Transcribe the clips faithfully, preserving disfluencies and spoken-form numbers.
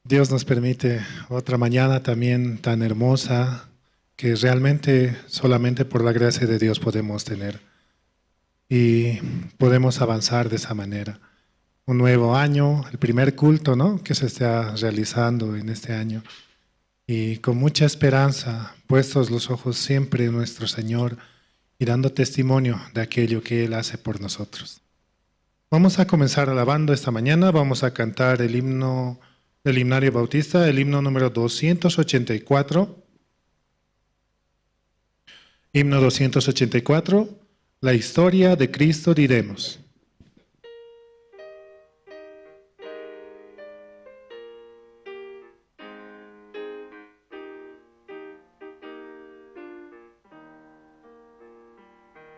Dios nos permite otra mañana también tan hermosa que realmente solamente por la gracia de Dios podemos tener y podemos avanzar de esa manera. Un nuevo año, el primer culto, ¿no?, que se está realizando en este año. Y con mucha esperanza, puestos los ojos siempre en nuestro Señor y dando testimonio de aquello que Él hace por nosotros. Vamos a comenzar alabando esta mañana, vamos a cantar el himno del himnario bautista, el himno número doscientos ochenta y cuatro. Himno doscientos ochenta y cuatro, la historia de Cristo diremos.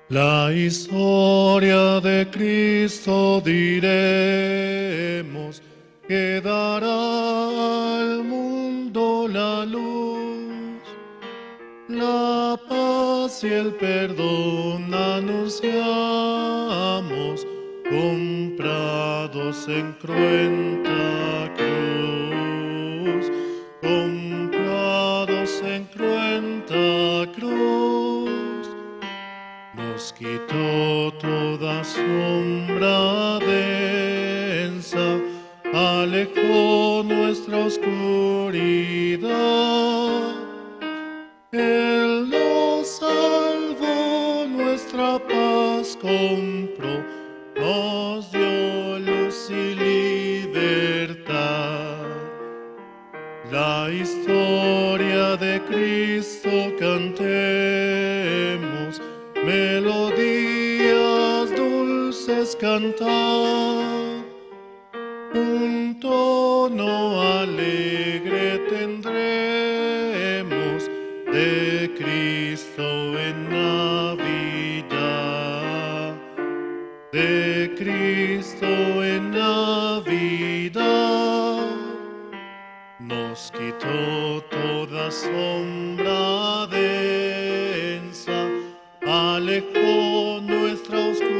La historia de Cristo diremos, que dará al mundo la luz. La paz y el perdón anunciamos, comprados en cruenta cruz, comprados en cruenta cruz. Nos quitó toda sombra densa, alejó nuestra oscuridad. Él nos salvó, nuestra paz compró, nos dio luz y libertad. La historia de Cristo cantemos, melodías dulces cantar. Un tono alegre tendremos de Cristo en Navidad, de Cristo en Navidad. Nos quitó toda sombra densa, alejó nuestra oscuridad.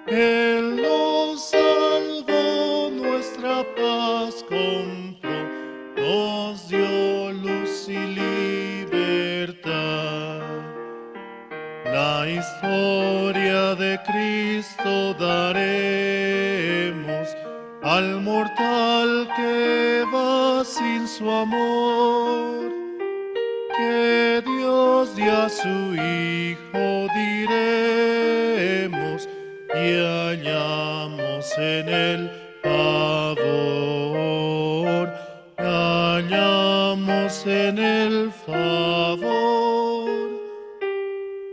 Él nos salvó, nuestra paz compró, nos dio luz y libertad. La historia de Cristo daremos al mortal que va sin su amor, que Dios dio a su Hijo diremos, y hallamos en él favor, hallamos en él favor.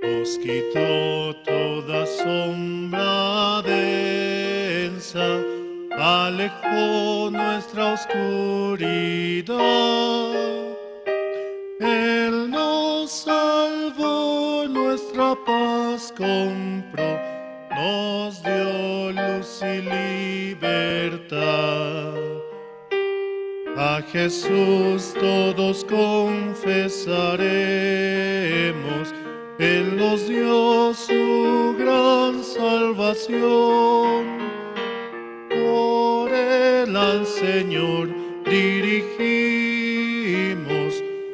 Nos quitó toda sombra densa, alejó nuestra oscuridad. Él nos salvó, nuestra paz compró, nos dio luz y libertad. A Jesús todos confesaremos, él nos dio su gran salvación. Por él al Señor dirigimos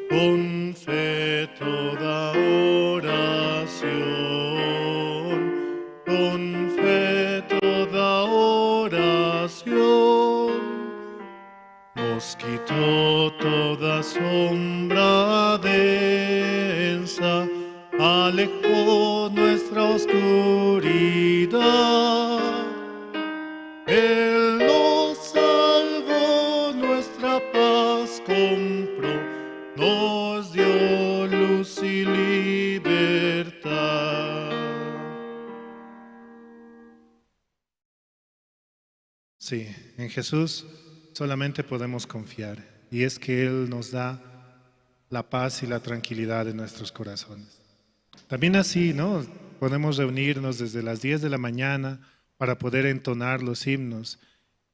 con fe toda oración, con fe toda oración. Nos quitó toda sombra densa, alejó nuestra oscuridad. Él nos salvó, nuestra paz compró, nos dio luz y libertad. Sí, en Jesús solamente podemos confiar, y es que Él nos da la paz y la tranquilidad en nuestros corazones. También así, ¿no? Podemos reunirnos desde las diez de la mañana para poder entonar los himnos,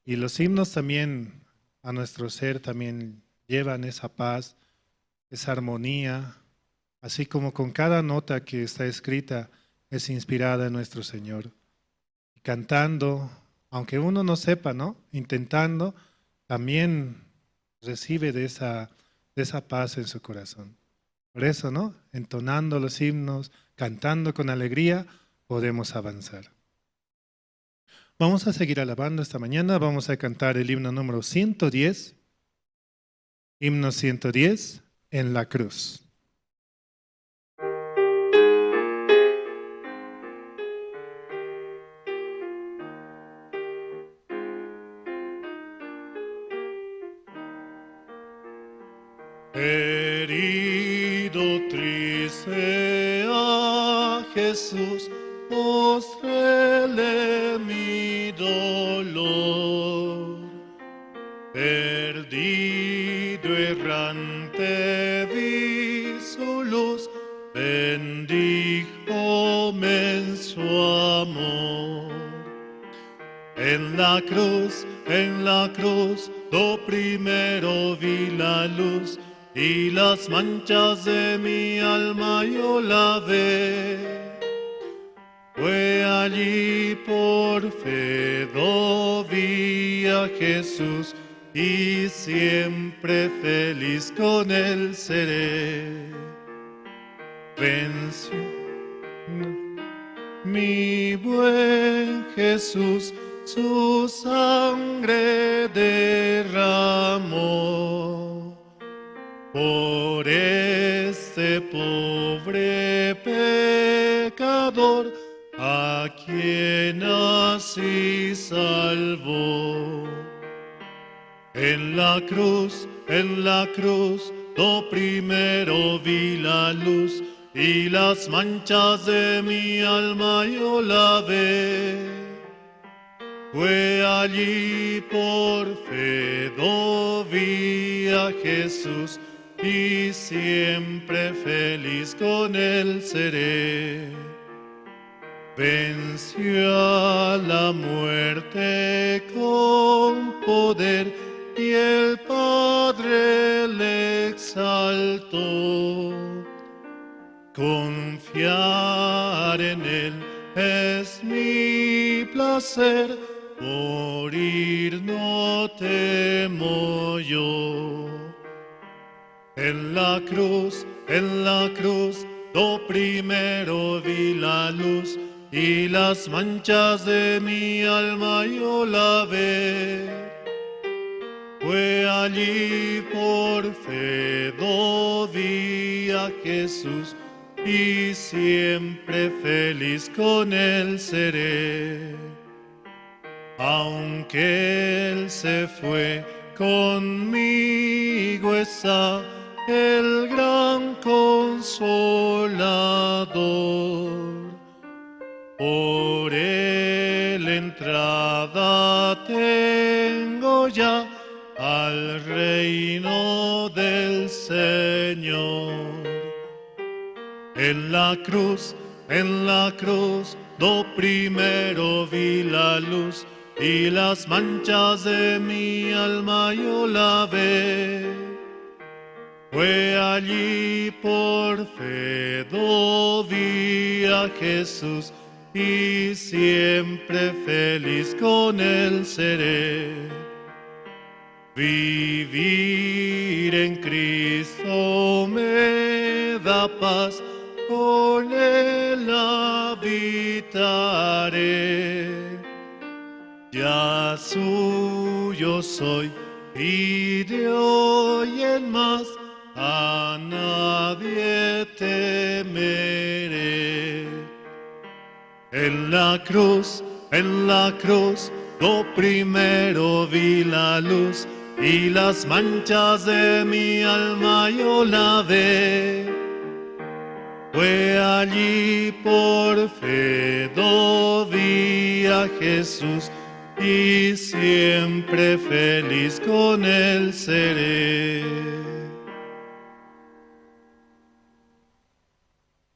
y los himnos también a nuestro ser también llevan esa paz, esa armonía, así como con cada nota que está escrita es inspirada en nuestro Señor. Y cantando, aunque uno no sepa, ¿no? Intentando, también recibe de esa, de esa paz en su corazón. Por eso, ¿no? Entonando los himnos, cantando con alegría, podemos avanzar. Vamos a seguir alabando esta mañana. Vamos a cantar el himno número ciento diez. Himno ciento diez, En la cruz. Herido, triste, a Jesús mostréle mi dolor. Perdido, errante, vi su luz, bendíjome en su amor. En la cruz, en la cruz, do primero vi la luz, y las manchas de mi alma yo lavé. Fue allí por fe do vi a Jesús, y siempre feliz con él seré. Venció mi buen Jesús, su sangre derramó por este pobre pecador, a quien así salvó. En la cruz, en la cruz, do primero vi la luz, y las manchas de mi alma yo lavé. Fue allí por fe do vi a Jesús, y siempre feliz con él seré. Venció a la muerte con poder, y el Padre le exaltó. Confiar en él es mi placer, morir no temo yo. En la cruz, en la cruz, do primero vi la luz, y las manchas de mi alma yo lavé. Fue allí por fe do vi a Jesús, y siempre feliz con él seré. Aunque él se fue, conmigo está el gran Consolador. Por él entrada tengo ya al reino del Señor. En la cruz, en la cruz, do primero vi la luz, y las manchas de mi alma yo lavé. Fue allí por fe do vi a Jesús, y siempre feliz con él seré. Vivir en Cristo me da paz, con él habitaré. Ya suyo soy, y de hoy en más a nadie temeré. En la cruz, en la cruz, do primero vi la luz, y las manchas de mi alma yo lavé. Fue allí por fe do vi a Jesús, y siempre feliz con él seré.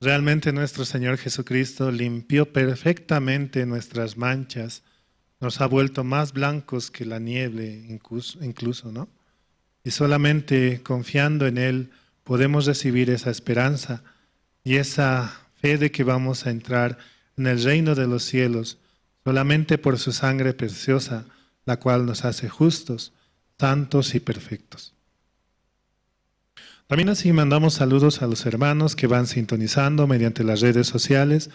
Realmente nuestro Señor Jesucristo limpió perfectamente nuestras manchas, nos ha vuelto más blancos que la nieve, incluso, incluso, ¿no? Y solamente confiando en Él podemos recibir esa esperanza y esa fe de que vamos a entrar en el reino de los cielos, solamente por su sangre preciosa, la cual nos hace justos, santos y perfectos. También así mandamos saludos a los hermanos que van sintonizando mediante las redes sociales,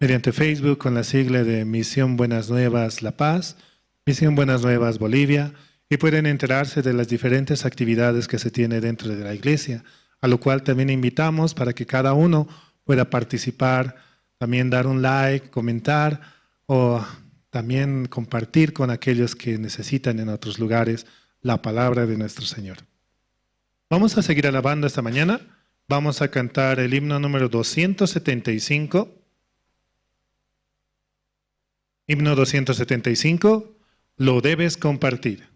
mediante Facebook con la sigla de Misión Buenas Nuevas La Paz, Misión Buenas Nuevas Bolivia, y pueden enterarse de las diferentes actividades que se tiene dentro de la iglesia, a lo cual también invitamos para que cada uno pueda participar, también dar un like, comentar o también compartir con aquellos que necesitan en otros lugares la palabra de nuestro Señor. Vamos a seguir alabando esta mañana. Vamos a cantar el himno número doscientos setenta y cinco. Himno doscientos setenta y cinco, lo debes compartir.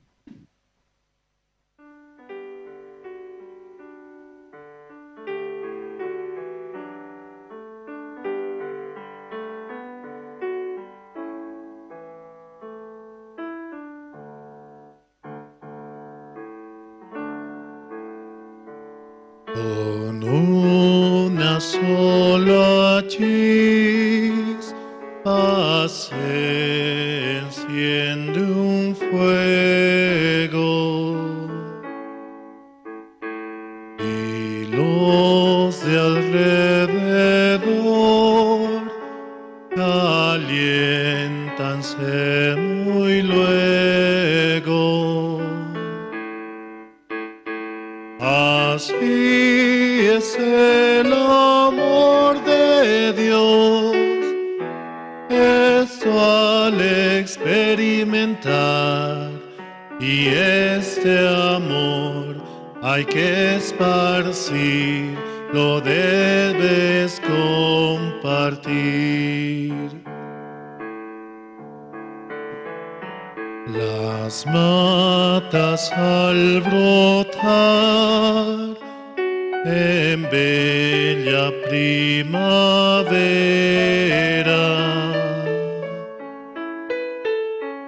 Con una sola chispa se enciende un fuego, y los de alrededor caliéntanse muy luego. Así es el amor de Dios, esto al experimentar, y este amor hay que esparcir, lo debes compartir. Las matas al brotar en bella primavera,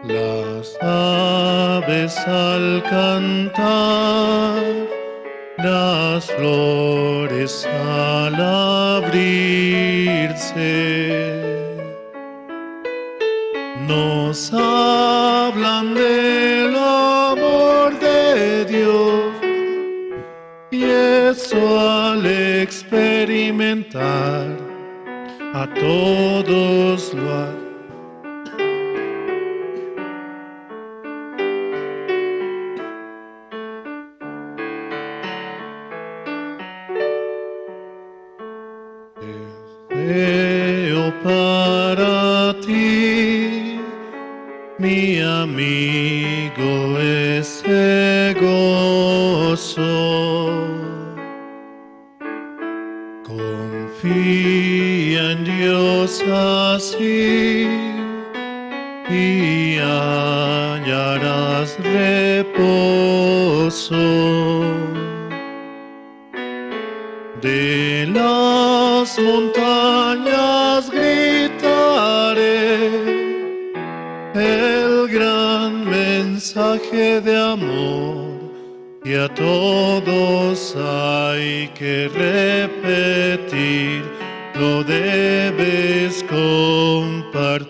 las aves al cantar, las flores al abrirse, nos hablan del amor de Dios, y eso al experimentar a todos lo ha- Deseo para ti, mi amigo, ese gozo. Confía en Dios así y hallarás reposo. De las montañas gritaré el gran mensaje de amor que a todos hay que repetir, lo debes compartir.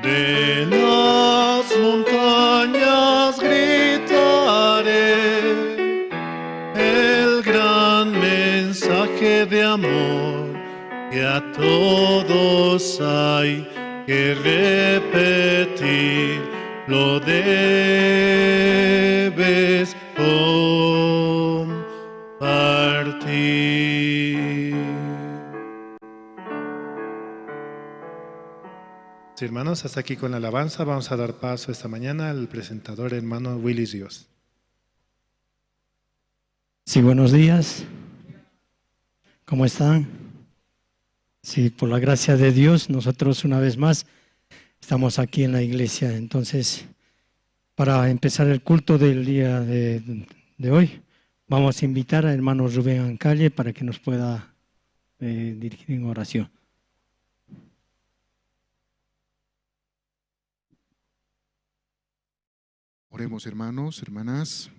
De las montañas gritaré el gran mensaje de amor que a todos hay que repetir, lo debes compartir. Sí, hermanos, hasta aquí con la alabanza. Vamos a dar paso esta mañana al presentador, hermano Willy Ríos. Sí, buenos días. ¿Cómo están? Sí, por la gracia de Dios, nosotros una vez más estamos aquí en la iglesia. Entonces, para empezar el culto del día de, de hoy, vamos a invitar al hermano Rubén Ancalle para que nos pueda, eh, dirigir en oración. Oremos, hermanos, hermanas.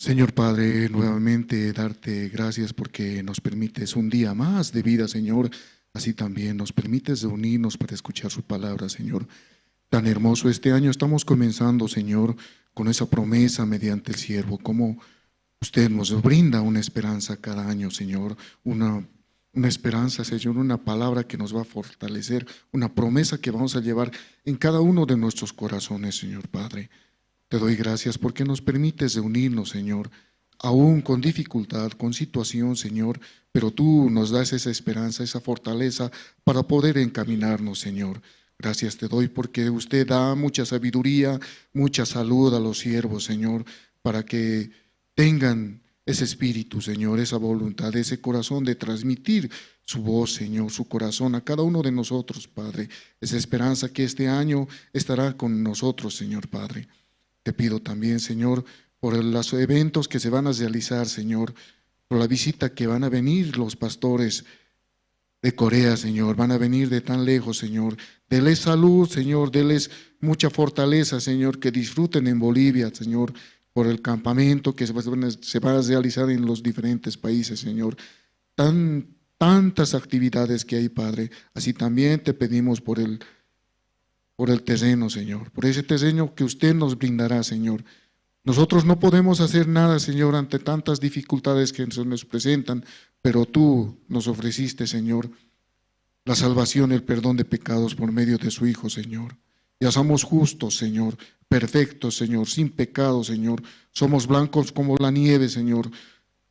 Señor Padre, nuevamente darte gracias porque nos permites un día más de vida, Señor. Así también nos permites reunirnos para escuchar su palabra, Señor. Tan hermoso este año estamos comenzando, Señor, con esa promesa mediante el siervo, como usted nos brinda una esperanza cada año, Señor, una, una esperanza, Señor, una palabra que nos va a fortalecer, una promesa que vamos a llevar en cada uno de nuestros corazones, Señor Padre. Te doy gracias porque nos permites reunirnos, Señor, aún con dificultad, con situación, Señor, pero tú nos das esa esperanza, esa fortaleza para poder encaminarnos, Señor. Gracias te doy porque usted da mucha sabiduría, mucha salud a los siervos, Señor, para que tengan ese espíritu, Señor, esa voluntad, ese corazón de transmitir su voz, Señor, su corazón a cada uno de nosotros, Padre. Esa esperanza que este año estará con nosotros, Señor Padre. Te pido también, Señor, por los eventos que se van a realizar, Señor, por la visita que van a venir los pastores de Corea, Señor, van a venir de tan lejos, Señor. Deles salud, Señor, deles mucha fortaleza, Señor, que disfruten en Bolivia, Señor, por el campamento que se va, se va a realizar en los diferentes países, Señor. Tan, tantas actividades que hay, Padre. Así también te pedimos por el, por el terreno, Señor, por ese terreno que usted nos brindará, Señor. Nosotros no podemos hacer nada, Señor, ante tantas dificultades que se nos presentan, pero tú nos ofreciste, Señor, la salvación, el perdón de pecados por medio de su Hijo, Señor. Ya somos justos, Señor, perfectos, Señor, sin pecado, Señor. Somos blancos como la nieve, Señor.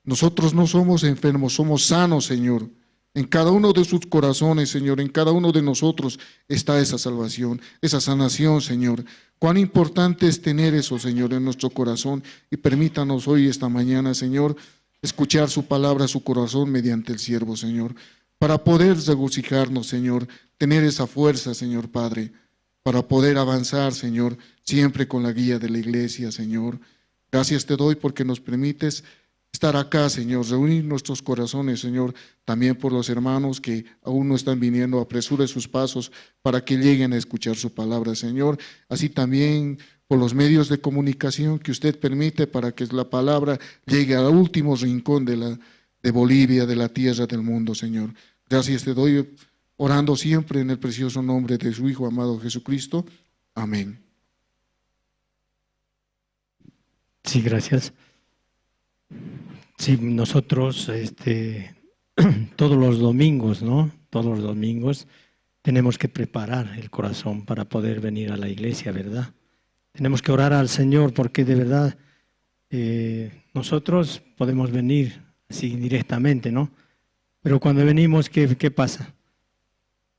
Nosotros no somos enfermos, somos sanos, Señor. En cada uno de sus corazones, Señor, en cada uno de nosotros está esa salvación, esa sanación, Señor. Cuán importante es tener eso, Señor, en nuestro corazón. Y permítanos hoy, esta mañana, Señor, escuchar su palabra, su corazón, mediante el siervo, Señor, para poder regocijarnos, Señor, tener esa fuerza, Señor Padre, para poder avanzar, Señor, siempre con la guía de la iglesia, Señor. Gracias te doy porque nos permites estar acá, Señor, reunir nuestros corazones, Señor, también por los hermanos que aún no están viniendo, apresure sus pasos para que lleguen a escuchar su palabra, Señor. Así también por los medios de comunicación que usted permite para que la palabra llegue al último rincón de la, de Bolivia, de la tierra, del mundo, Señor. Gracias te doy, orando siempre en el precioso nombre de su Hijo amado Jesucristo. Amén. Sí, gracias. Sí, nosotros, este, todos los domingos, ¿no? Todos los domingos tenemos que preparar el corazón para poder venir a la iglesia, ¿verdad? Tenemos que orar al Señor porque de verdad, eh, nosotros podemos venir así directamente, ¿no? Pero cuando venimos, ¿qué, qué pasa?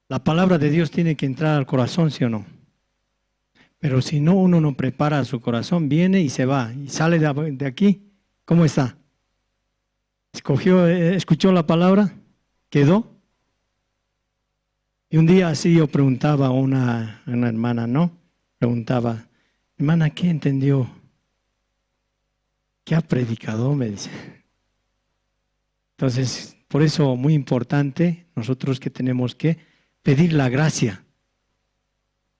La palabra de Dios tiene que entrar al corazón, ¿sí o no? Pero si no, uno no prepara su corazón, viene y se va, y sale de, de aquí, ¿cómo está? Escogió, eh, escuchó la palabra, quedó. Y un día así yo preguntaba a una, a una hermana, ¿no? Preguntaba, "Hermana, ¿qué entendió? ¿Qué ha predicado?", me dice. Entonces, por eso muy importante nosotros que tenemos que pedir la gracia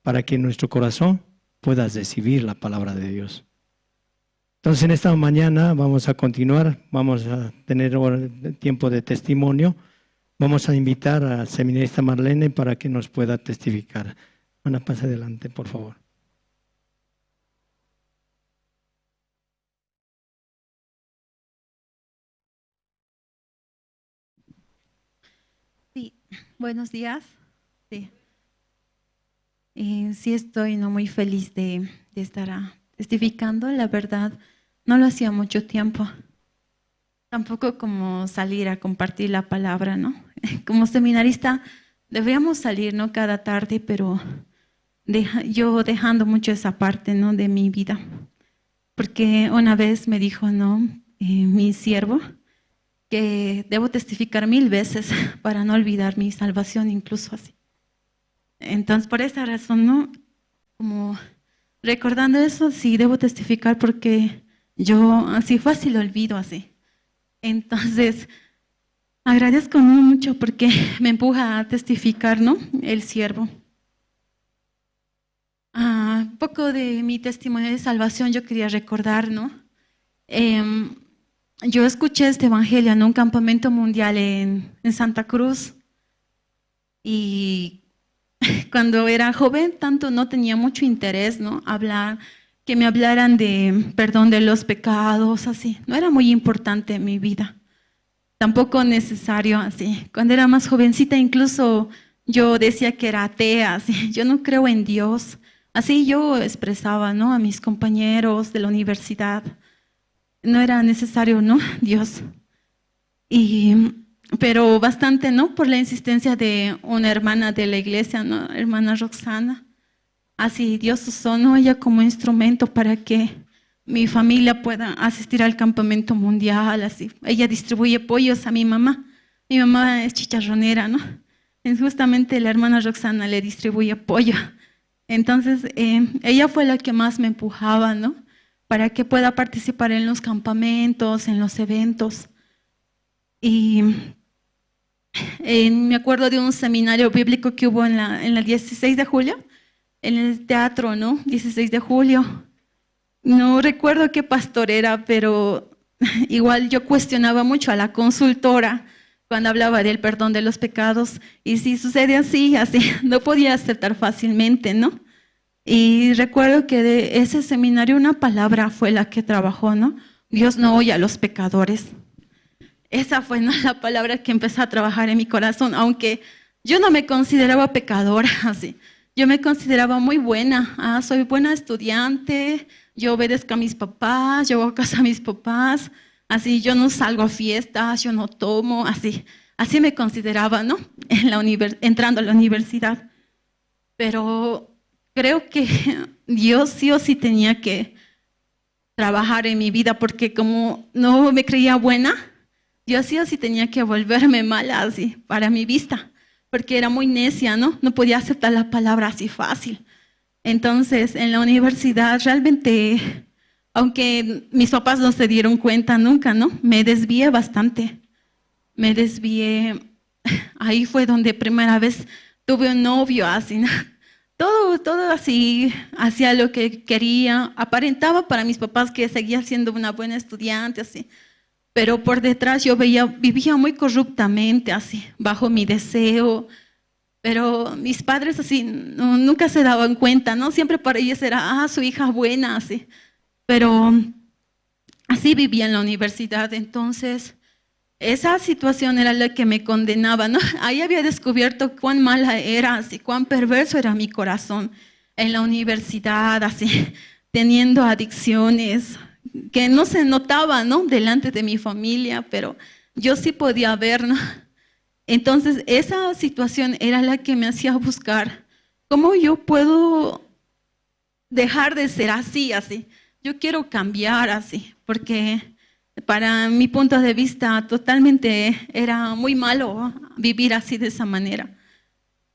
para que nuestro corazón pueda recibir la palabra de Dios. Entonces, en esta mañana vamos a continuar, vamos a tener hora, tiempo de testimonio. Vamos a invitar a seminarista Marlene para que nos pueda testificar. Hermana, pase adelante, por favor. Sí, buenos días. Sí. Eh, sí estoy, ¿no?, muy feliz de, de estar, ah, testificando. La verdad, no lo hacía mucho tiempo. Tampoco como salir a compartir la palabra, ¿no? Como seminarista deberíamos salir, ¿no?, cada tarde, pero deja-, yo dejando mucho esa parte, ¿no?, de mi vida. Porque una vez me dijo, ¿no?, eh, mi siervo, que debo testificar mil veces para no olvidar mi salvación, incluso así. Entonces, por esa razón, ¿no? Como recordando eso, sí debo testificar porque yo así fácil olvido así. Entonces, agradezco mucho porque me empuja a testificar, ¿no?, el siervo. Ah, poco de mi testimonio de salvación yo quería recordar, ¿no? Em, yo escuché este evangelio en un campamento mundial en, en Santa Cruz. Y cuando era joven, tanto no tenía mucho interés, ¿no? Hablar, que me hablaran de perdón de los pecados, así. No era muy importante en mi vida. Tampoco necesario, así. Cuando era más jovencita, incluso yo decía que era atea, así. Yo no creo en Dios. Así yo expresaba, ¿no? A mis compañeros de la universidad. No era necesario, ¿no? Dios. Y, pero bastante, ¿no? Por la insistencia de una hermana de la iglesia, ¿no? Hermana Roxana. Así Dios usó, ¿no? Ella como instrumento para que mi familia pueda asistir al campamento mundial, así. Ella distribuye pollos a mi mamá. Mi mamá es chicharronera, ¿no? Es justamente la hermana Roxana le distribuye pollo. Entonces, eh, ella fue la que más me empujaba, ¿no? Para que pueda participar en los campamentos, en los eventos. Y, eh, me acuerdo de un seminario bíblico que hubo en la, en el dieciséis de julio, en el teatro, ¿no? Dieciséis de julio. No recuerdo qué pastor era, pero igual yo cuestionaba mucho a la consultora cuando hablaba del perdón de los pecados. Y si sucede así, así, no podía aceptar fácilmente, ¿no? Y recuerdo que de ese seminario una palabra fue la que trabajó, ¿no? Dios no oye a los pecadores. Esa fue, ¿no? La palabra que empezó a trabajar en mi corazón, aunque yo no me consideraba pecadora, así. Yo me consideraba muy buena. Ah, soy buena estudiante, yo obedezco a mis papás, yo hago caso a mis papás, así, yo no salgo a fiestas, yo no tomo, así. Así me consideraba, ¿no? En la univer- entrando a la universidad. Pero creo que Dios sí o sí tenía que trabajar en mi vida, porque como no me creía buena, yo sí o sí tenía que volverme mala así para mi vista, porque era muy necia, ¿no? No podía aceptar la palabra así fácil. Entonces, en la universidad realmente, aunque mis papás no se dieron cuenta nunca, ¿no? Me desvié bastante. Me desvié. Ahí fue donde primera vez tuve un novio así, ¿no? Todo, todo así, hacía lo que quería, aparentaba para mis papás que seguía siendo una buena estudiante, así. Pero por detrás yo veía, vivía muy corruptamente, así, bajo mi deseo. Pero mis padres así, no, nunca se daban cuenta, ¿no? Siempre para ellos era, ah, su hija buena, así. Pero así vivía en la universidad, entonces esa situación era la que me condenaba, ¿no? Ahí había descubierto cuán mala era, así, cuán perverso era mi corazón en la universidad, así, teniendo adicciones que no se notaban, ¿no? Delante de mi familia, pero yo sí podía ver, ¿no? Entonces, esa situación era la que me hacía buscar cómo yo puedo dejar de ser así, así. Yo quiero cambiar así, porque para mi punto de vista totalmente era muy malo vivir así de esa manera.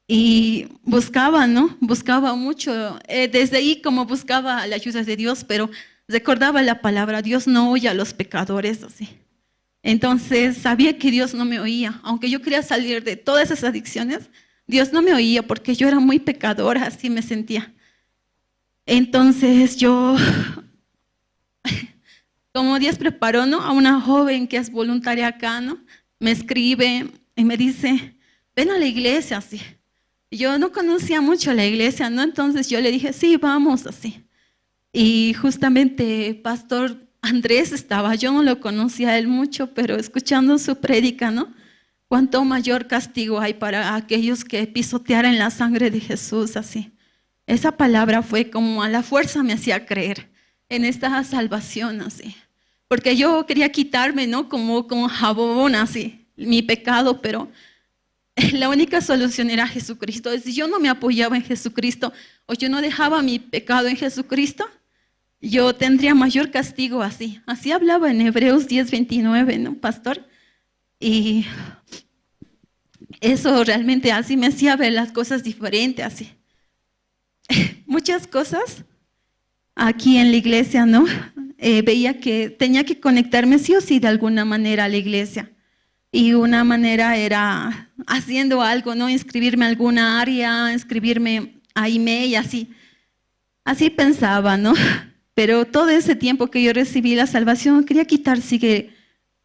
Y buscaba, ¿no? Buscaba mucho. Eh, desde ahí como buscaba la ayuda de Dios, pero recordaba la palabra, Dios no oye a los pecadores, así. Entonces sabía que Dios no me oía. Aunque yo quería salir de todas esas adicciones, Dios no me oía porque yo era muy pecadora, así me sentía. Entonces yo, como Dios preparó, ¿no? A una joven que es voluntaria acá, ¿no? Me escribe y me dice, ven a la iglesia, así. Yo no conocía mucho la iglesia, ¿no? Entonces yo le dije, sí, vamos, así. Y justamente pastor Andrés estaba, yo no lo conocía a él mucho, pero escuchando su prédica, ¿no? Cuánto mayor castigo hay para aquellos que pisotearan la sangre de Jesús, así. Esa palabra fue como a la fuerza me hacía creer en esta salvación, así. Porque yo quería quitarme, ¿no? Como con jabón, así, mi pecado, pero la única solución era Jesucristo. Si yo no me apoyaba en Jesucristo o yo no dejaba mi pecado en Jesucristo, yo tendría mayor castigo así. Así hablaba en Hebreos diez veintinueve, ¿no, pastor? Y eso realmente así me hacía ver las cosas diferentes, así. Muchas cosas aquí en la iglesia, ¿no? Eh, veía que tenía que conectarme sí o sí de alguna manera a la iglesia. Y una manera era haciendo algo, ¿no? Inscribirme a alguna área, inscribirme a email, así. Así pensaba, ¿no? Pero todo ese tiempo que yo recibí la salvación, quería quitar, sí que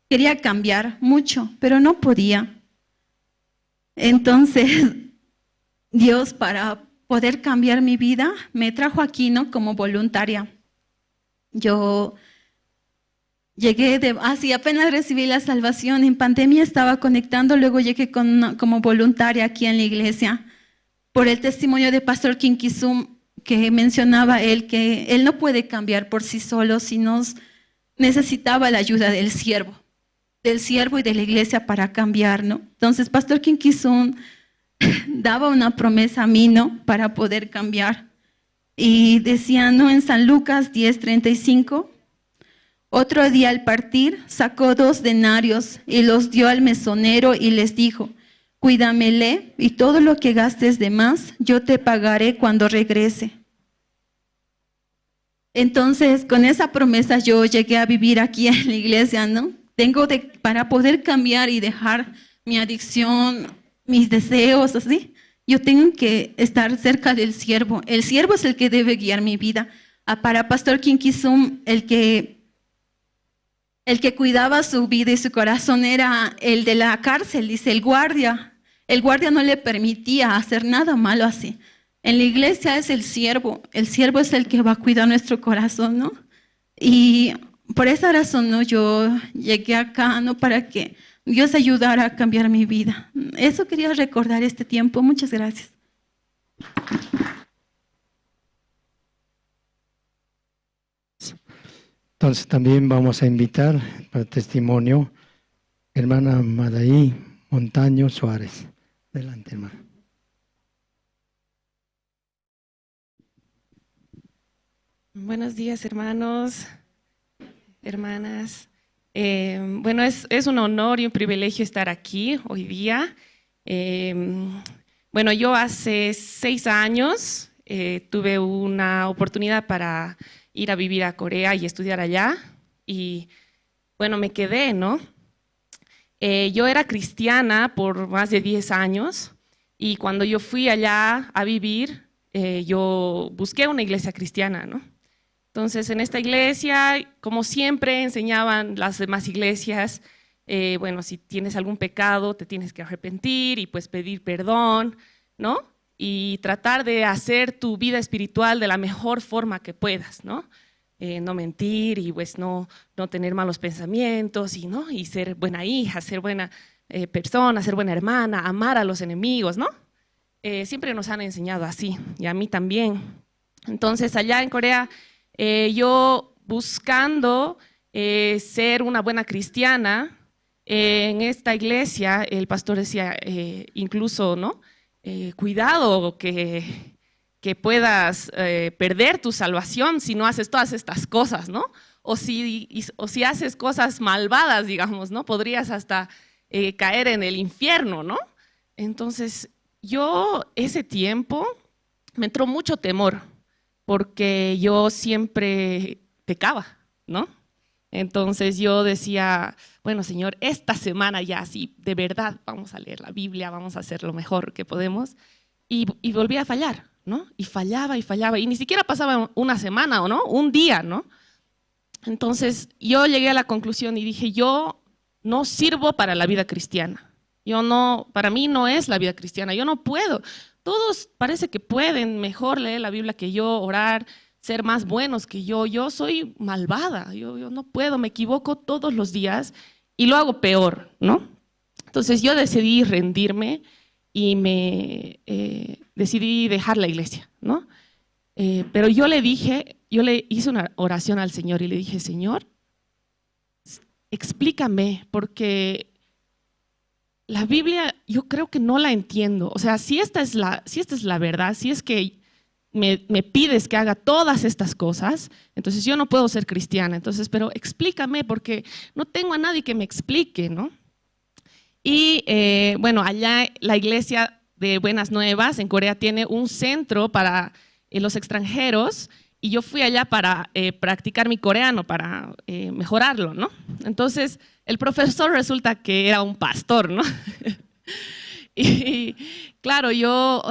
quería cambiar mucho, pero no podía. Entonces, Dios, para poder cambiar mi vida, me trajo aquí, ¿no? Como voluntaria. Yo llegué de, así apenas recibí la salvación, en pandemia estaba conectando, luego llegué con una- como voluntaria aquí en la iglesia por el testimonio de Pastor Kim Ki-sung, que mencionaba él que él no puede cambiar por sí solo, sino s- necesitaba la ayuda del siervo, del siervo y de la iglesia para cambiar, ¿no? Entonces, Pastor Kim Ki-sung daba una promesa a mí, ¿no? Para poder cambiar. Y decía, ¿no? En San Lucas diez treinta y cinco, otro día al partir, sacó dos denarios y los dio al mesonero y les dijo, "Cuídamele y todo lo que gastes de más, yo te pagaré cuando regrese". Entonces, con esa promesa yo llegué a vivir aquí en la iglesia, ¿no? Tengo de, para poder cambiar y dejar mi adicción, mis deseos, así, yo tengo que estar cerca del siervo. El siervo es el que debe guiar mi vida. Ah, para Pastor Kim Ki-sung, el que, el que cuidaba su vida y su corazón era el de la cárcel, dice, el guardia. El guardia no le permitía hacer nada malo así. En la iglesia es el siervo. El siervo es el que va a cuidar nuestro corazón, ¿no? Y por esa razón, ¿no? Yo llegué acá, ¿no? Para que Dios ayudara a cambiar mi vida. Eso quería recordar este tiempo. Muchas gracias. Entonces también vamos a invitar para testimonio hermana Madaí Montaño Suárez. Adelante, hermana. Buenos días, hermanos, hermanas. Eh, bueno, es, es un honor y un privilegio estar aquí hoy día. Eh, bueno, yo hace seis años eh, tuve una oportunidad para ir a vivir a Corea y estudiar allá. Y bueno, me quedé, ¿no? Eh, yo era cristiana por más de diez años y cuando yo fui allá a vivir, eh, yo busqué una iglesia cristiana, ¿no? Entonces, en esta iglesia, como siempre enseñaban las demás iglesias, eh, bueno, si tienes algún pecado, te tienes que arrepentir y pues pedir perdón, ¿no? Y tratar de hacer tu vida espiritual de la mejor forma que puedas, ¿no? Eh, no mentir y pues no, no tener malos pensamientos y, ¿no? Y ser buena hija, ser buena eh, persona, ser buena hermana, amar a los enemigos, ¿no? Eh, siempre nos han enseñado así, y a mí también. Entonces, allá en Corea, eh, yo buscando eh, ser una buena cristiana, eh, en esta iglesia el pastor decía, eh, incluso, ¿no? Eh, cuidado que, que puedas eh, perder tu salvación si no haces todas estas cosas, ¿no? O si, y- o si haces cosas malvadas, digamos, ¿no? Podrías hasta eh, caer en el infierno, ¿no? Entonces, yo ese tiempo me entró mucho temor, porque yo siempre pecaba, ¿no? Entonces yo decía, bueno, Señor, esta semana ya sí, de verdad vamos a leer la Biblia, vamos a hacer lo mejor que podemos. Y, y volví a fallar, ¿no? Y fallaba y fallaba. Y ni siquiera pasaba una semana, ¿o no? Un día, ¿no? Entonces yo llegué a la conclusión y dije, yo no sirvo para la vida cristiana. Yo no, para mí no es la vida cristiana. Yo no puedo. Todos parece que pueden mejor leer la Biblia que yo, orar, ser más buenos que yo. Yo soy malvada. Yo, yo no puedo. Me equivoco todos los días y lo hago peor, ¿no? Entonces yo decidí rendirme y me eh, decidí dejar la iglesia, ¿no? Eh, pero yo le dije, yo le hice una oración al Señor y le dije, Señor, explícame, porque la Biblia yo creo que no la entiendo. O sea, si esta es la, si esta es la verdad, si es que me, me pides que haga todas estas cosas, entonces yo no puedo ser cristiana. Entonces, pero explícame, porque no tengo a nadie que me explique, ¿no? Y eh, bueno, allá la iglesia de Buenas Nuevas en Corea tiene un centro para eh, los extranjeros y yo fui allá para eh, practicar mi coreano, para eh, mejorarlo, ¿no? Entonces, el profesor resulta que era un pastor, ¿no? Y claro, yo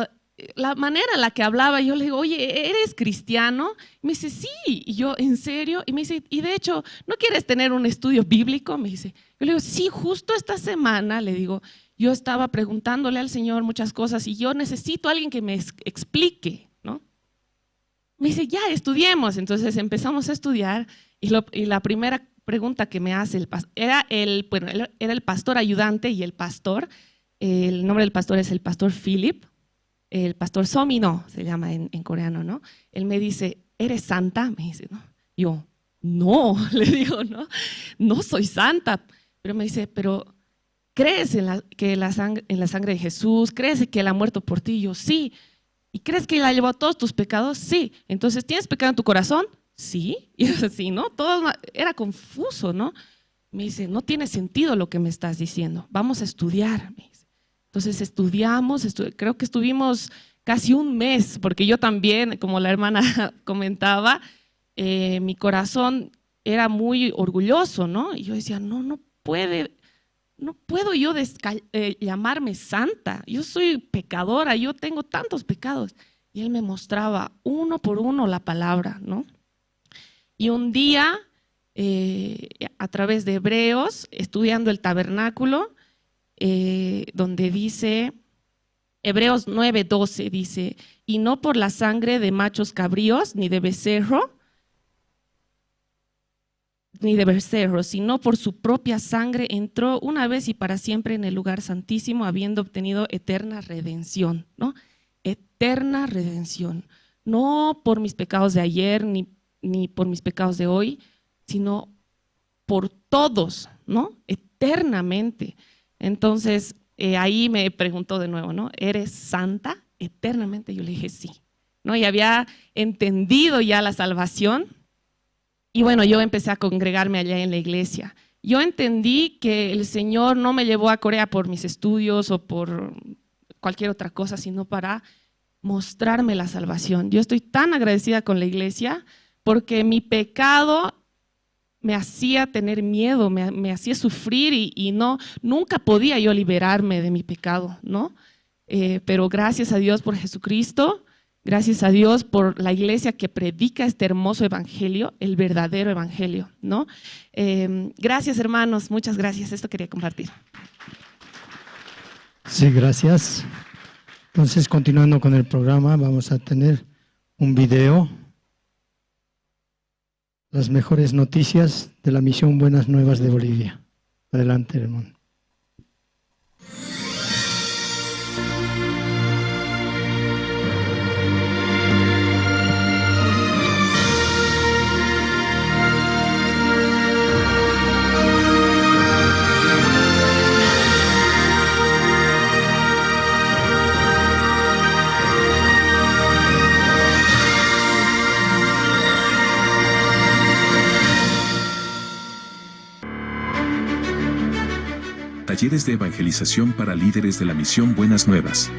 la manera en la que hablaba, yo le digo, "Oye, ¿e-, ¿eres cristiano?" Me dice, "Sí". Y yo, "¿En serio?". Y me dice, "Y de hecho, ¿no quieres tener un estudio bíblico?", me dice. Yo le digo, "Sí, justo esta semana", le digo, "yo estaba preguntándole al Señor muchas cosas y yo necesito a alguien que me es-, explique, ¿no?". Me dice, "Ya, estudiemos". Entonces empezamos a estudiar y, lo- y la primera pregunta que me hace el pastor, era el, bueno, él era el pastor ayudante y el pastor, el nombre del pastor es el pastor Philip, el pastor Somino se llama en, en coreano, ¿no? Él me dice, "¿Eres santa?", me dice, ¿no? Yo, "No", le digo, "no, no soy santa". Pero me dice, "Pero ¿crees en la, que la sang- en la sangre de Jesús? ¿Crees que Él ha muerto por ti?". Yo, "Sí". "¿Y crees que Él ha llevado todos tus pecados?". "Sí". "Entonces, ¿tienes pecado en tu corazón?". "Sí". Y yo así, ¿no? Todo ma- era confuso, ¿no? Me dice, "No tiene sentido lo que me estás diciendo. Vamos a estudiar", me dice. Entonces estudiamos, estu- creo que estuvimos casi un mes, porque yo también, como la hermana comentaba, eh, mi corazón era muy orgulloso, ¿no? Y yo decía, "No, no puede, no puedo yo desca- eh, llamarme santa. Yo soy pecadora, yo tengo tantos pecados". Y él me mostraba uno por uno la palabra, ¿no? Y un día, eh, a través de Hebreos, estudiando el tabernáculo, eh, donde dice, Hebreos nueve doce dice, "Y no por la sangre de machos cabríos, ni de becerro, ni de becerro, sino por su propia sangre entró una vez y para siempre en el lugar santísimo, habiendo obtenido eterna redención", ¿no? Eterna redención. No por mis pecados de ayer, ni, ni por mis pecados de hoy, sino por todos, ¿no? Eternamente. Entonces, eh, ahí me preguntó de nuevo, ¿no? "¿Eres santa?". Eternamente yo le dije, "Sí", ¿no? Y había entendido ya la salvación. Y bueno, yo empecé a congregarme allá en la iglesia. Yo entendí que el Señor no me llevó a Corea por mis estudios o por cualquier otra cosa, sino para mostrarme la salvación. Yo estoy tan agradecida con la iglesia porque mi pecado me hacía tener miedo, me, me hacía sufrir y, y no, nunca podía yo liberarme de mi pecado, ¿no? Eh, pero gracias a Dios por Jesucristo, gracias a Dios por la iglesia que predica este hermoso evangelio, el verdadero evangelio, ¿no? Eh, gracias, hermanos, muchas gracias. Esto quería compartir. Sí, gracias. Entonces, continuando con el programa, vamos a tener un video. Las mejores noticias de la Misión Buenas Nuevas de Bolivia. Adelante, hermano. Talleres de evangelización para líderes de la Misión Buenas Nuevas.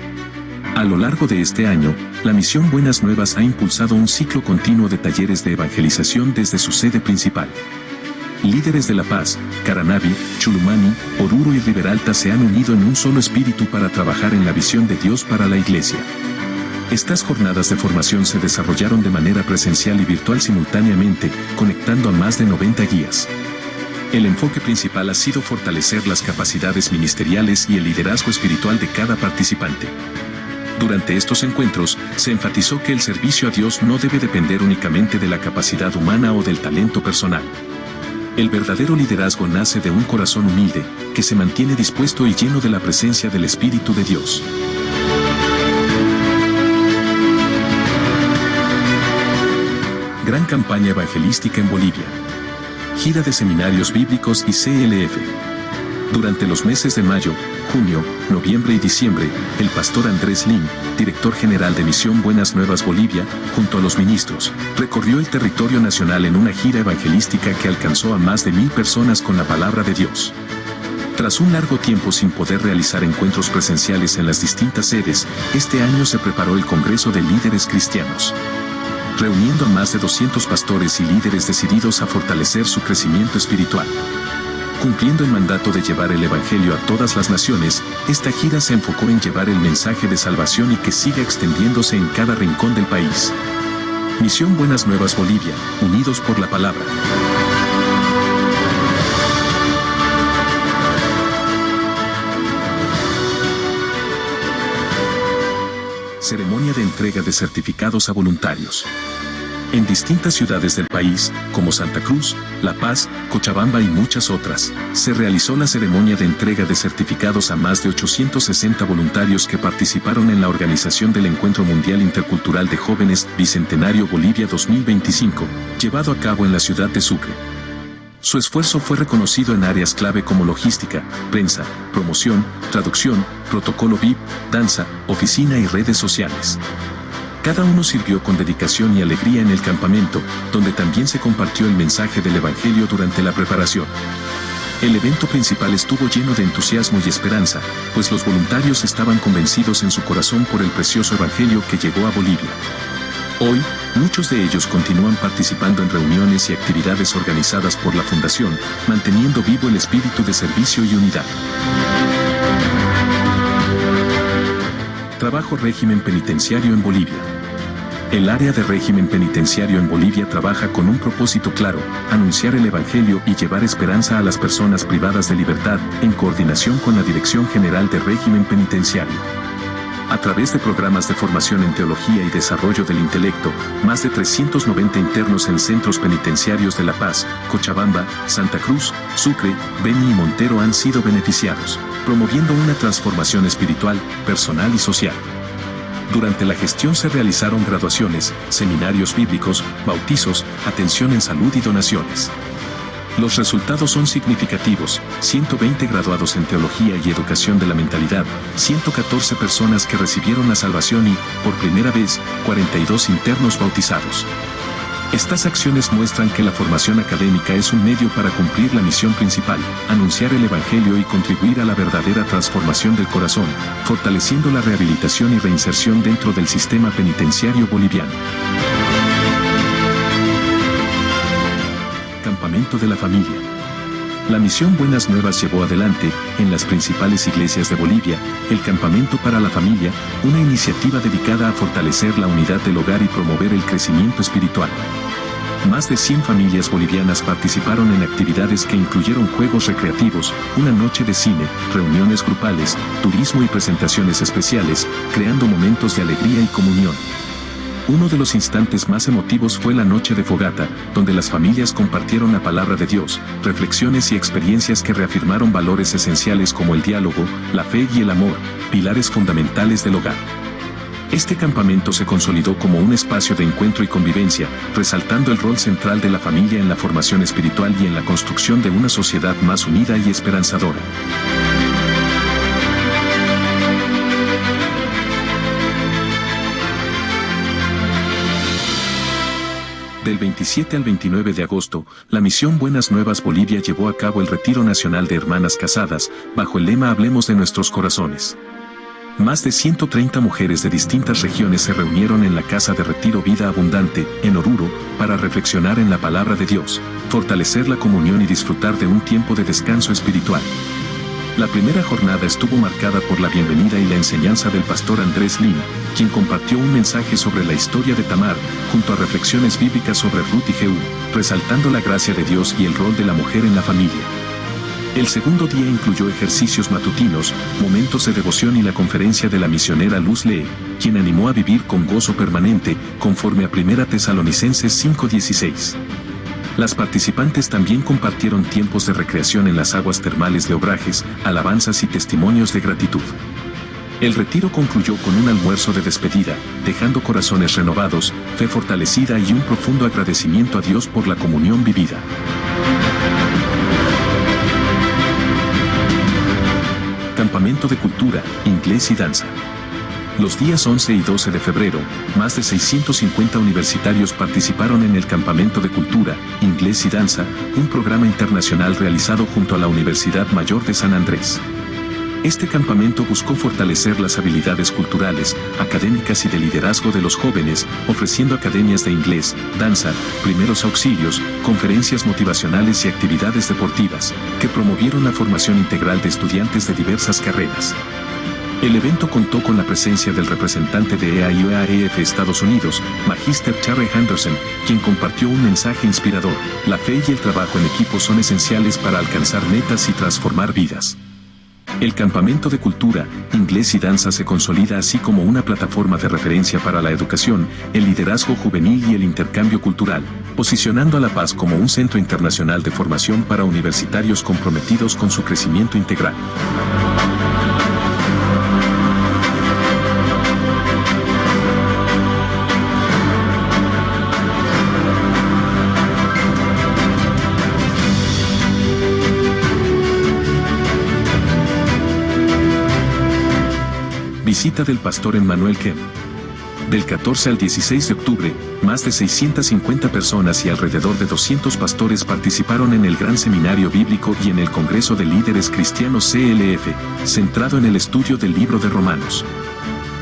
A lo largo de este año, la Misión Buenas Nuevas ha impulsado un ciclo continuo de talleres de evangelización desde su sede principal. Líderes de La Paz, Caranavi, Chulumani, Oruro y Riberalta se han unido en un solo espíritu para trabajar en la visión de Dios para la Iglesia. Estas jornadas de formación se desarrollaron de manera presencial y virtual simultáneamente, conectando a más de noventa guías. El enfoque principal ha sido fortalecer las capacidades ministeriales y el liderazgo espiritual de cada participante. Durante estos encuentros, se enfatizó que el servicio a Dios no debe depender únicamente de la capacidad humana o del talento personal. El verdadero liderazgo nace de un corazón humilde, que se mantiene dispuesto y lleno de la presencia del Espíritu de Dios. Gran campaña evangelística en Bolivia. Gira de seminarios bíblicos y C L F. Durante los meses de mayo, junio, noviembre y diciembre, el pastor Andrés Lin, director general de Misión Buenas Nuevas Bolivia, junto a los ministros, recorrió el territorio nacional en una gira evangelística que alcanzó a más de mil personas con la palabra de Dios. Tras un largo tiempo sin poder realizar encuentros presenciales en las distintas sedes, este año se preparó el Congreso de Líderes Cristianos, reuniendo a más de doscientos pastores y líderes decididos a fortalecer su crecimiento espiritual. Cumpliendo el mandato de llevar el evangelio a todas las naciones, esta gira se enfocó en llevar el mensaje de salvación y que siga extendiéndose en cada rincón del país. Misión Buenas Nuevas Bolivia, unidos por la palabra. Ceremonia de entrega de certificados a voluntarios. En distintas ciudades del país, como Santa Cruz, La Paz, Cochabamba y muchas otras, se realizó la ceremonia de entrega de certificados a más de ochocientos sesenta voluntarios que participaron en la organización del Encuentro Mundial Intercultural de Jóvenes Bicentenario Bolivia dos mil veinticinco, llevado a cabo en la ciudad de Sucre. Su esfuerzo fue reconocido en áreas clave como logística, prensa, promoción, traducción, protocolo vip, danza, oficina y redes sociales. Cada uno sirvió con dedicación y alegría en el campamento, donde también se compartió el mensaje del evangelio durante la preparación. El evento principal estuvo lleno de entusiasmo y esperanza, pues los voluntarios estaban convencidos en su corazón por el precioso evangelio que llegó a Bolivia. Hoy, muchos de ellos continúan participando en reuniones y actividades organizadas por la Fundación, manteniendo vivo el espíritu de servicio y unidad. Trabajo régimen penitenciario en Bolivia. El área de régimen penitenciario en Bolivia trabaja con un propósito claro: anunciar el evangelio y llevar esperanza a las personas privadas de libertad, en coordinación con la Dirección General de Régimen Penitenciario. A través de programas de formación en teología y desarrollo del intelecto, más de trescientos noventa internos en centros penitenciarios de La Paz, Cochabamba, Santa Cruz, Sucre, Beni y Montero han sido beneficiados, promoviendo una transformación espiritual, personal y social. Durante la gestión se realizaron graduaciones, seminarios bíblicos, bautizos, atención en salud y donaciones. Los resultados son significativos: ciento veinte graduados en teología y educación de la mentalidad, ciento catorce personas que recibieron la salvación y, por primera vez, cuarenta y dos internos bautizados. Estas acciones muestran que la formación académica es un medio para cumplir la misión principal: anunciar el evangelio y contribuir a la verdadera transformación del corazón, fortaleciendo la rehabilitación y reinserción dentro del sistema penitenciario boliviano. Campamento de la Familia. La misión Buenas Nuevas llevó adelante, en las principales iglesias de Bolivia, el Campamento para la Familia, una iniciativa dedicada a fortalecer la unidad del hogar y promover el crecimiento espiritual. Más de cien familias bolivianas participaron en actividades que incluyeron juegos recreativos, una noche de cine, reuniones grupales, turismo y presentaciones especiales, creando momentos de alegría y comunión. Uno de los instantes más emotivos fue la noche de fogata, donde las familias compartieron la palabra de Dios, reflexiones y experiencias que reafirmaron valores esenciales como el diálogo, la fe y el amor, pilares fundamentales del hogar. Este campamento se consolidó como un espacio de encuentro y convivencia, resaltando el rol central de la familia en la formación espiritual y en la construcción de una sociedad más unida y esperanzadora. Del veintisiete al veintinueve de agosto, la Misión Buenas Nuevas Bolivia llevó a cabo el Retiro Nacional de Hermanas Casadas, bajo el lema Hablemos de nuestros corazones. Más de ciento treinta mujeres de distintas regiones se reunieron en la Casa de Retiro Vida Abundante, en Oruro, para reflexionar en la palabra de Dios, fortalecer la comunión y disfrutar de un tiempo de descanso espiritual. La primera jornada estuvo marcada por la bienvenida y la enseñanza del pastor Andrés Lin, quien compartió un mensaje sobre la historia de Tamar, junto a reflexiones bíblicas sobre Ruth y Jehú, resaltando la gracia de Dios y el rol de la mujer en la familia. El segundo día incluyó ejercicios matutinos, momentos de devoción y la conferencia de la misionera Luz Lee, quien animó a vivir con gozo permanente, conforme a Primera Tesalonicenses cinco dieciséis. Las participantes también compartieron tiempos de recreación en las aguas termales de Obrajes, alabanzas y testimonios de gratitud. El retiro concluyó con un almuerzo de despedida, dejando corazones renovados, fe fortalecida y un profundo agradecimiento a Dios por la comunión vivida. Campamento de Cultura, Inglés y Danza. Los días once y doce de febrero, más de seiscientos cincuenta universitarios participaron en el Campamento de Cultura, Inglés y Danza, un programa internacional realizado junto a la Universidad Mayor de San Andrés. Este campamento buscó fortalecer las habilidades culturales, académicas y de liderazgo de los jóvenes, ofreciendo academias de inglés, danza, primeros auxilios, conferencias motivacionales y actividades deportivas, que promovieron la formación integral de estudiantes de diversas carreras. El evento contó con la presencia del representante de E A I O A E F Estados Unidos, Magíster Charlie Henderson, quien compartió un mensaje inspirador: "La fe y el trabajo en equipo son esenciales para alcanzar metas y transformar vidas". El campamento de cultura, inglés y danza se consolida así como una plataforma de referencia para la educación, el liderazgo juvenil y el intercambio cultural, posicionando a La Paz como un centro internacional de formación para universitarios comprometidos con su crecimiento integral. Visita del pastor Emmanuel Kim. Del catorce al dieciséis de octubre, más de seiscientas cincuenta personas y alrededor de doscientos pastores participaron en el Gran Seminario Bíblico y en el Congreso de Líderes Cristianos C L F, centrado en el estudio del libro de Romanos.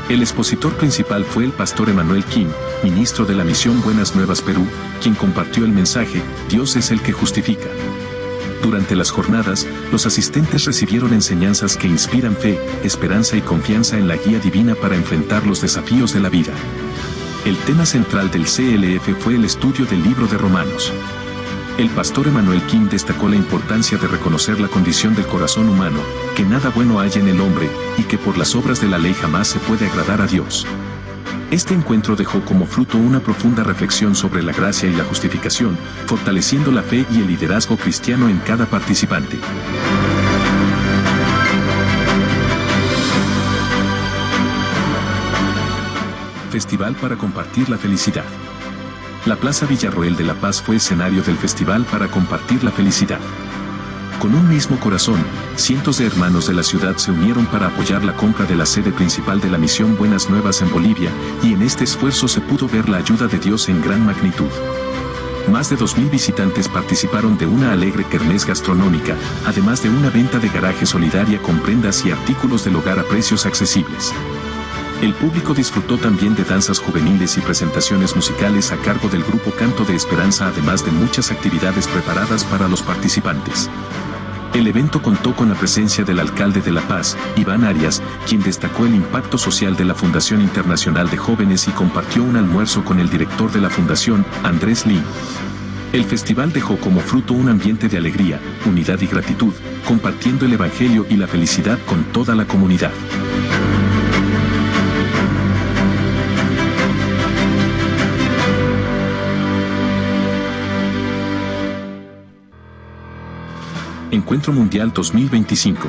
El expositor principal fue el pastor Emmanuel Kim, ministro de la Misión Buenas Nuevas Perú, quien compartió el mensaje: "Dios es el que justifica". Durante las jornadas, los asistentes recibieron enseñanzas que inspiran fe, esperanza y confianza en la guía divina para enfrentar los desafíos de la vida. El tema central del C L F fue el estudio del libro de Romanos. El pastor Emmanuel Kim destacó la importancia de reconocer la condición del corazón humano, que nada bueno hay en el hombre, y que por las obras de la ley jamás se puede agradar a Dios. Este encuentro dejó como fruto una profunda reflexión sobre la gracia y la justificación, fortaleciendo la fe y el liderazgo cristiano en cada participante. Festival para compartir la felicidad. La Plaza Villarroel de La Paz fue escenario del Festival para compartir la felicidad. Con un mismo corazón, cientos de hermanos de la ciudad se unieron para apoyar la compra de la sede principal de la Misión Buenas Nuevas en Bolivia, y en este esfuerzo se pudo ver la ayuda de Dios en gran magnitud. Más de dos mil visitantes participaron de una alegre kermés gastronómica, además de una venta de garaje solidaria con prendas y artículos del hogar a precios accesibles. El público disfrutó también de danzas juveniles y presentaciones musicales a cargo del grupo Canto de Esperanza, además de muchas actividades preparadas para los participantes. El evento contó con la presencia del alcalde de La Paz, Iván Arias, quien destacó el impacto social de la Fundación Internacional de Jóvenes y compartió un almuerzo con el director de la fundación, Andrés Lin. El festival dejó como fruto un ambiente de alegría, unidad y gratitud, compartiendo el evangelio y la felicidad con toda la comunidad. Encuentro Mundial dos mil veinticinco.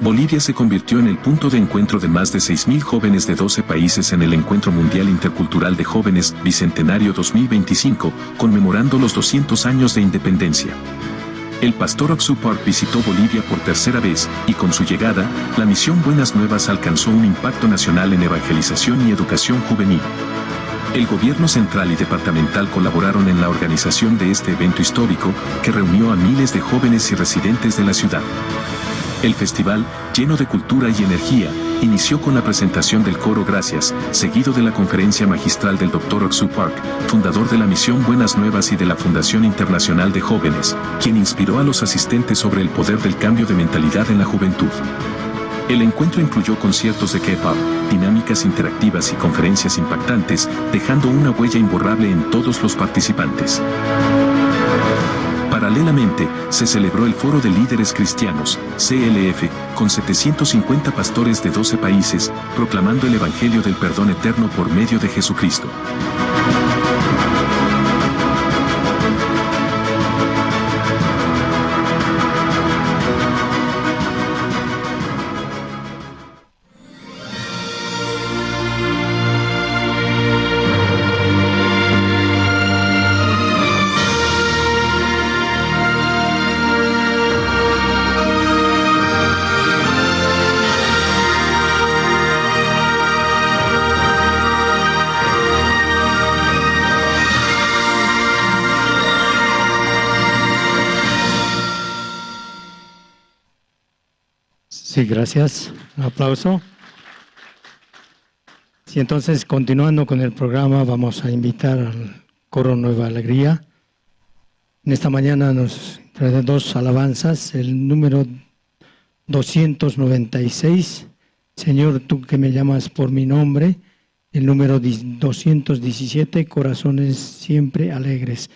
Bolivia se convirtió en el punto de encuentro de más de seis mil jóvenes de doce países en el Encuentro Mundial Intercultural de Jóvenes, Bicentenario dos mil veinticinco, conmemorando los doscientos años de independencia. El pastor Oxu Park visitó Bolivia por tercera vez, y con su llegada, la Misión Buenas Nuevas alcanzó un impacto nacional en evangelización y educación juvenil. El gobierno central y departamental colaboraron en la organización de este evento histórico, que reunió a miles de jóvenes y residentes de la ciudad. El festival, lleno de cultura y energía, inició con la presentación del coro Gracias, seguido de la conferencia magistral del doctor Oxu Park, fundador de la Misión Buenas Nuevas y de la Fundación Internacional de Jóvenes, quien inspiró a los asistentes sobre el poder del cambio de mentalidad en la juventud. El encuentro incluyó conciertos de K-pop, dinámicas interactivas y conferencias impactantes, dejando una huella imborrable en todos los participantes. Paralelamente, se celebró el Foro de Líderes Cristianos, C L F, con setecientos cincuenta pastores de doce países, proclamando el evangelio del perdón eterno por medio de Jesucristo. Sí, gracias. Un aplauso. Sí, entonces, continuando con el programa, vamos a invitar al coro Nueva Alegría. En esta mañana nos trae dos alabanzas, el número doscientos noventa y seis, Señor, tú que me llamas por mi nombre, el número dis-, doscientos diecisiete, Corazones siempre alegres.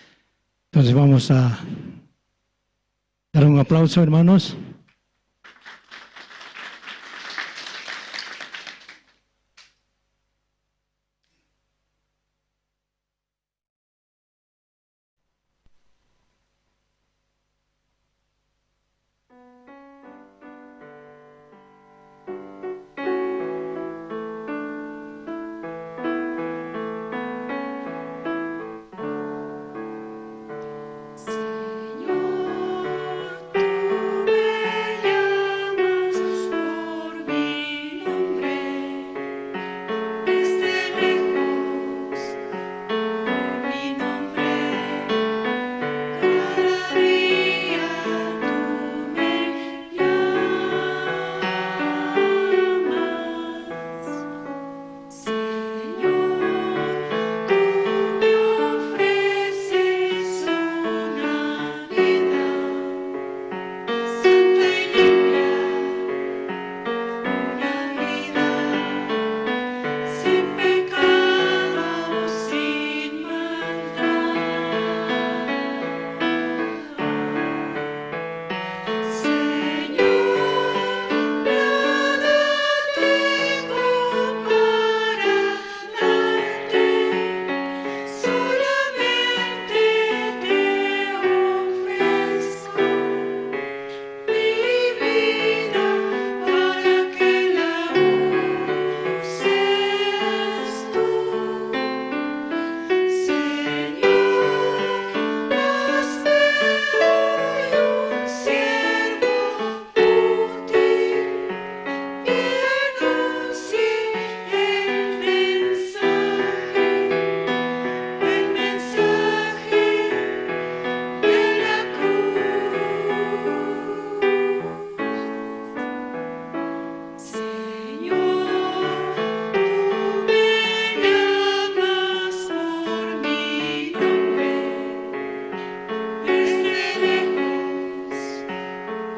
Entonces vamos a dar un aplauso, hermanos. Señor, tú me llamas por mi nombre, desde lejos por mi nombre, cada día tú me llamas. Señor, tú me ofreces una vida santa y limpia, una vida sin pecado, sin maldad. Señor, nada tengo para darte, solamente te ofrezco mi vida para que la uses tú. Señor, hazme hoy un siervo útil, que anuncie el mensaje, el mensaje de la cruz. Señor, tú me llamas por mi nombre, desde lejos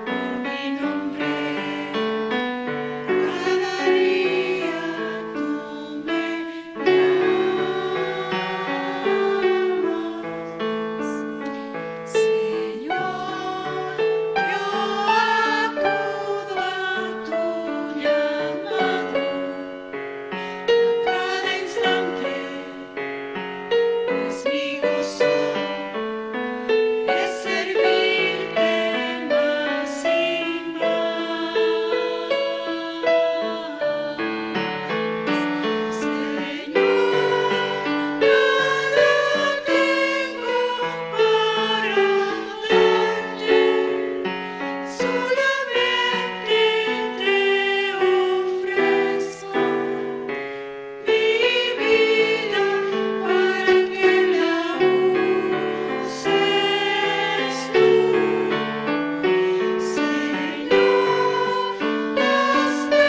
por mi nombre, cada día tú me llamas. Señor, yo acudo a tu llamado a cada instante, pues mi gozo es servirte más y más. Señor, nada tengo para darte, solamente te ofrezco mi vida para que la uses tú. Señor, hazme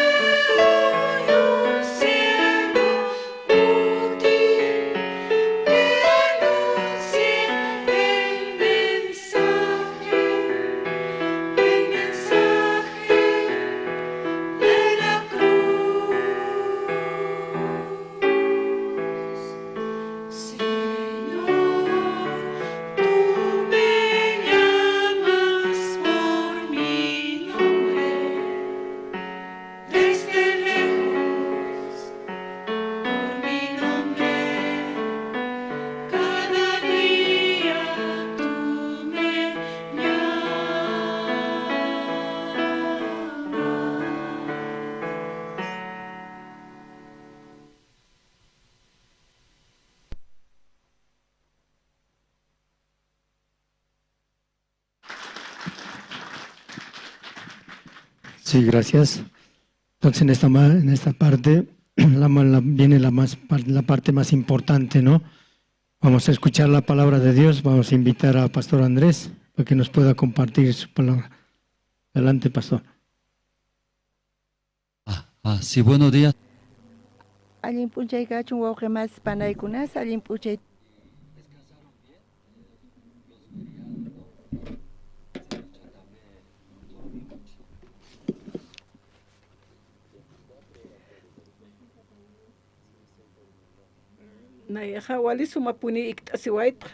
hoy un siervo útil, que anuncie el mensaje, el mensaje de la cruz. Señor, tú me llamas por mi nombre, desde lejos por mi nombre, cada día tú me llamas. Sí, gracias. Entonces, en esta ma-, en esta parte, la ma-, la, viene la más par-, la parte más importante, ¿no? Vamos a escuchar la palabra de Dios. Vamos a invitar a Pastor Andrés para que nos pueda compartir su palabra. Adelante, Pastor. Ah, sí, buenos días. Allin p'unchaykachun wawqimas panaykunas, allin p'unchay. Nayaxa wali sumapuni ikt'asiwaytxa.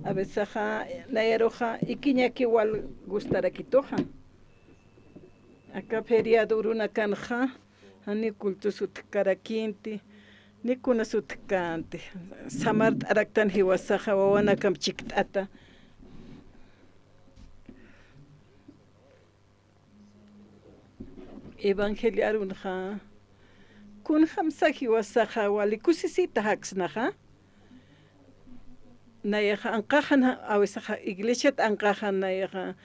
A veces nayaruxa ikiñaki wal gustarakituxa. Aka feriado urunakanxa, jani cultos utjkarakinti, ni kunas utjkänti. Samart'araktan jiwasaxa, wawanakam chikt'ata. Evangelio arunxa, kunjamsa jiwasaxa wali kusisita jaksnaxa. Nayaxa anqaxan, a veces iglesiat anqaxan, nayaxa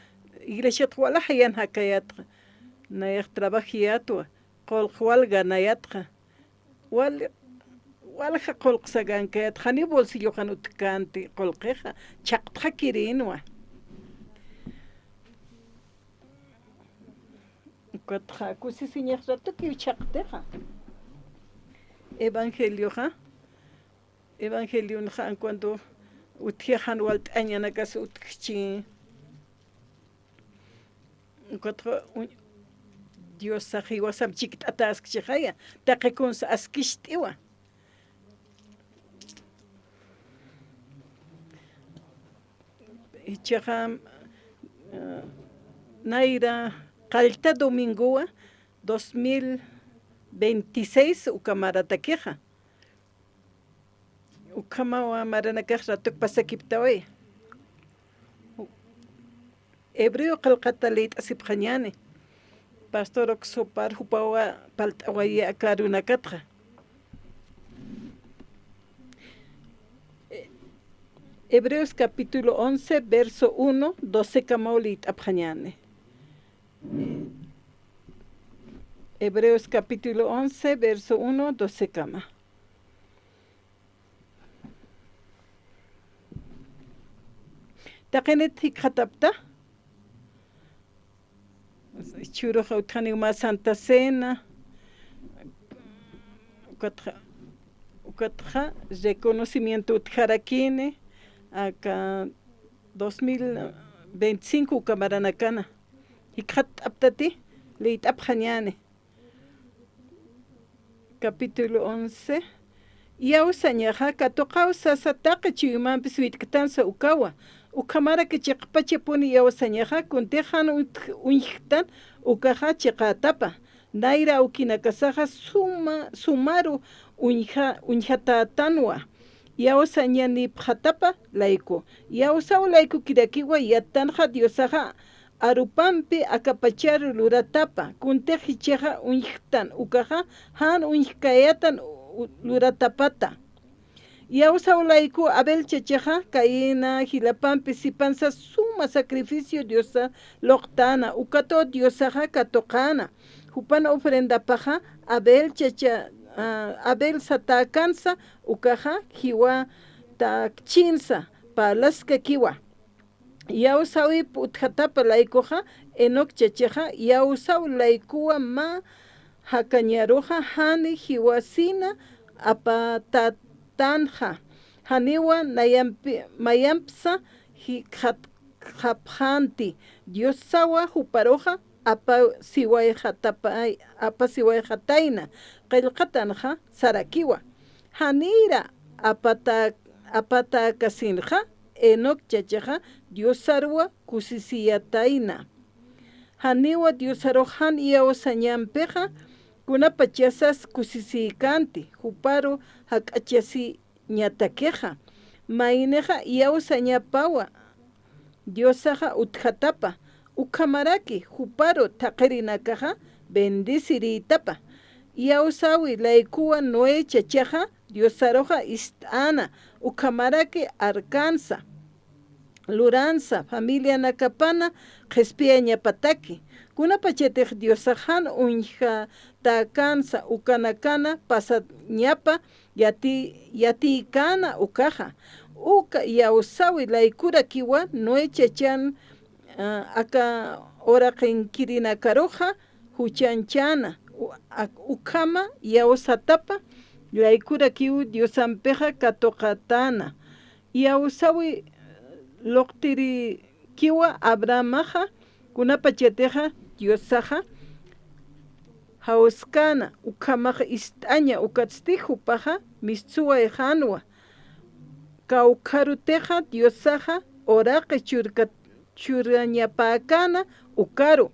iglesiat walaxa yan jakayatxa. Nayax trabajiyatwa, qullq wal ganayatxa. Wal, walja qullq sagankayat, jani bolsilloxan utjkänti qullqixa, chhaqtxakirinwa. Ukatxa kusisiñax ratukiw chhaqtixa. Evangelioxa, evangelionxa, en cuanto utji jan walt'añanakas utjchi. Ukatxa, uñ-, Diosax jiwasam chikt'ata askchixaya, taqi kunsa askist'iwa. Jichhaxa, eh, nayra qallta domingowa dos mil veintiséis uka maratakixa. Ukhamawa maranakax ratuk pasakiptaway. Hebreo qillqata liyt'asipxañäni. Pastor Oxopar jupawa parlt'awayi aka arunakatxa. Hebreos capítulo once, verso uno, doce kamaw liyt'apxañäni. Hebreos capítulo once, verso uno, doce kama. Taqinit jikxatapta, jichhüruxa utjaniw mä Santa Cena, ukatxa, ukatxa reconocimiento utjarakini, aka dos mil veinticinco uka maranakana. Jikxatt'aptati, liyt'apxañäni. Capítulo once. Iyawsañaxa katuqaw sasa taqi chuymampis witktansa ukawa. Ukhamaraki chiqpachapuni iyawsañaxa, kuntix jan uñj-, uñjktan ukaxa chiqätapa. Nayra awkinakasaxa suma, sumaru uñja-, uñjatätanwa. Iyawsañanipxatapa layku. Iyawsaw laykukirakiwa yattanxa Diosaxa arupampi akapacharu luratapa, kuntix jichhaxa uñjktan ukaxa jan uñjkayätan u-, luratapata. Iyawsaw layku Abel chachaxa Caina jilapampi sipansa suma sacrificio Diosa luqtäna, ukatwa Diosaxa katuqäna. Jupan ofrendapaxa Abel chacha, ah, Abel satäkansa ukaxa jiwatäkchinsa parlaskakiwa. Iyawsawip utjatapa laykuxa, Enoc chachaxa, iyawsaw laykuwa mä jakañaruxa, jani jiwasina apatätanxa, janiwa nayampi-, mayampsa jikxatxapxänti, Diosawa juparuxa apasiwayxatapay-, apasiwayxatayna, qillqatanxa sarakiwa. Janïra apata-, apatäkasinxa, Enoc chachaxa Diosaruwa kusisiyatayna. Janiwa Diosarux jan iyawsañampixa, kunapachasas kusisïkänti, juparu jak'achasiñatakixa. Maynixa iyawsañapawa, Diosaxa utjatapa, ukhamaraki juparu thaqirinakaxa bendecirïtapa. Iyawsawi laykuwa Noé chachaxa Diosaruxa ist'äna, ukhamaraki arkansa, luransa, familianakapana qhispiyañapataki. Kunapachatix Diosax jan uñjatäkansa ukanakana pasañapa yati-, yatiykäna ukaxa. Uka iyawsawi laykurakiwa Noé chachan, ah, aka uraqinkirinakaruxa juchañchäna, U-, ak-, ukhama iyawsatapa, laykurakiw Diosampixa katuqatäna. Iyawsawi luqtirikiwa Abrahamaxa, kunapachatixa Diosaxa jawskäna, ukhamaxa ist'aña, ukatsti jupaxa mistsuwayxänwa. Kawkharutixa Diosaxa uraqi churka-, churañapäkäna ukaru.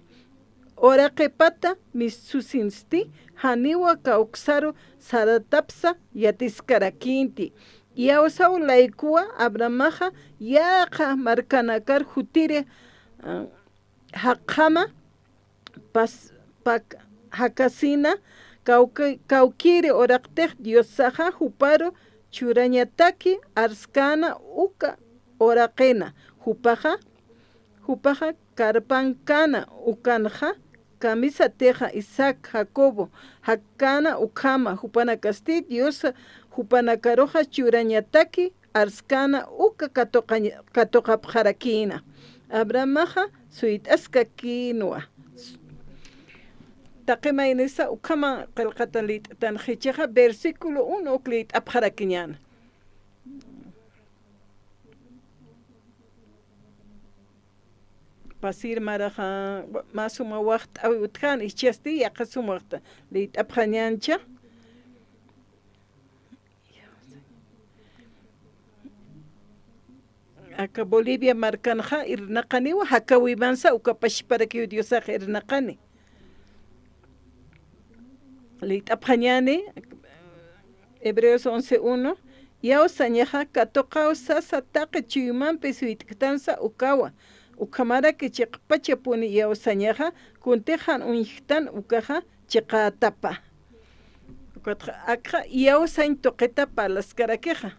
Uraqipata mistsusinsti, janiwa kawksaru saratapsa yatiskarakïnti. Iyawsaw laykuwa Abrahamaxa yaqha markanakar jutiri, ah, jaqjama pas-, pak-, jakasina, kawki-, kawkiri uraqtix Diosaxa juparu churañataki arskäna uka uraqina, jupaxa, jupaxa karpankäna ukanxa, kamisatixa Isaac, Jacobo, jakkäna ukhama, jupanakasti Dios jupanakaruxa churañataki arskäna uka katuqañ-, katuqapxarakïna. Abrahamaxa suyt'askakïnwa. Taqi maynisa ukhama qillqatan liyt'atanxa, jichhaxa versículo uno uk liyt'apxarakiñäna. Pasir maraxa, mä suma waxt'awi utjäna, jichhasti yaqha suma waxt'a liyt'apxañäncha. Aka Bolivia markanxa irnaqaniwa, jakawimansa uka pachparakiw Diosax irnaqani. Liyt'apxañäni, Hebreos once uno, iyawsañaxa katuqaw sasa taqi chuymampi suyt'ktansa ukawa, ukhamaraki chiqpachapuni iyawsañaxa kuntix jan uñjktan ukaxa chiqätapa. Ukatxa akxa iyawsañ tuqita parlaskarakixa.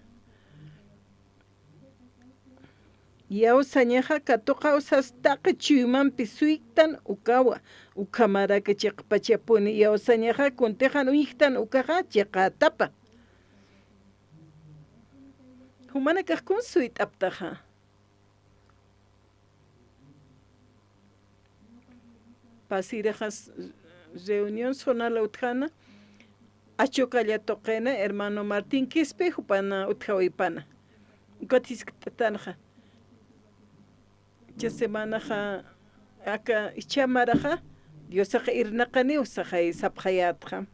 Iyawsañaxa katuqaw sas taqi chuymampi suyktan ukawa, ukhamaraki chiqpachapuni iyawsañaxa kuntix jan uñjktan ukaxa chiqätapa. Jumanakax kun suyt'aptaxa. Pasiraxas reunión zonal utjäna, Achokalla tuqina, hermano Martín Quispe, jupana utjawipana. Ukat jiskt'atanxa. Jichha semanaxa, aka jichha maraxa, Diosax irnaqaniw saxay sapxayätxa.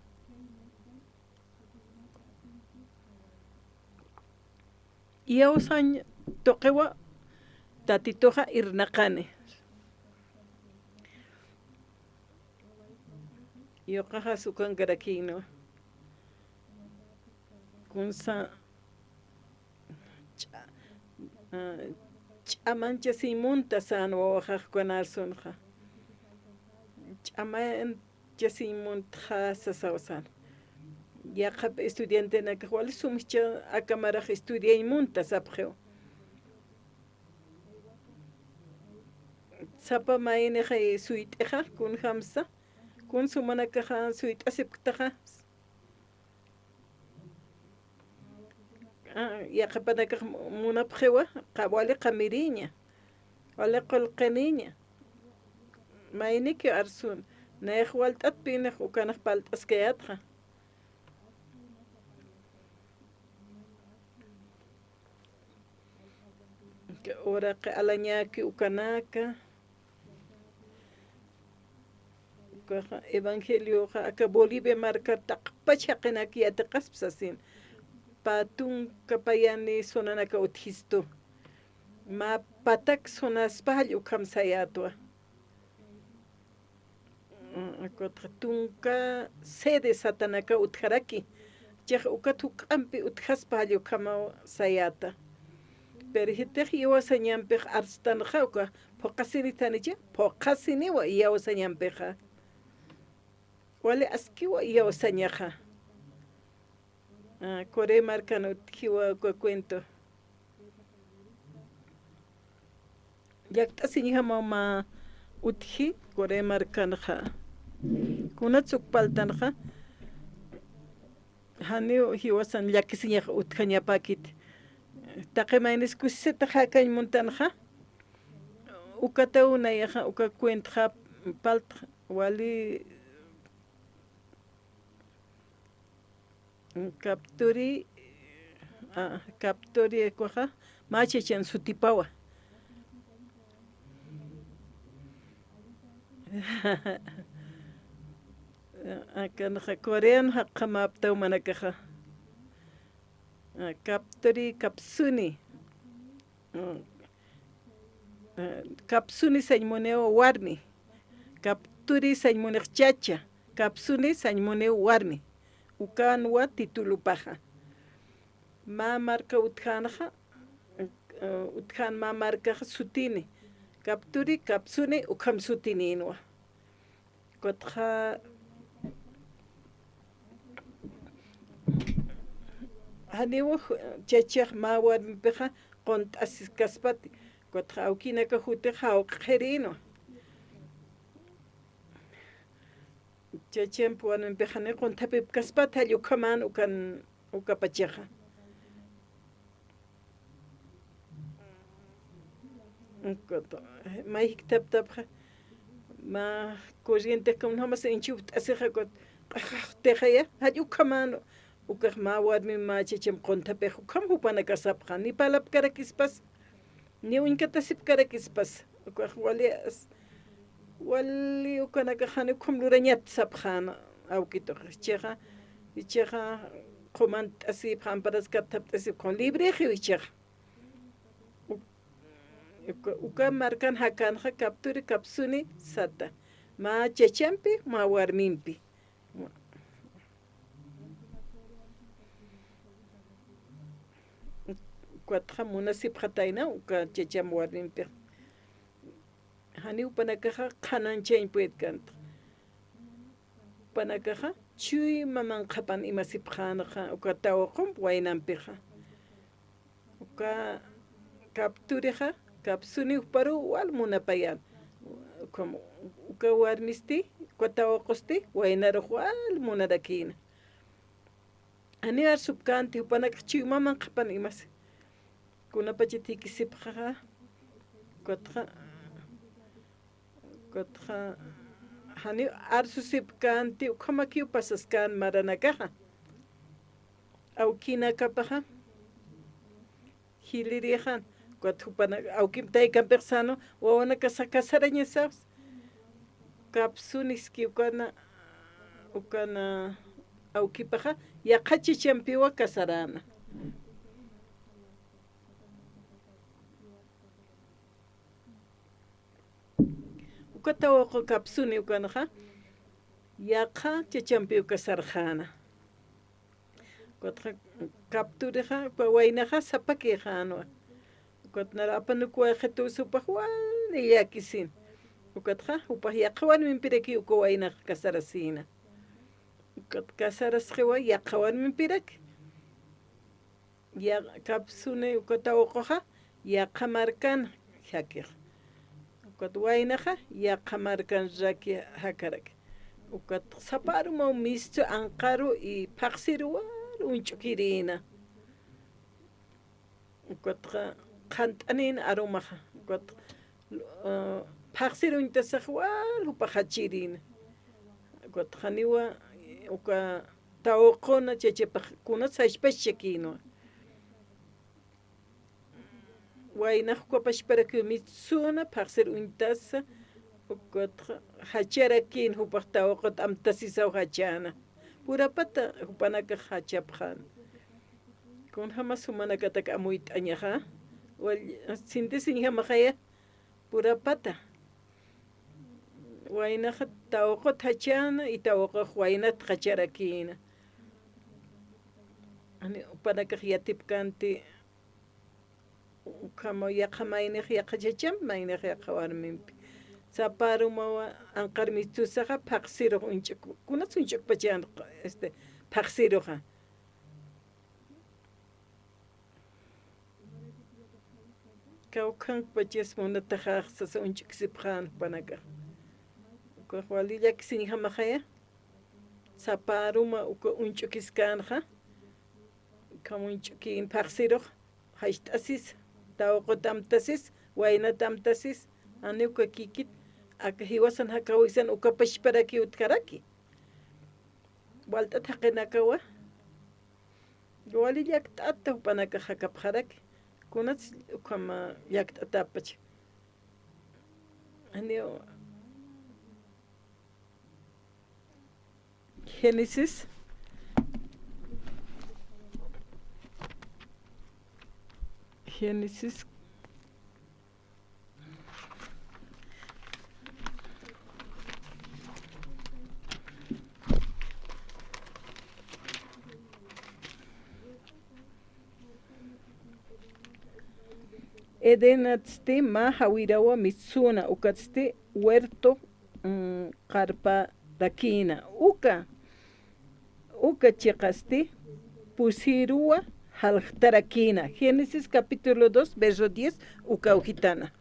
Iyawsañ tuqiwa Tatituxa irnaqani. Yuqaxas ukankarakïnwa. Kunsa ch'a-, ah, ch'amanchasiñ munta sän wawaxax ukan arsunxa. Ch'aman chasiñ muntxa sasaw sän. Yaqhap estudiantenakax wali sum jichha aka marax estudiañ munta sapxiw. Sapa maynixa suyt'ixa, kunjamsa, kun sumanakaxa suyt'asipktaxa. Ah, yaqhipanakax mu-, munapxiwa, qa-, wali qamiriña, wali qullqiniña. Mayniki arsun, nayax walt'atpinix ukanix palt'askayätxa. Uraqi alañäki ukanaka. Ukaxa evangelioxa aka Bolivia markar taqpach jaqinak yatiqaspa sasin. Pä tunka payani sunanaka utjistu. Mä patak sunaspa jall ukham sayätwa. Ukatxa tunka sede satanaka utjaraki. Chiqa ukat juk'ampi utjaspa jall ukhamaw sayäta. Pero jitix iyawsañampix arstanxa uka phuqhasinitanicha, phuqhasiniwa iyawsañampixa. Wali askiwa iyawsañaxa. Ah, Corea markan utjiwa uka cuento. Llakt'asiñjamaw mä utji Corea markanxa. Kunats uk paltanxa, janiw jiwasan llakisiñax utjañapäkit. Taqi maynis kusisitax jakañ muntanxa, ukataw nayaxa uka cuentxa paltxa, wali Kapturi, ah, kapturi ukwaxa, mä chachan sutipawa. Akanxa coreano jaqjamäpta jumanakaxa. Ah, kapturi, kapsuni. Mm. Ah, kapsuni sañ muniw warmi. Kapturi sañ munix chacha. Kapsuni sañ muniw warmi. Ukanwa titulupaxa. Mä marka utjänxa, eh, utjän mä markaxa sutini. Kapturi, kapsuni, ukham sutinïnwa. Ukatxa, janiw chachax mä warmimpixa qunt'asiskaspati. Ukatxa awkinaka jutix jawq'irïnwa. Chachamp warmimpixa janiw qunthapipkaspati, jall ukhaman ukan ukapachaxa. Ukat, may jikthaptapxa, mä corrientix kunjamas inchupt'asixa, ukat q'axaxtixaya, jall ukhaman, ukax mä warmim mä chacham qunthapix, ukham jupanakax sapxän, ni parlapkarakispas, ni uñkatasipkarakispas, ukax wali as-, wali ukanakax janiw ukham lurañat sapxän, awkitux, jichhaxa, jichhaxa, qumant'asipxä, amparaskatt'asipxä, librexi jichhaxa. U-, uka, uka markan jakänxa kapturi, kapsuni sata. Mä chachampi, mä warmimpi. Ukatxa munasipxatayna, uka chacham warmimpi. Janiw jupanakaxa qhanañchañ puedkänti. Jupanakaxa chuyma manqhapan imasipxänxa, uka tawaqump waynampixa. Uka kapturixa, kapsuni juparuw wal munapayän. Ukham, uka warmisti, uka tawaqusti, waynarux wal munarakïna. Janiw arsupkänti, jupanakax chuyma manqhapan imasi. Kunapachatï jikisipxaxa, ukatxa, ukatxa, janiw arsusipkänti, ukhamakiw pasaskän maranakaxa. Awkinakapaxa, jilïrïxan, ukat jupanak, awkimp taykampix sänwa, wawanakasa casarañasaw. Kapsuniski ukana, ukana awkipaxa, yaqha chachampiwa casaräna. Uka tawaqu kapsuni ukanxa, yaqha chachampiw casarxäna. Ukatxa kapturixa, uka waynaxa sapakïxänwa. Ukat nara apanukuwayxitusa jupax wali llakisin. Ukatxa, jupax yaqha warmimpirakiw uka waynax casarasïna. Ukat casarasxiwa yaqha warmimpiraki. Ya, kapsuni uka tawaquxa, yaqha markan jakix. Ukat waynaxa, yaqha markanraki jakaraki. Ukat sapa arumaw mistu anqaru y phaxsiruw wal uñch'ukirïna. Ukatxa qhant'anïna arumaxa. Ukat, eh, phaxsir uñtasax wal jupax jachirïna. Ukatxa janiwa, uka tawaquna chachapax kunas jachpachchakïnwa. Waynax uka pachparakiw mitsuna, phaxsir uñtasa, ukatxa jacharakïn jupax tawaqut amtasisaw jachäna. Purapata jupanakax jachapxäna. Kunjamas jumanakatak amuyt'añaxa, wal, sintisiñjamaxaya, purapata. Waynaxa tawaqut jachäna, y tawaqux waynat jacharakïna. Jani jupanakax yatipkänti, ukhamaw yaqha maynix yaqha chachampi, maynix yaqha warmimpi. Sapa arumawa anqar mistusaxa phaxsirux uñch'uk, kunas uñch'ukpachan, este, phaxsiruxa. Kawkhanpachas munataxax sasa uñch'ukisipxän jupanakax. Ukax wali llakisiñjamaxaya. Sapa aruma uka uñch'ukiskänxa. Ukham uñch'ukïn phaxsirux, jacht'asis, tawaqut amtasis, waynat amtasis, jani uka kikit, aka jiwasan jakawisan uka pachparakiw utjaraki. Walt'at jaqinakawa, Wali llakt'ata jupanakax jakapxaraki. Kunats ukhama llakt'atäpach. Janiw Génesis. Génesis. Edenatsti mä jawirawa mitsuna, ukatsti huerto, mm, qarparakïna. Uka, uka chiqasti pusiruwa jaljtarakïna. Génesis capítulo dos, verso diez, uka awjitana.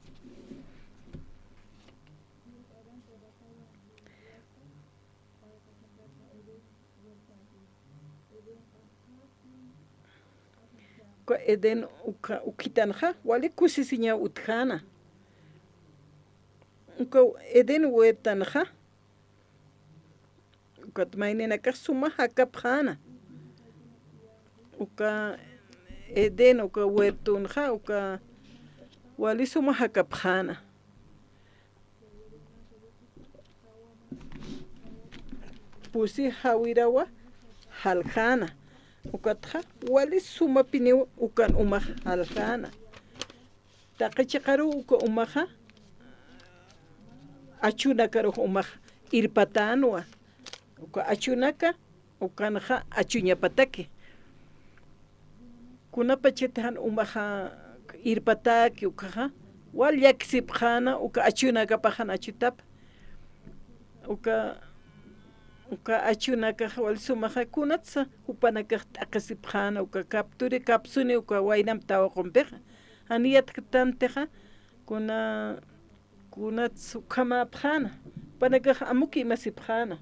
Uka Edén uka, ukhitanxa, wali kusisiñaw utjäna. Uka Edén huertanxa, ukat mayninakax suma jakapxäna. Uka Edén, uka huertonxa, uka wali suma jakapxäna. Pusi jawirawa jaljäna. Ukatxa wali sumapiniw ukan umax jaljäna. Taqi chiqaruw uka umaxa, achunakarux umax irpatänwa. Uka achunaka, ukanxa achuñapataki. Kunapachatix jan umaxa irpatäki ukaxa, wal llaksipxäna, uka achunakapax jan achutapa. Uka, uka achunakaxa wal sumaxa, kunatsa jupanakax t'aqhisipxäna, uka kapturi, kapsuni, uka waynamp tawaqumpixa. Jan yatktäntixa, kuna, kunats ukhamäpxäna, jupanakax amuk imasipxäna.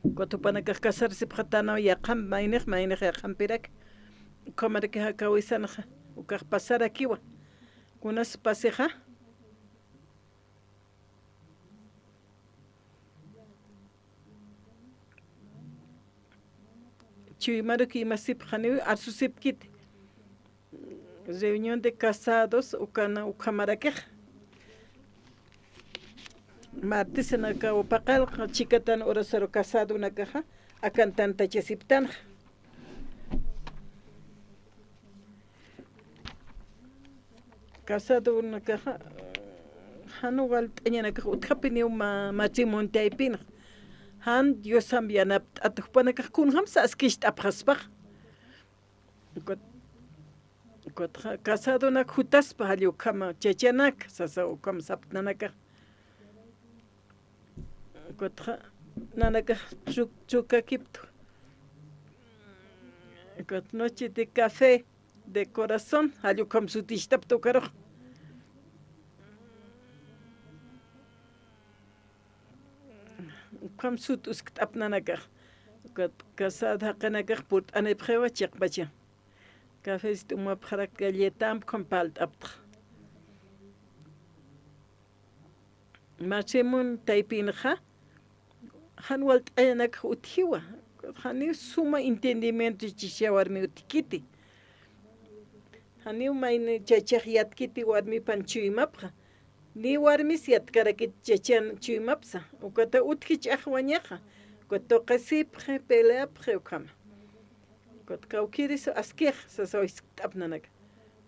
Ukat jupanakax casarasipxatäna yaqham maynix, maynix yaqhampirak. Ukhamaraki jakawisanxa, ukax pasarakiwa. Kunas pasixa. Chuymaruk imasipxaniw arsusipkiti. Reunión de casados, ukan ukhamarakix. Martesanakaw paqallq chikatan horasaru casadonakaxa, akan tantachasiptanxa. Casadonakaxa, jan walt'añanakax utjapiniw ma-, matrimonio taypinxa. Jan Diosamp yanapt'at jupanakax kunjamsa askicht'apxaspax. Ukat, ukatxa casadonak jutaspa jall ukhama chachanak, sasa ukham saptnanakax. Ukatxa nanakax tru-, trukakiptu. Ukat noche de café de corazón, jall ukham sutichtapta ukarux. Ukham sut uskt'ap nanakax. Ukat casado jaqinakax purt'anipxiwa chiqpacha. Café sut'umapxarak galletamp ukham parlt'aptxa. Matrimonio taypinxa, jan walt'añanakax utjiwa, janiw suma entendimiento chicha warmi utjkiti. Janiw mayni chachax yatkiti warmipan chuymapxa, ni warmis yatkarakit chachan chuymapsa, ukata utji ch'axwañaxa, ukat tuqisipxi, peleapxi ukhama. Ukat kawkïris askix, sasaw jiskt'ap nanaka.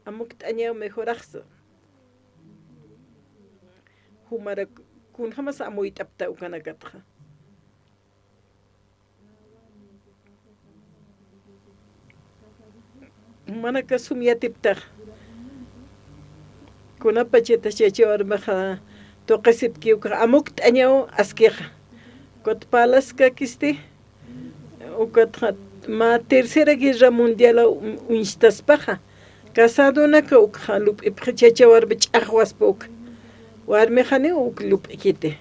Amukt'añaw mejoraxsa. Jumarak kunjamasa amuyt'apta ukanakatxa. Jumanaka sum yatiptax. Kunapachata chacha warmaxa tuqisipki ukax amukt'añaw askixa. Ukat parlaskakisti, ukatxa mä Tercera Guerra Mundial uñstaspaxa, casadonaka ukxa lup'ipxi chacha warmi ch'axwaspa uka. Warmixaniw uk lup'ikiti.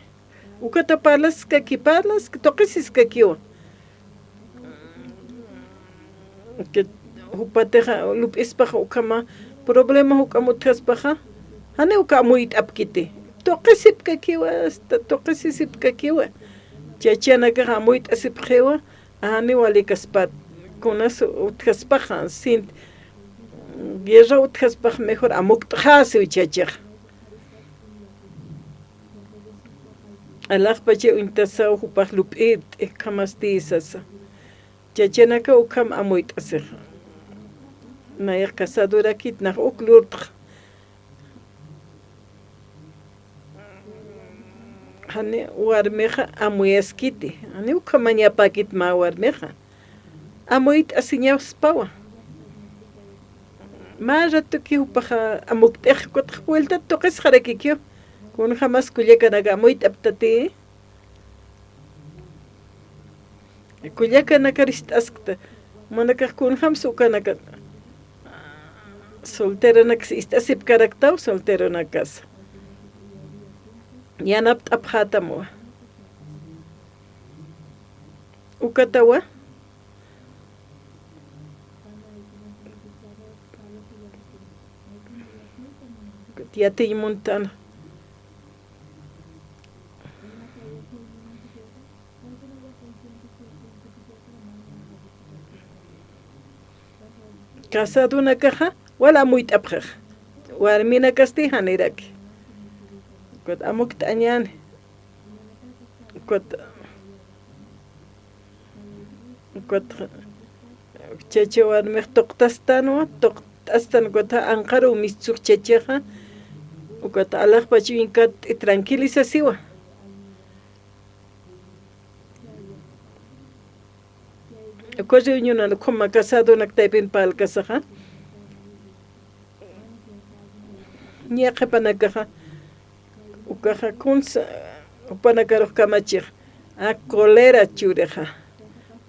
Ukata parlaskaki, parlask-, tuqisiskakiwa. Jupatixa lup'ispaxa ukhama problema juk'amp utjaspaxa, janiw uka amuyt'apkiti. Tuqisipkakiwa, hasta tuqisisipkakiwa. Chachanakax amuyt'asipxiwa, janiw walikaspat, kunas utjaspaxa, sint, guerra utjaspax mejor amukt'xäsiw chachax. Alaxpacha uñtasaw jupax lup'irt'i, ukhamasti sasa. Chachanakax ukham amuyt'asixa. Nayax casadorakit nax uk lurtx. Jani warmixa amuyaskiti. Jani ukhamañapäkit mä warmixa. Amuyt'asiñaspawa. Mä ratuki jupaxa amukt'ix, kutx vuelta tuqisxarakikiw. Kunjämas kullakanaka amuyt'aptati. Kullakanakar ist'askta. Jumanakax kunjämsa ukanaka. Solteronakas ist'asipkaraktaw, solteronakas. Yanapt'apxätamwa. Ukatawa. Yatiñ muntan. Casadonakaxa wal amuyt'apxix. Warminakasti janiraki. Ukat amukt'añäni. Ukat, ukat chacha warmix tuqtastanwa, tuqtastan ukat anqaru mistsuq chachaxa. Ukat alaxpach uñkat tranquilisasiwa. Uka reunionan ukhama casadonak taypin parlkasaxa. Ña qhipanakaxa, ukaxa kunsa, jupanakarux kamachix, a cólera churixa.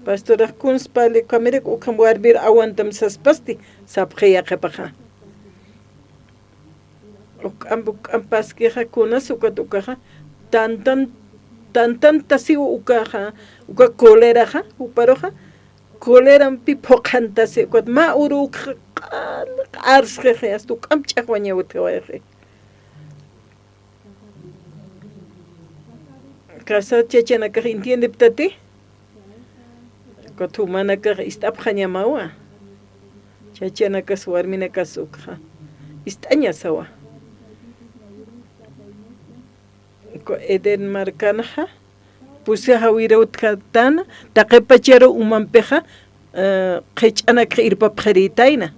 Pastorax kuns parli ukhamirak ukham warmir aguantam saspasti, sapxiya qhipaxa. Uk'amp, uk'ampaskixa kunas ukat ukaxa, tantan, tantantasiw ukaxa, uka cóleraxa, juparuxa, cólerampi phuqhantasi, ukat mä uru ukxa q'al, q'arsxixi, hasta uk'amp ch'axwañaw utjawayxi. Casado chachanakax entiendeptati, ukat jumanakax ist'apxañamawa. Chachanakas warminakas ukxa ist'añasawa. Uka Edén markanxa, pusi jawira utjatana, taqi pacharu umampixa, eh, qhich'anakxa irpapxirïtayna.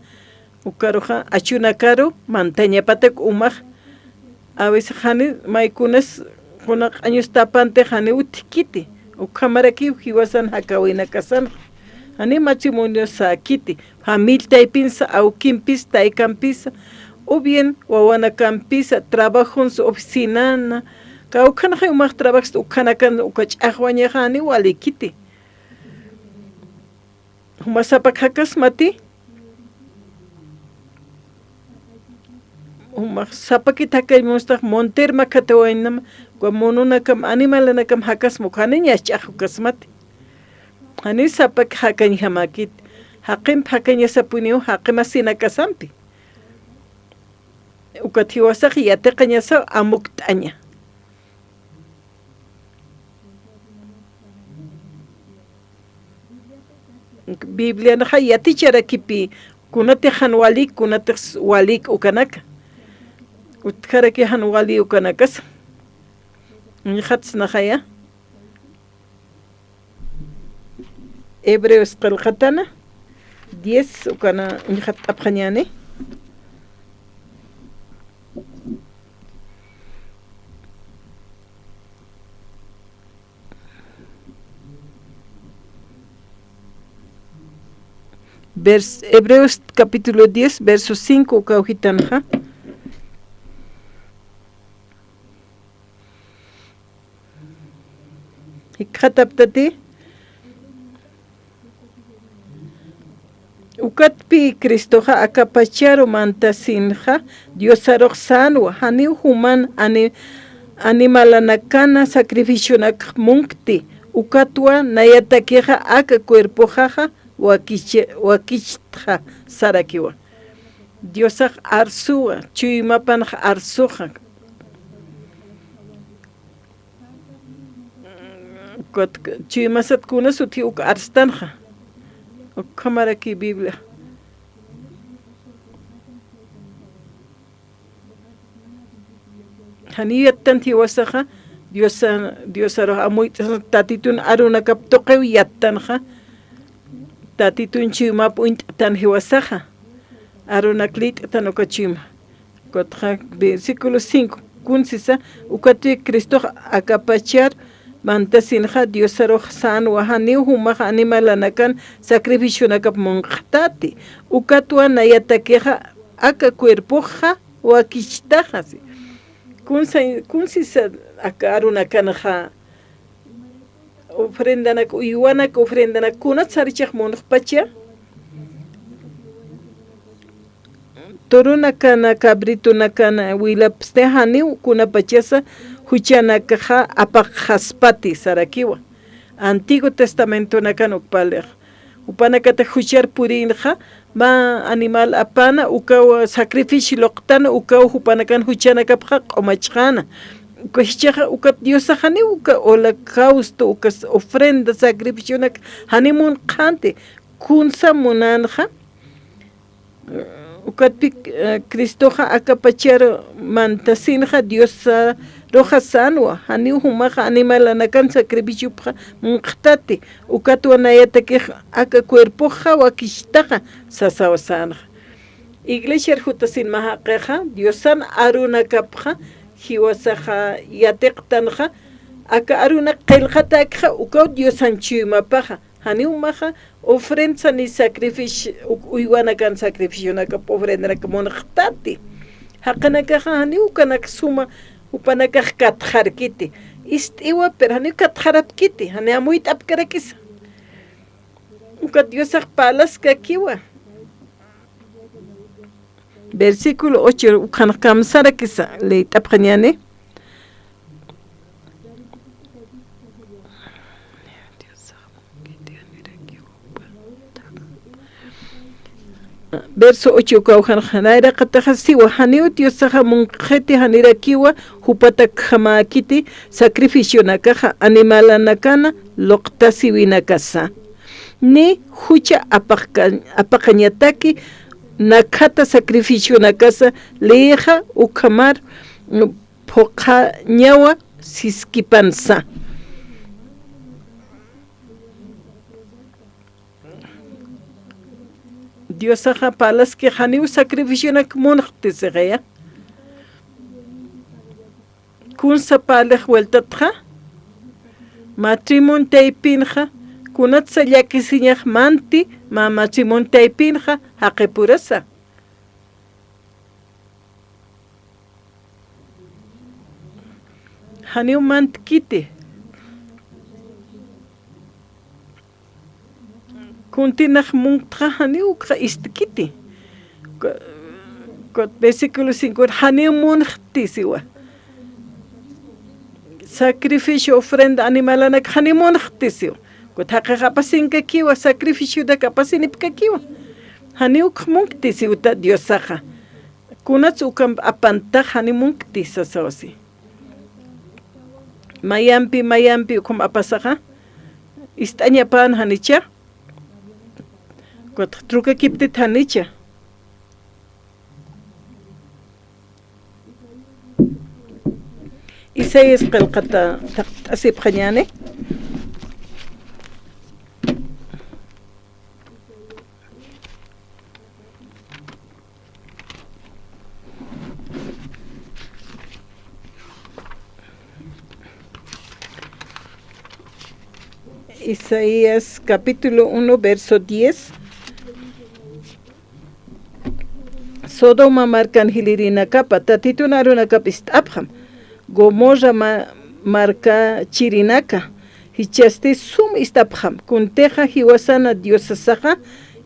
Ukaruxa achunakaru mantañapatak umax, a veces jani maykunas qunaq'añus tapantix jani utjkiti, ukhamarakiw jiwasan jakäwinakasanxa. Jani matrimonio säkiti, familia taypinsa, awkimpis, taykampisa, o bien wawanakampisa, trabajonsa, oficinana, kawkhanxa umax trabajista ukhanakan uka ch'axwañaxa jani walikiti. Juma sapak jakasmati. Juma sapakit jakañ mustax monter makhatawayna, uka mononakam, animalanakam jakasma, ukhaniña ch'axukasmati. Jani sapak jakañjamäkit. Jaqimp jakañasapuniw, jaqim asinakasampi. Ukat jiwasax yatiqañasaw amukt'aña. Biblianxa yaticharakipi, kunatix jan walik, kunatix walik ukanaka. Utjaraki jan wali ukanakasa. Uñjatsnaxaya. Hebreos qillqatana, diez, ukana uñjatt'apxañäni. Vers-, Hebreos capítulo diez, verso cinco, uka ujitanxa. Jikxataptati, ukatpï Cristoxa aka pacharu mantasinxa Diosarux sänwa, janiw juman ani-, animalanakana sacrificionakx munkti, ukatwa nayatakixa aka cuerpoxaxa wakich-, wakichtxa sarakiwa. Diosax arsuwa, chuymapanx arsuxa. Ukat chuymasat kunas utji uk arstanxa. Ukhamaraki Biblia. Janiw yattan jiwasaxa, Diosa-, Diosarux amuyt'asan Tatitun arunakap tuqiw yattanxa, Tatitun chuymap uñt'tan jiwasaxa, arunak lït'tan uka chuyma. Kutxa versículo cinco, kunsisa, ukatwi Cristox akapachar mantasinxa Diosarux sänwa, janiw jumax animalanakan sacrificionakap munqtati, ukatwa nayatakixa aka cuerpoxa wakichtaxa, si. Kunsa-, kunsisa aka arunakanxa ofrendanak, uywanak ofrendanak, kunat sarichax munxpacha, turunakana, cabritunakana wilapsti, janiw kunapachasa juchanakaxa apaqxaspati sarakiwa. Antiguo Testamentonakan uk parlix. Jupanakata juchar purinxa, mä animal apana, ukaw sacrificio luqtana, ukaw jupanakan juchanakapxa q'umachxana. Uka jichhaxa ukat Diosax janiw uka holocausto, uka s-, ofrenda, sacrificionak janiw munqxänti, kunsa munänxa, ukatpi, eh, Cristoxa akapachar mantasinxa Diosaruxa sänwa, janiw jumax animalanakan sacrificiopxa munqtati, ukatwa nayatakix aka cuerpoxa wakichtaxa sasaw sänxa. Iglesiar jutasin mä jaqixa, Diosan arunakapxa jiwasaxa yatiqtanxa, aka arunak qillqatäkxa, ukaw Diosan chuymapaxa, janiw jumaxa ofrenda ni sacrificio, u-, uywanakan sacrificionakap ofrendanak munxtati. Jaqinakaxa janiw ukanak suma jupanakax katxarkiti. Ist'iwa, pero janiw katxarapkiti, janiw amuyt'apkarakisa. Ukat Diosax parlaskakiwa. Versículo ocho, ukhan kamsarakisa, lït'apxañäni. Verso ocho, kawkhanxa nayraqataxa siwa, janiw Diosaxa munqxiti, janirakiwa jupatakjamäkiti sacrificionakaxa animalanakana luqtasiwinakasa, ni jucha apaqka-, apaqañataki nakhata sacrificionakasa, lïxa ukhamar, mm, phuqhañawa siskipansa. Diosaxa parlaski janiw sacrificionak munxti sixiya. Kunsa parlix vueltatxa, matrimonio taypinxa, kunatsa llakisiñax manti, mä matrimonio taypinxa, jaqipurasa. Janiw mantkiti. Kuntinax munktxa janiw ukxa istkiti. Ku-, ku-, versículo cinco, janiw munxti siwa. Sacrificio, ofrenda animalanak janiw munxti siwa. Kut jaqix apasinkakiwa, sacrificionak apasinipkakiwa. Janiw ukx munkti siwta Diosaxa. Kunats ukham apantax janiw munkti sasaw si. Mayampi, mayampi ukham apasaxa, ist'añapan janicha. Kut trukakiptit janicha. Isaías qillqata taqt'asipxañäni. Isaías capítulo uno, verso diez. Sodoma markan jilirinakapa, Tatitun arunakap ist'apxam. Gomorra ma-, marka chirinaka, jichhasti sum ist'apxam, kuntixa jiwasana Diosasaxa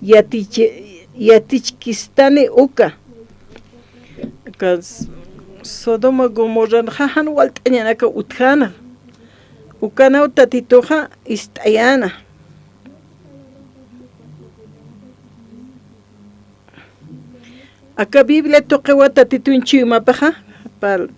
yatich-, yatichkistani uka. Uka S-, Sodoma Gomorranxa jan walt'añanaka utjäna, ukanaw Tatituxa ist'ayäna. Aka Biblia tuqiwa Tatitun chuymapaxa, pal-,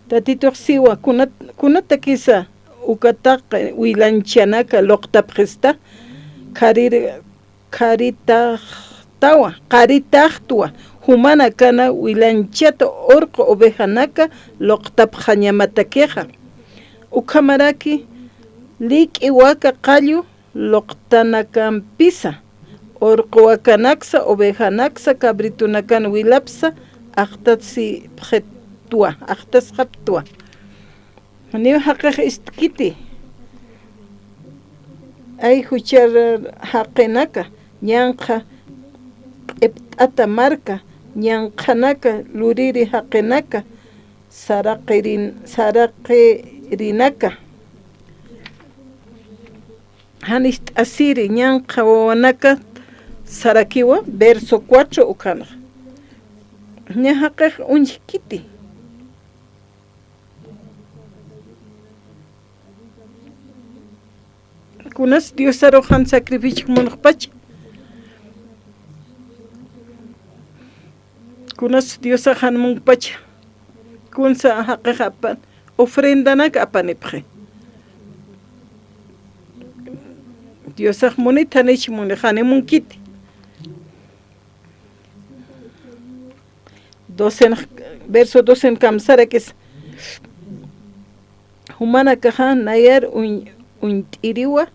Tatitux siwa, kunat-, kunatakisa ukataq wilanchanaka luqtapxista, kharir-, kharitaxtawa, kharitaxtwa, jumanakana wilanchata urqu ovejanaka luqtapxañamatakixa. Ukhamaraki, lik'i waka qallu luqtanakampisa, urquwakanaksa, ovejanaksa, cabritunakan wilapsa, axtasipxitwa, axtasxaptwa. Janiw jaqix istkiti, ay juchar jaqinaka, ñanqha q'ipt'ata marka, ñanqhanaka, luriri jaqinaka, saraqirin-, saraqirinaka. Jan ist'asiri, ñanqha wawanaka sarakiwa, verso cuatro ukhanxa. Ña jaqix uñjkiti. Kunas Diosarux jan sacrificio munxpacha. Kunas Diosax jan munkpacha. Kunsa jaqix apan, ofrendanak apanipxi. Diosax munit janich muni, jani munkiti. Docen, verso docen kamsarakis. Jumanakaxa nayar uñ-, uñt'iriwa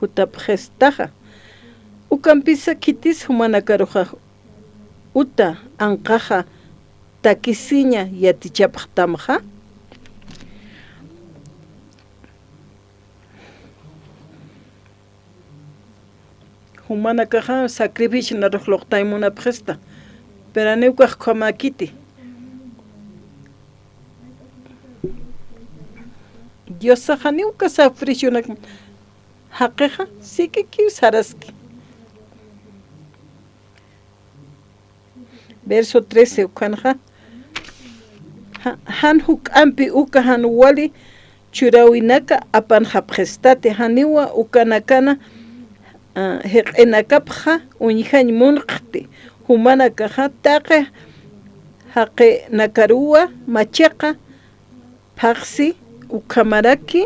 jutapxistaxa. Ukampisa khitis jumanakaruxa uta anqaxa takisiña yatichapxtamxa. Jumanakaxa sacrificio narux luqtay munapxista, pero janiw ukax ukhamäkiti. Diosax janiw uka sacrificionak jaqixa, sikikiw saraski. Verso trece ukhanxa, ja-, jan juk'ampi uka jan wali churäwinaka apanxapxistati, janiwa ukanakana, ah, jiq'inakapxa uñjañ munqti, jumanakaxa taqi jaqinakaruwa machiqa phaxsi, ukhamaraki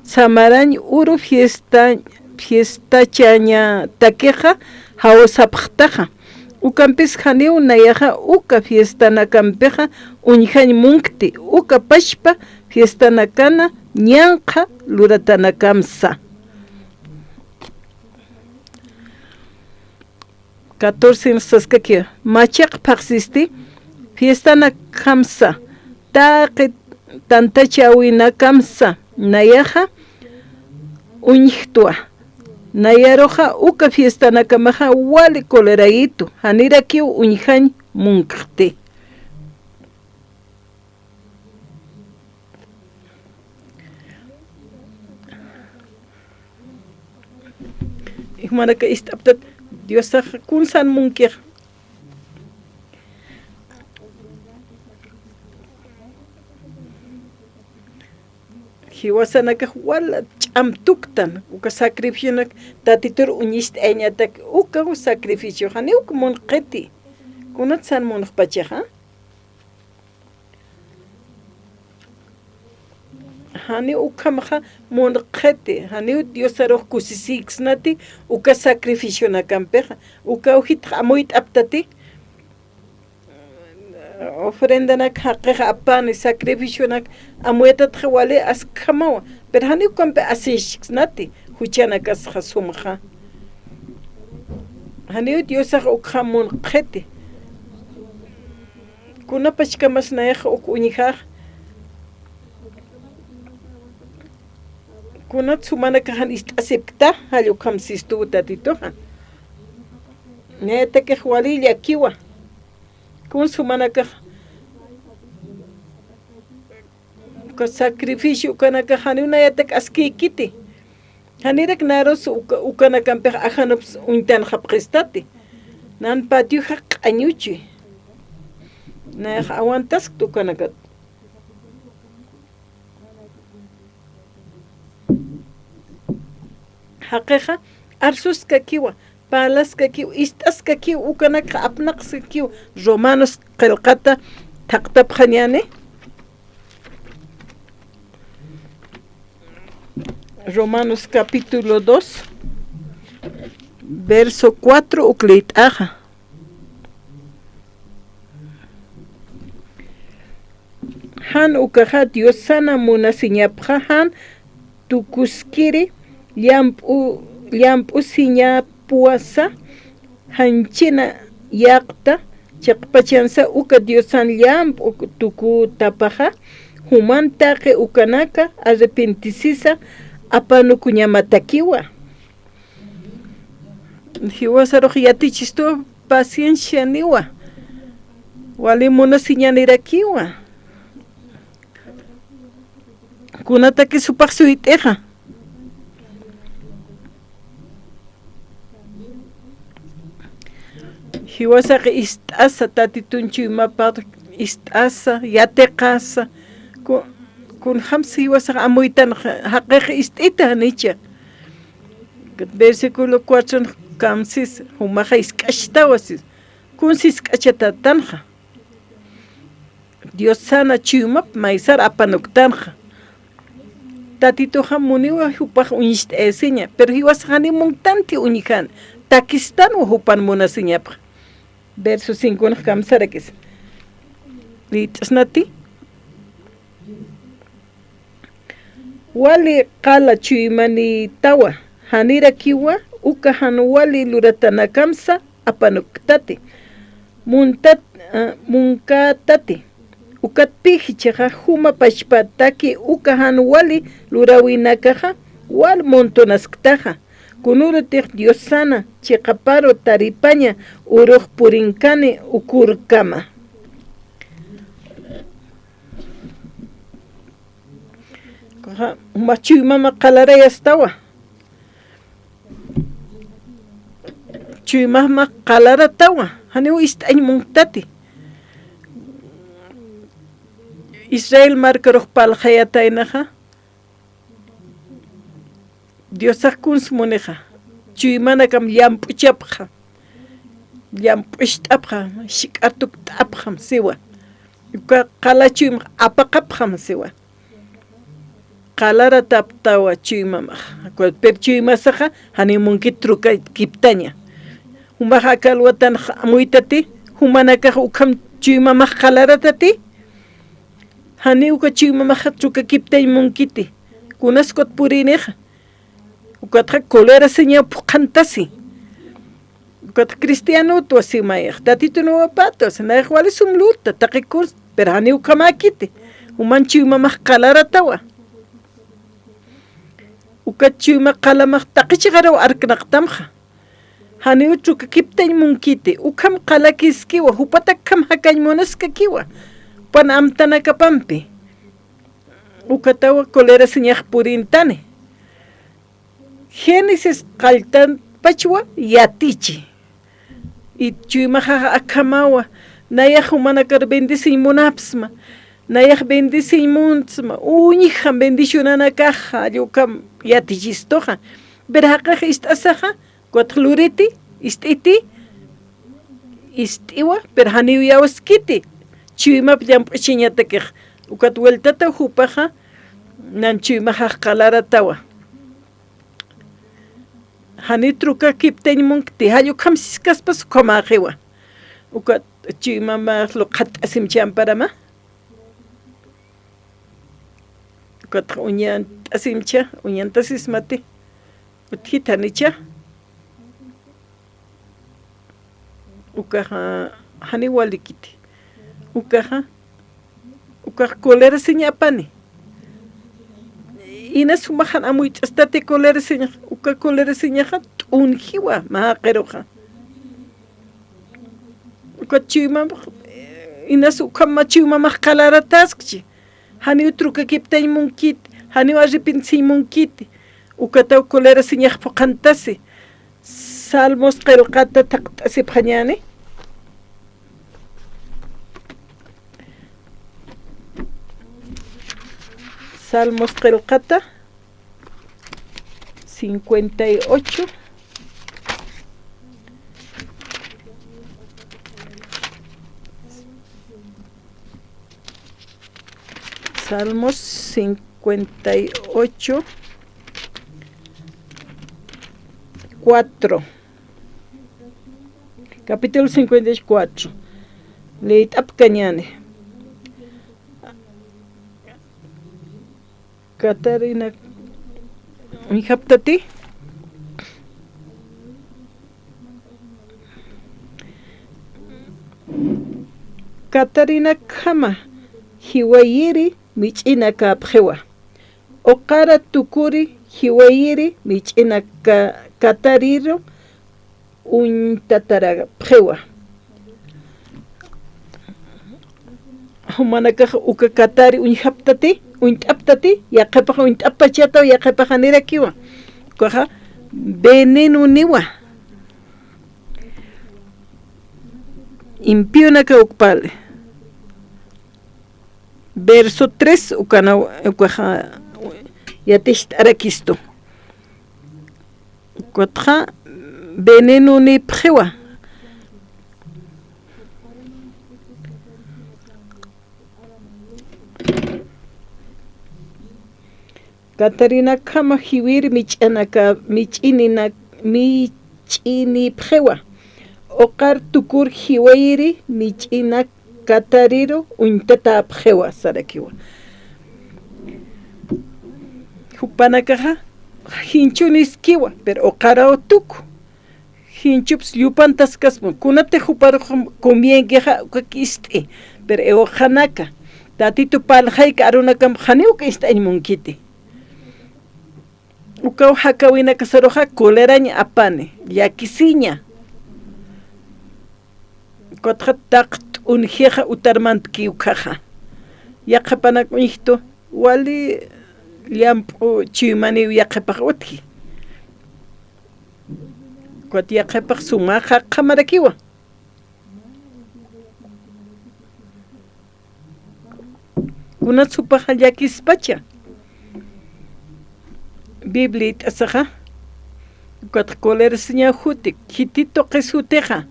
samarañ uru fiesta, fiestachañatakixa jawsapxtaxa. Ukampis janiw nayaxa uka fiestanakampixa uñjañ munkti, uka pachpa fiestanakana ñanqha luratanakamsa. Catorce saskakiw, machiq phaxsisti fiestanakamsa, taqi tantachäwinakamsa, nayaxa uñjtwa. Nayaruxa uka fiestanakamaxa wali colerayitu, janirakiw uñjañ munkxti. Jumanaka ist'aptat, Diosax kunsan munkix. Jiwasanakax wal ch'am tuktan, uka sacrificionak Tatitur uñist'ayañatak, uka sacrificio, janiw uk munqiti. Kunatsan munxpachaxa? Janiw ukhamxa munqiti, janiw Diosarux kusisïksnati, uka sacrificionakampixa, uka ujitx amuyt'aptati, ofrendanak jaqix apani, sacrificionak amuyatatxa wali askhamawa, pero janiw ukampi asichksnati, juchanakasxa sumxa. Janiw Diosax ukxam munqiti. Kunapachkamas nayax uk uñjax. Kunat jumanakax jan ist'asipkta, jall ukham sistuw Tatituxa. Nayatakix wali llakiwa. Kuns jumanakax uka sacrificio ukanakax janiw nayatak askïkiti. Janirak narus uka, ukanakampix ajanups uñtanxapxistati. Nan patioxa q'añuchi. Nayax aguantaskta ukanakat. Jaqixa arsuskakiwa, parlaskakiw, ist'askakiw, ukanakxa apnaqskakiw, Romanos qillqata thaqtapxañäni. Romanos capítulo dos, verso cuatro, uklït'axa. Jan ukaxa Diosana munasiñapxa jan tukuskiri llamp'u-, llamp'usiñapuwasa janchina yaqta chiqpachansa uka Diosan llamp'u tukutapaxa, juman taqi ukanaka arrepentisisa apanukuñamatakiwa. Jiwasarux yatichistuwa paciencianiwa, wali munasiñanirakiwa. Kunatakis jupax suyt'ixa. Jiwasax ist'asa, Tatitun chuymapax ist'asa, yatiqasa. Ku-, kunjams jiwasax amuytan jaqix ist'ita janicha. Versículo cuatro kamsis, jumaxa jisk'achtawa sis. Kuns jisk'achatatanxa. Diosana chuymap maysar apanuktanxa. Tatituxa muniwa jupax uñst'ayasiña, pero jiwasax janiw munktanti uñjan, takistanwa jupan munasiñapxa. Verso cinco nax kamsarakis. Lït'snati. Wali qala chuymanïtawa, janirakiwa uka jan wali luratanakamsa apanuktati. Muntat-, ah, munkätati. Ukatpï jichhaxa juma pachpataki uka jan wali luräwinakaxa wal muntunasktaxa. Kunürutix Diosana chiqaparu taripaña urux purinkani ukurkama. Ukaxa, jumax chuymamax qalarayastawa. Chuymamax qalaratawa. Janiw ist'añ munktati. Israel markarux parlxayataynaxa. Diosax kuns munixa, chuymanakam llamp'uchapxam, llamp'ucht'apxam, jik'ar tukt'apxam siwa. Uka qala chuymax apaqapxam siwa. Qalarataptawa chuymamax. Pero chuymasaxa, janiw munkit trukakiptaña. Jumax aka alwatanx amuytati, jumanakax ukham chuymamax qalaratati, janiw uka chuymamax trukakiptañ munkiti. Kunas ukat purïnixa. Ukatxa colerasiñaw phuqhantasi. Ukat cristianotwa simayax, Tatitun wawapatwa si, nayax wali sum lurta, taqi kuns, pero janiw ukhamäkiti. Juman chuymamax qalaratawa. Ukat chuyma qalamax taqi chiqaraw arknaqtamxa. Janiw trukakiptañ munkiti, ukham qalakiskiwa, jupatak ukham jakañ munaskakiwa, jupan amtanakapampi. Ukatawa colerasiñax purïntani. Génesis qalltanpachwa yatichi. Y chuymaxax akhamawa, nayax jumanakar bendeciñ munapsma, nayax bendeciñ munsma, uñjam bendicionanakaxa, jall ukham yatichistuxa. Pero jaqix ist'asaxa, ukat luriti, ist'iti, ist'iwa, pero janiw iyawskiti, chuymap llamp'uchiñatakix, ukat vueltataw jupaxa, nan chuymaxax qalaratawa. Janiw trukakiptañ munkti, jall ukham siskaspas ukhamäxiwa. Ukat chuymamax luqhatt'asimchi amparama. Ukatxa uñant'asimcha, uñantasismati. Utjit janicha. Ukaxa, janiw walikiti. Ukaxa, ukax colerasiñapani. Inas jumax jan amuyt'astati colerasiñax, uka colerasiñaxa t'unjiwa, mä jaqiruxa. Ukat chuymamax, inas ukham mä chuymamax qalarataskchi. Janiw trukakiptañ munkiti, janiw arrepentisiñ munkiti, ukataw colerasiñax phuqhantasi. Salmos qillqata thaqt'asipxañäni. Salmos qillqata cincuenta y ocho. Salmos cincuenta y ocho, cuatro. Capítulo cincuenta y cuatro. Leyt'apkañäni. Catarina, uñjaptati. Catarinakjama jiwayiri mich'inakäpxiwa. Uqara tukuri jiwayiri mich'inaka-, katariru uñtatarapxiwa. Jumanakax uka katari uñjaptati, uñt'aptati, yaqhipax uñt'apachätaw, yaqhipax janirakiwa. Ukaxa venenoniwa. Impionaka ukpali. Verso tres, ukanaw, ukaxa yaticht'arakistu. Ukatxa venenonipxiwa. Catarinakjama jiwir mich'anaka-, mich'inina-, mich'inipxiwa. Uqar tukur jiwayiri mich'inak katariru uñtatäpxiwa sarakiwa. Jupanakaxa jinchuniskiwa, pero uqaraw tuku. Jinchups llupantaskasma, kunatix juparux comienkixa ukak ist'i, pero iwxanaka, Tatitu parlxayki arunakam janiw uk ist'añ munkiti. Ukaw jakäwinakasaruxa colerañ apani, llakisiña. Ukatxa taqt'unjixa utar mantki ukkhaxa. Yaqhipanak uñjtu, wali llamp'u chuymaniw yaqhipax utji. Ukat yaqhipax suma qhaqhamarakiwa. Kunats jupaxa llakispacha. Bibliayt'asaxa. Ukat colerasiñaw juti, khiti tuqis jutixa.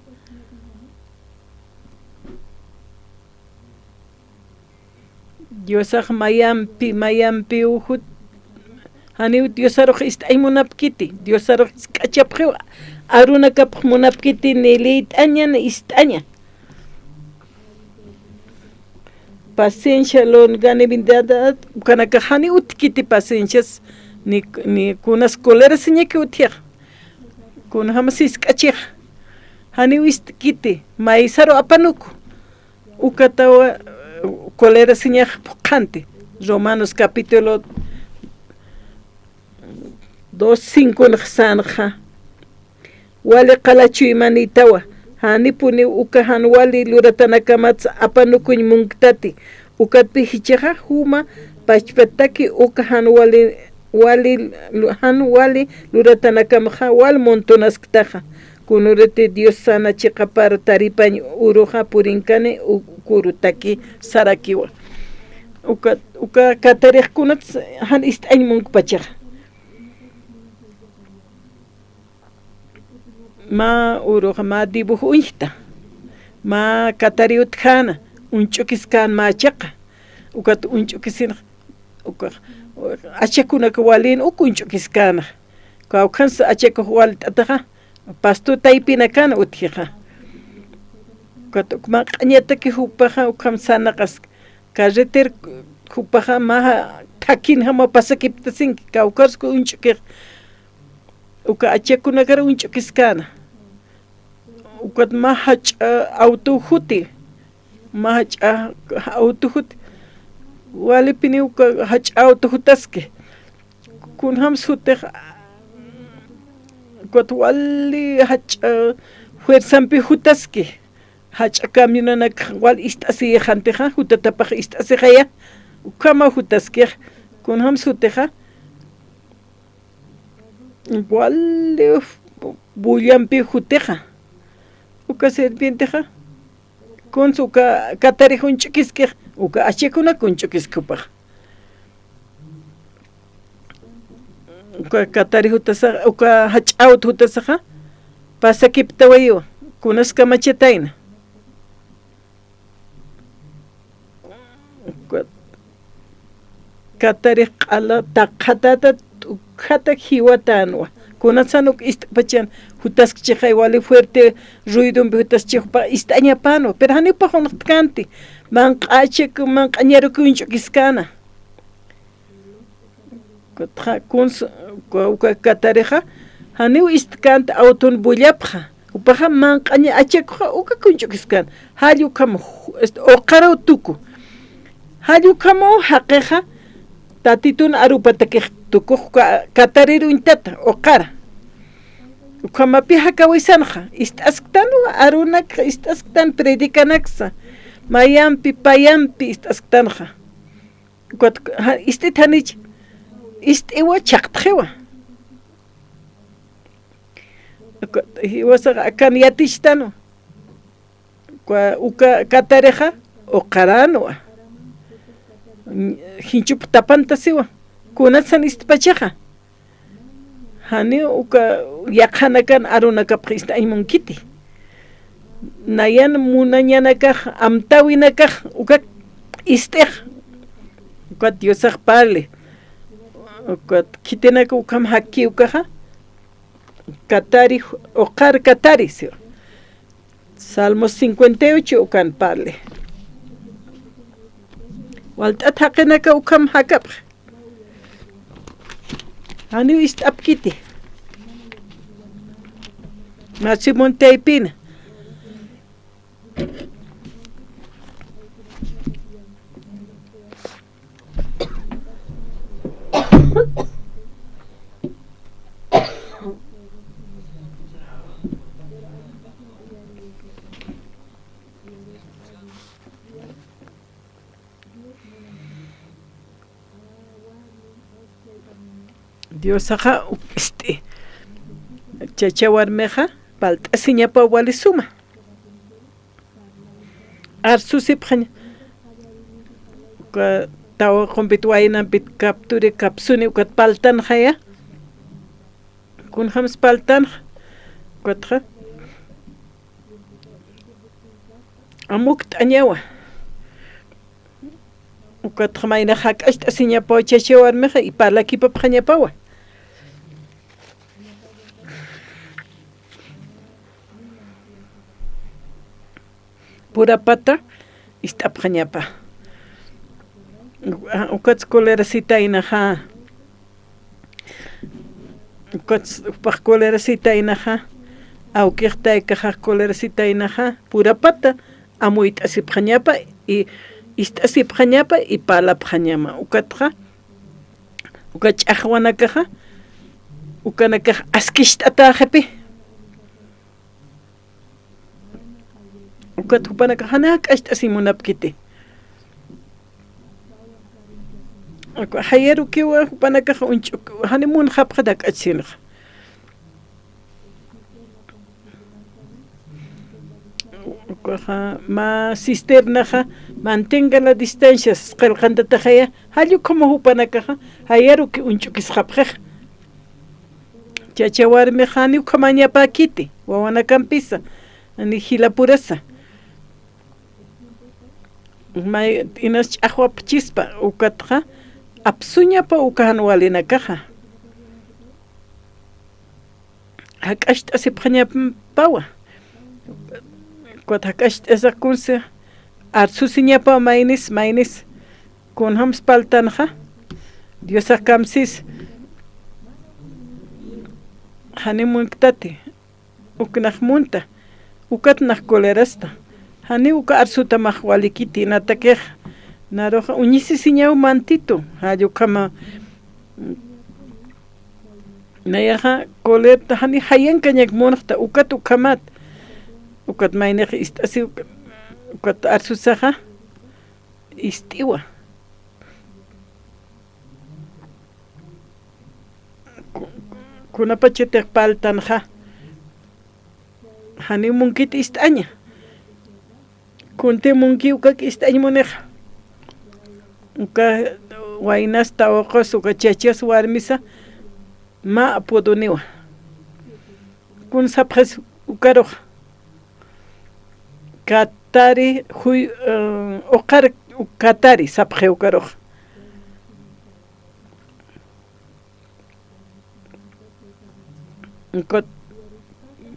Diosax mayampi, mayampiw jut-, janiw Diosarux ist'añ munapkiti, Diosarux jisk'achapxiw, arunakapx munapkiti, ni liyt'aña, ni ist'aña. Paciencia, longanimidad, ukanakax janiw utjkiti paciencias, ni, ni kunas colerasiñaki utjixa, kunjamas jisk'achix, janiw ist'kiti, maysaru apanuku. Ukatawa, eh, colerasiñax phuqhanti. Romanos capítulo dos cinco nix sänxa. Wali qala chuymanïtawa. Janipuniw uka jan wali luratanakamatsa apanukuñ munktati. Ukatpï jichhaxa juma pachpattaki uka jan wali, wali, jan wali luratanakamxa wal muntunasktaxa. Kunüriti Dios sana chiqapar taripañ uruxa purinkani, u-, kurutaki sarakiwa. Uka, uka katarix kunats jan ist'añ munkpachaxa. Mä uruxa, mä dibujo uñjta. Mä katari utjäna, uñch'ukiskän mä chiqa. Ukat uñch'ukisinx, ukax, achakunak walin uk uñch'ukiskänxa. Kawkhans achakux walt'ataxa, pasto taypinakan utjixa. Ukat uk manq'añataki jupaxa, ukham sanaqas carreter jupaxa, mä thakhinjama pasakiptasinki, kawkharus uñch'ukix. Uka achakunakar uñch'ukiskäna. Ukat mä jach'a awtuw juti. Mä jach'a awtuw juti. Walipiniw uka jach'a awtuw jutaski. Kunjams jutix, ukat wali jach'a fuerzampi jutaski. Jach'a camionanak wal ist'asiyxantixa, jutatapax ist'asixaya. Ukhama jutaskix. Kunjams jutixa. Wali bullampi jutixa. Uka serpientexa. Kuns uka katarix uñch'ukiskix, uka achakunak uñch'ukiski jupax. Uka katari jutasa, uka jach'a awtuw jutasaxa, pasakiptawayiwa, kunas kamachatayna. Uka katarix q'ala taqhatäta t'ukhata jiwatänwa. Kunatsan uk ist'pachan, jutaskchixay wali fuerte ruidompi jutaskchix jupax ist'añapanwa, pero janiw jupax unxtkanti, manq'achak, manq'añaruki uñch'ukiskana. Kutxa kuns, uka katarixa, janiw ist'känti awtun bullapxa. Jupaxa manq'aña achakuxa uka kuñch'ukiskan. Jall ukham, este, uqaraw tuku. Jall ukhamaw jaqixa, tatitun arupatakix tukux ka-, katarir uñtata, uqara. Ukhamapi jakawisanxa, ist'asktanwa, arunak ist'asktan, predicanaksa. Mayampi, payampi ist'asktanxa. Ukat, ja, ist'it janich, ist'iwa chhaqtxiwa. Ukat, jiwasax akan yatichtanwa. Uka, uka katarixa, uqaranwa. Jinchup tapantasiwa. Kunatsan ist'pachaxa. Janiw uka yaqhanakan arunakapx ist'añ munkiti. Nayan munañanakax, amtäwinakax, uka ist'ix. Ukat Diosax parli. Ukat khitinak ukham jaki ukaxa. Katari, uqar katari, siwa. Salmos cincuenta y ocho ukan parli. Walt'at jaqinaka ukham jakapx. Janiw ist'apkiti. Mä Simón taypina. Diosaxa uk ist'i. Chacha warmixa, palt'asiñapaw wali suma. Arsusipxaña. Uka tawaqumpit waynampit kapturi, kapsuni, ukat paltanxaya. Kunjams paltanxa. Ukatxa. Amukt'añawa. Ukatxa maynax jak'acht'asiñapawa chacha warmixa, y parlakipapxañapawa. Purapata ist'apxañapa. Ukats colerasitaynaxa. Ukats jupax colerasitaynaxa. Awkix taykaxax colerasitaynaxa. Purapata amuyt'asipxañapa, y ist'asipxañapa, y parlapxañama. Ukatxa, uka ch'axwanakaxa, ukanakax askicht'atäxipi. Ukat jupanakax jani jak'acht'asiñ munapkiti. Jayarukiwa jupanakax uñch'uk, jani munxapxat jak'achsinxa. Ukaxa, mä cisternaxa, mantenga la distancia, sas qillqantataxaya, jall ukhamaw jupanakaxa, jayaruki uñch'ukisxapxixa. Chacha warmixa jani ukhamañapäkiti, wawanakampisa, jani jilapurasa. May, inas ch'axwapxchispa, ukatxa, apsuñapa uka jan walinakaxa. Jak'acht'asipxañapawa. Ukat jak'acht'asax kunsa, arsusiñapawa maynis, maynis. Kunjams paltanxa, Diosax kamsis, jani munktati, uknax munta, ukat nax colerasta, jani uka arsutamax walikiti, natakix, naruxa uñisisiñaw mantitu, jall ukhama, nayaxa colerta, jani jayankañak munxta, ukat ukhamat, ukat maynix ist'asi, ukat arsusaxa, ist'iwa. Ku-, kunapachatix paltanxa. Janiw munkit ist'aña. Kunti munki ukak ist'añ munixa. Uka waynas tawaqus, uka chachas warmisa, mä apodoniwa. Kun sapxis ukarux. Katari, juy-, eh, uqar katari sapxi ukarux. Ukat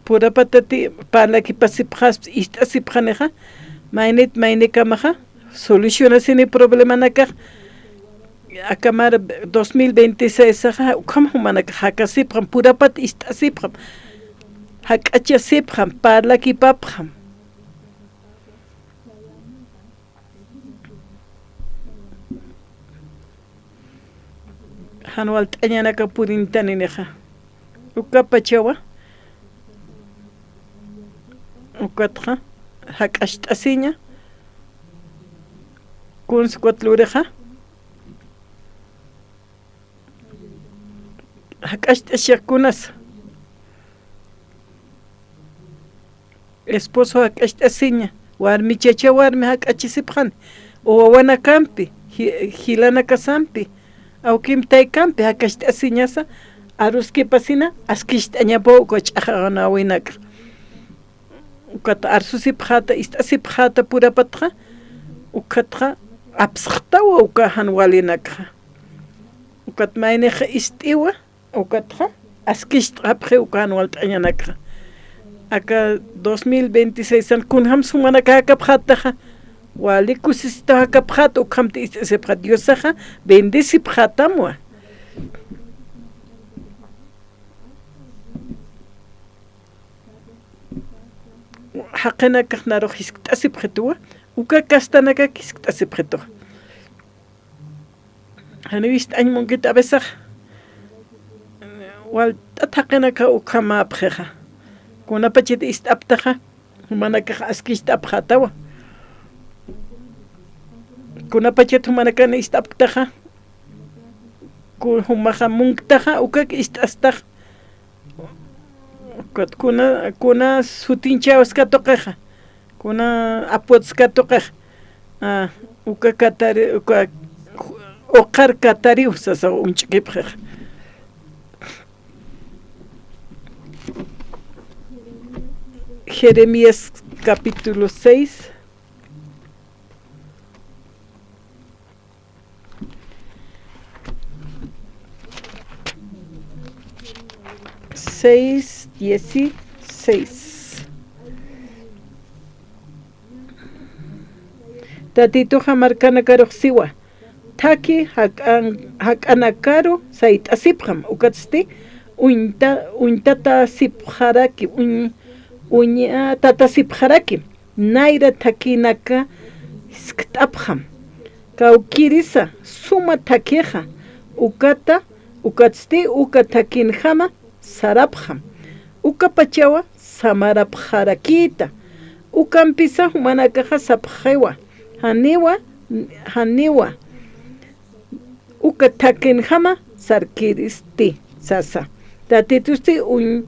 purapatati parlakipasipxaspa, ist'asipxanixa, maynit maynikamaxa solucionasini problemanakax. Akamar dos mil veintiséis axa, ukham jumanakax jakasipxam, purapat ist'asipxam, jak'achasipxam, parlakipapxam. Jan walt'añanaka purintaninixa. Ukapachawa, ukatxa, jak'acht'asiña, kuns ukat lurixa, jak'acht'asiña kunasa. Esposo jak'acht'asiña, warmi chacha warmi jak'achisipxani, o wawanakampi, ji-, jilanakasampi, awkim taykampi jak'acht'asiñasa, aruskipasina, askicht'añapaw uka ch'axawanawinaka. Ukat arsusipxäta, ist'asipxäta purapatxa, ukatxa apsxtawa uka jan walinakxa. Ukat maynix ist'iwa, ukatxa, askicht'apxi uka jan walt'añanakxa. Aka dos mil veintiséis an kunjams jumanaka jakapxätaxa, wali kusisita jakapxäta, ukhamti ist'asipxäta, Diosaxa bendecipxätamwa. Jaqinakax narux jiskt'asipxituwa, uka castanakak jiskt'asipxituwa. Janiw ist'añ munkit a veces. Walt'at jaqinaka ukhamäpxixa. Kunapachat ist'aptaxa, jumanakax askicht'apxätawa. Kunapachat jumanakan ist'apktaxa, ku-, jumaxa munktaxa, ukak ist'astax. Ukat kuna, kuna sutinchäwis katuqixa, kuna apodos katuqixa, ah, uka katari, uka uqhar katariw sasa uñch'kipxixa. Jeremías capítulo seis. Seis dieciséis. Tatituxa markanakarux siwa, thakhi jak'an-, jak'anakaru sayt'asipxam, ukatsti uñta-, uñtatasipxaraki, uñ-, uñtatasipxaraki. Nayra thakhinaka jiskt'apxam. Kawkïrisa suma thakhixa, ukata, ukatsti uka thakhinjama sarapxam. Ukapachawa samarapxarakïta. Ukampisa jumanakaxa sapxiwa, janiwa, janiwa uka thakhinjama sarkïristi, sasa. Tatitusti uñ-,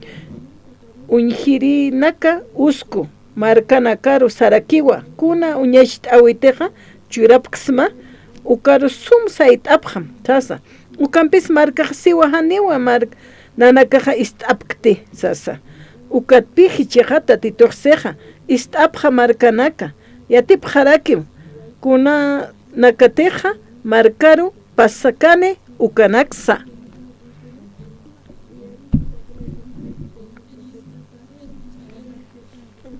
uñjirinaka usku markanakaru sarakiwa, kuna uñacht'äwitixa churapksma, ukaru sum sayt'apxam, sasa. Ukampis markax siwa janiwa mar-, nanakaxa ist'apkti, sasa. Ukatpï jichhaxa Tatitux sixa, ist'apxa markanaka, yatipxarakim, kuna nakatixa markaru pasakani ukanaksa.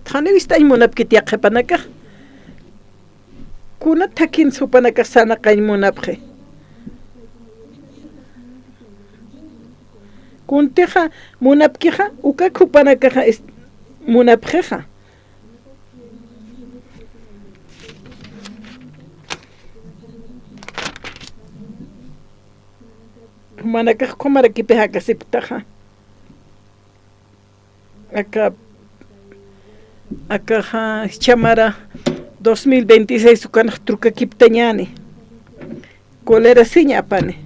Janiw ist'añ munapkit yaqhipanakax. Kuna thakhinsa jupanakax sarnaqañ munapxi. Kuntixa munapkixa, ukak jupanakaxa ist-, munapxixa. Jumanakax ukhamarakipï jakasipktaxa. Aka, akaxa, jichha mara dos mil veintiséis ukanx trukakiptañäni. Colerasiña apani.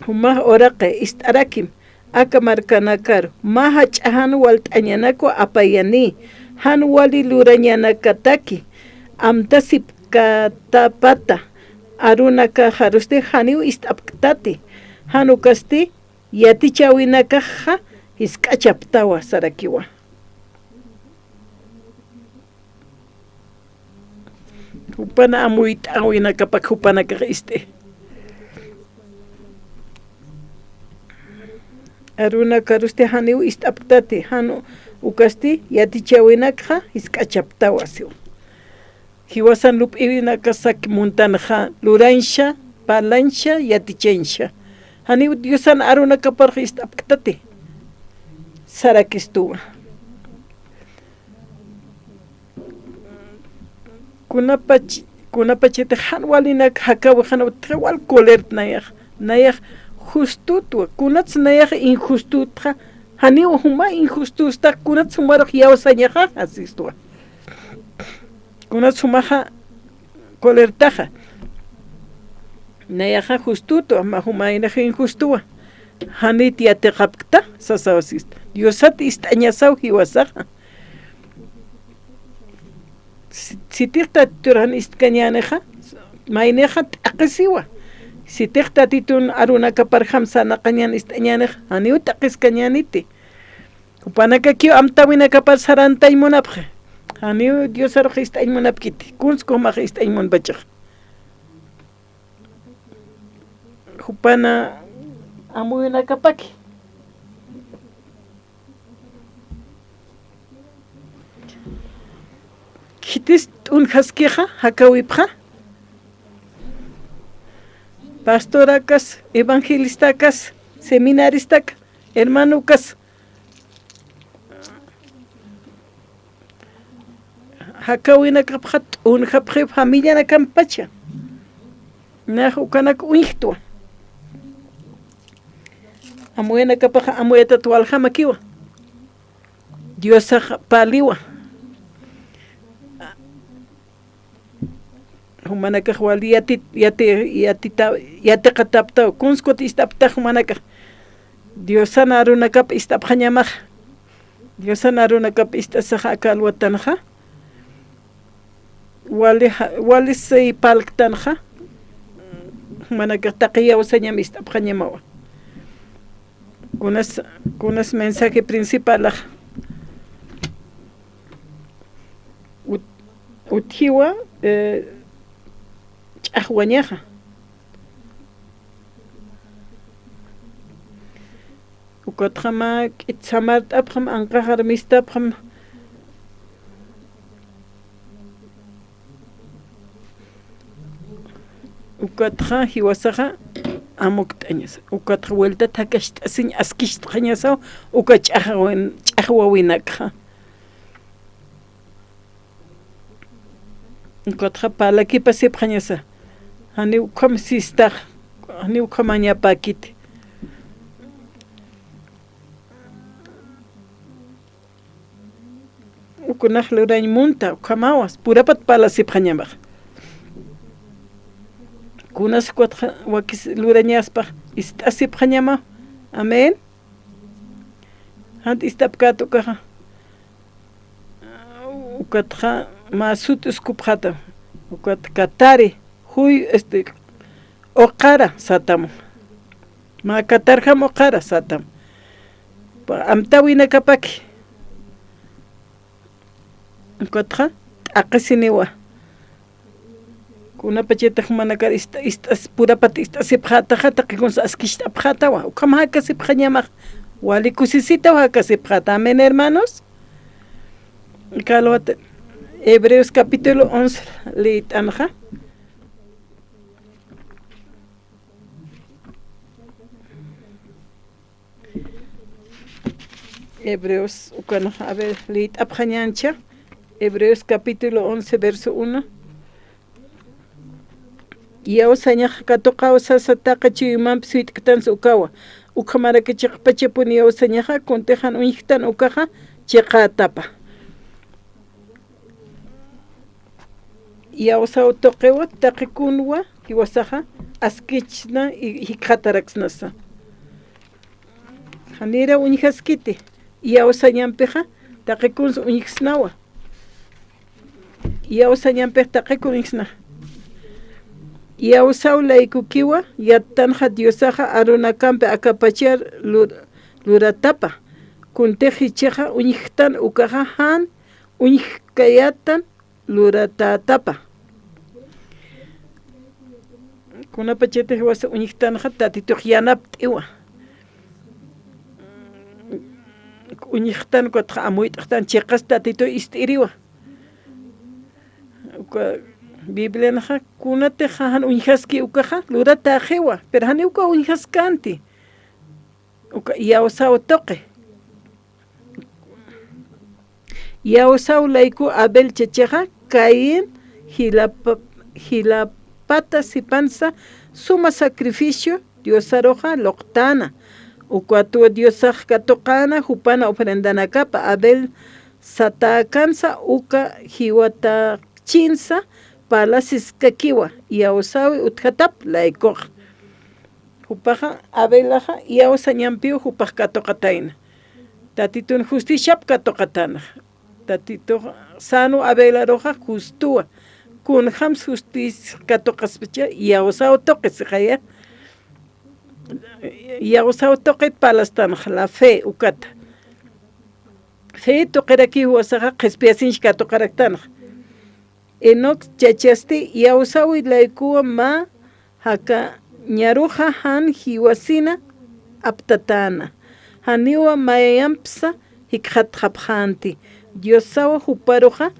Jumax uraqi ist'arakim, aka markanakaru, mä jach'a jan walt'añanakwa apayani, jan wali lurañanakataki, amtasipkatapata, arunakaxarusti janiw ist'apktati, jan ukasti yatichäwinakaxa jisk'achaptawa sarakiwa. Jupana amuyt'äwinakapak jupanakax ist'i. Arunakarusti janiw ist'apktati, jan ukasti yatichäwinakxa jisk'achaptawa siw. Jiwasan lup'iwinakasaki muntanxa, lurañsha, parlañsha, yatichañsha. Janiw Diosan arunakaparxa ist'apktati. Sarakistuwa. Kunapach, kunapachatix jan walinak jakäwixan utjixa wal colerta nayax, nayax justutwa, kunats nayax injustutxa, janiw juma injustustax, kunats jumarux iyawsañaxa, asistwa. Kunats jumaxa colertaxa. Nayaxa justutwa, mä jumaynax injustuwa. Janit yatiqapkta, sasaw asista. Diosat ist'añasaw jiwasaxa. Si-, sitix Tatitur jan ist'kañänixa, maynixa t'aqhisiwa. Sitix Tatitun arunakaparjam sarnaqañän ist'añänix, janiw t'aqhiskañäniti. Jupanakakiw amtäwinakapar sarantañ munapxi. Janiw Diosarux ist'añ munapkiti. Kuns jumax ist'añ munpachax. Jupana amuyunakapaki. Khitis t'unjaskixa, jakäwipxa. Pastorakas, evangelistaka, seminaristaka, hermanoka. Jakäwinakapxa t'unjapxi familianakampacha. Nax ukanak uñjtwa. Amuyunakapaxa amuyatat waljamakiwa. Diosax paliwa. Jumanakax wali yati, yati, yatita, yatiqataptaw, kuns kut ist'aptax jumanakax. Diosan arunakap ist'apxañamax. Diosan arunakap ist'asaxa aka alwatanxa. Wali ja, wali si parlktanxa. Jumanakax taqi iyawsañam ist'apxañamawa. Kunas, kunas mensaje principalax. Ut-, utjiwa, eh, ch'axwañaxa. Ukatxa mä k'it samart'apxam, anqax armistapxam. Ukatxa jiwasaxa amukt'añasa. Ukatxa vueltat jakacht'asiñ askicht'xañasaw, uka ch'axawin-, ch'axwawinakxa. Ukatxa parlakipasipxañasa. Janiw ukham sistax, janiw ukhamañapäkiti. Ukunax lurañ munta, ukhamawa, purapat parlasipxañamax. Kunas ukatxa wakis lurañaspax ist'asipxañamaw. Amén. Jant ist'apkät ukaxa. Ukatxa mä sut uskupxätam. Ukat katari, juy, este, uqara satam. Mä katarjam uqara satam. Pa-, amtäwinakapaki. Ukatxa t'aqhisiniwa. Kunapachatix jumanakar ist-, ist'as-, purapat ist'asipxätaxa, taqi kuns askicht'apxätawa. Ukham jakasipxañamax, wali kusisitaw jakasipxäta. Amén, hermanos. Kalwat Hebreos capítulo once liyt'anxa. Hebreos, ukan, a ver, liyt'apxañäncha. Hebreos capítulo once, verso uno. Iyawsañax katuqaw sasa taqi chuymanp suyt'ktansa ukawa. Ukhamaraki chiqpachapun iyawsañaxa, kuntix jan uñjktan ukaxa chiqätapa. Iyawsaw tuqiwa, taqi kunwa jiwasaxa askichsna, i-, jikxataraksnasa. Janira uñjaskiti, iyawsañampixa taqi kuns uñjksnawa. Iyawsañampix taqi kun uñjksna. Iyawsaw laykukiwa yattanxa Diosaxa arunakampi akapachar lur-, luratapa. Kuntix jichhaxa uñjktan ukaxa jan uñjkayätan luratätapa. Kunapachatix jiwasa uñjktanxa Tatitux yanapt'iwa. uñjxtan, ukatxa amuyt'xtan, chiqas Tatitu ist'iriwa. Uka Biblianxa, kunatixa jan uñjaski ukaxa, luratäxiwa, pero janiw uka uñjaskänti. Uka iyawsaw tuqi. Iyawsaw layku Abel chachaxa, Caín jilapa-, jilapata sipansa suma sacrificio Diosaruxa luqtäna. Ukatwa Diosax katuqäna jupana ofrendanakapa. Abel satäkansa uka jiwatakchinsa parlasiskakiwa, iyawsawi utjatap laykux. Jupaxa, Abelaxa iyawsañampiw jupax katuqatayna. Tatitun justiciap katuqatänxa. Tatitux sänwa Abelaruxa justuwa. Kunjams justicia katuqaspacha, iyawsaw tuqi sixaya. Iyawsaw tuqit parlastanxa, la fe ukata. Fe tuqirakiw jiwasaxa qhispiyasiñch katuqaraktanxa. Enoc chachasti iyawsawi laykuwa mä jakañaruxa jan jiwasina aptatäna. Janiwa mayampsa jikxatxapxänti. Diosawa juparuxa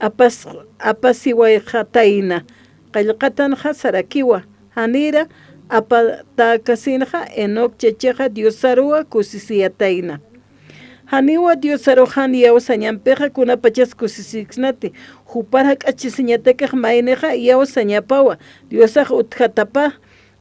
apas-, apasiwayxatayna. Qillqatanxa sarakiwa, janira apatäkasinxa Enoc chachaxa Diosaruwa kusisiyatayna. Janiwa Diosarux jan iyawsañampixa kunapachas kusisiksnati, jupar jak'achasiñatakix maynixa iyawsañapawa, Diosax utjatapa,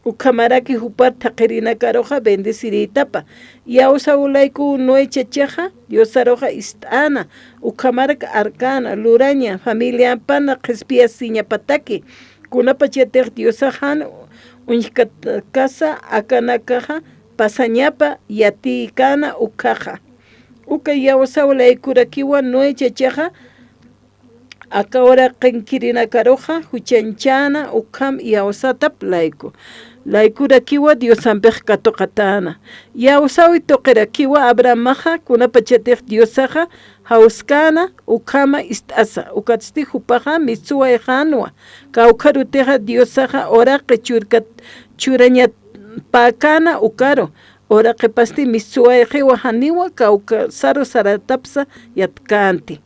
ukhamaraki jupar thaqirinakaruxa bendecirïtapa. Iyawsaw layku Noé chachaxa Diosaruxa ist'äna, ukhamarak arkäna, luraña, familiampana qhispiyasiñapataki, kunapachatix Diosax jan uñjkasa akanakaxa pasañapa yatïkäna ukhaxa. Uka iyawsaw laykurakiwa Noé chachaxa, aka uraqinkirinakarux juchañchäna ukham iyawsatap layku. Laykurakiwa Diosampix katuqatäna. Iyawsawi tuqirakiwa Abrahamaxa, kunapachatix Diosaxa jawskäna ukhama ist'asa, ukatsti jupaxa mistsuwayxänwa, kawkharutixa Diosaxa uraqi churkat-, churañapäkäna ukaru, uraqipasti mistsuwayxiwa janiwa kawkhasaru saratapsa yatkänti.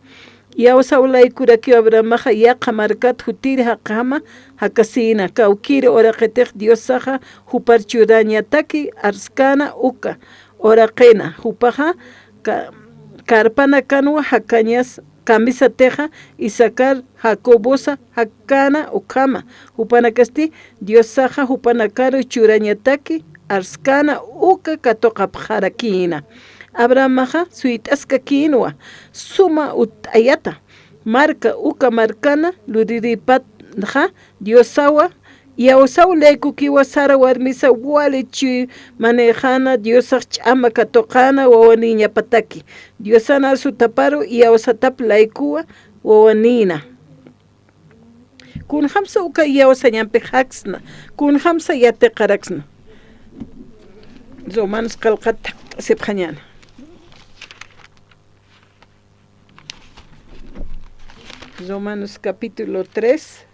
Iyawsaw laykurakiw Abrahamaxa yaqha markat jutiri jaqjama jakasïna, kawkïri uraqitix Diosaxa jupar churañataki arskäna uka uraqina, jupaxa ka-, karpanakanwa jakañas kamisatixa Isacar Jacobosa jakkäna ukhama, jupanakasti Diosaxa jupanakaru churañataki arskäna uka katuqapxarakïna. Abrahamaxa suyt'askakïnwa suma utt'ayata, marka uka markana lurirïpatxa Diosawa, iyawsaw laykukiwa sara warmisa wali chuy manïxäna, Diosax ch'ama katuqäna wawanïñapataki. Diosan arsutaparu iyawsatap laykuwa wawanïna. Kunjamsa uka iyawsañampix jaksna, kunjamsa yatiqaraksna. Romanos qillqat thaqt'asipxañäna. Romanos capítulo tres.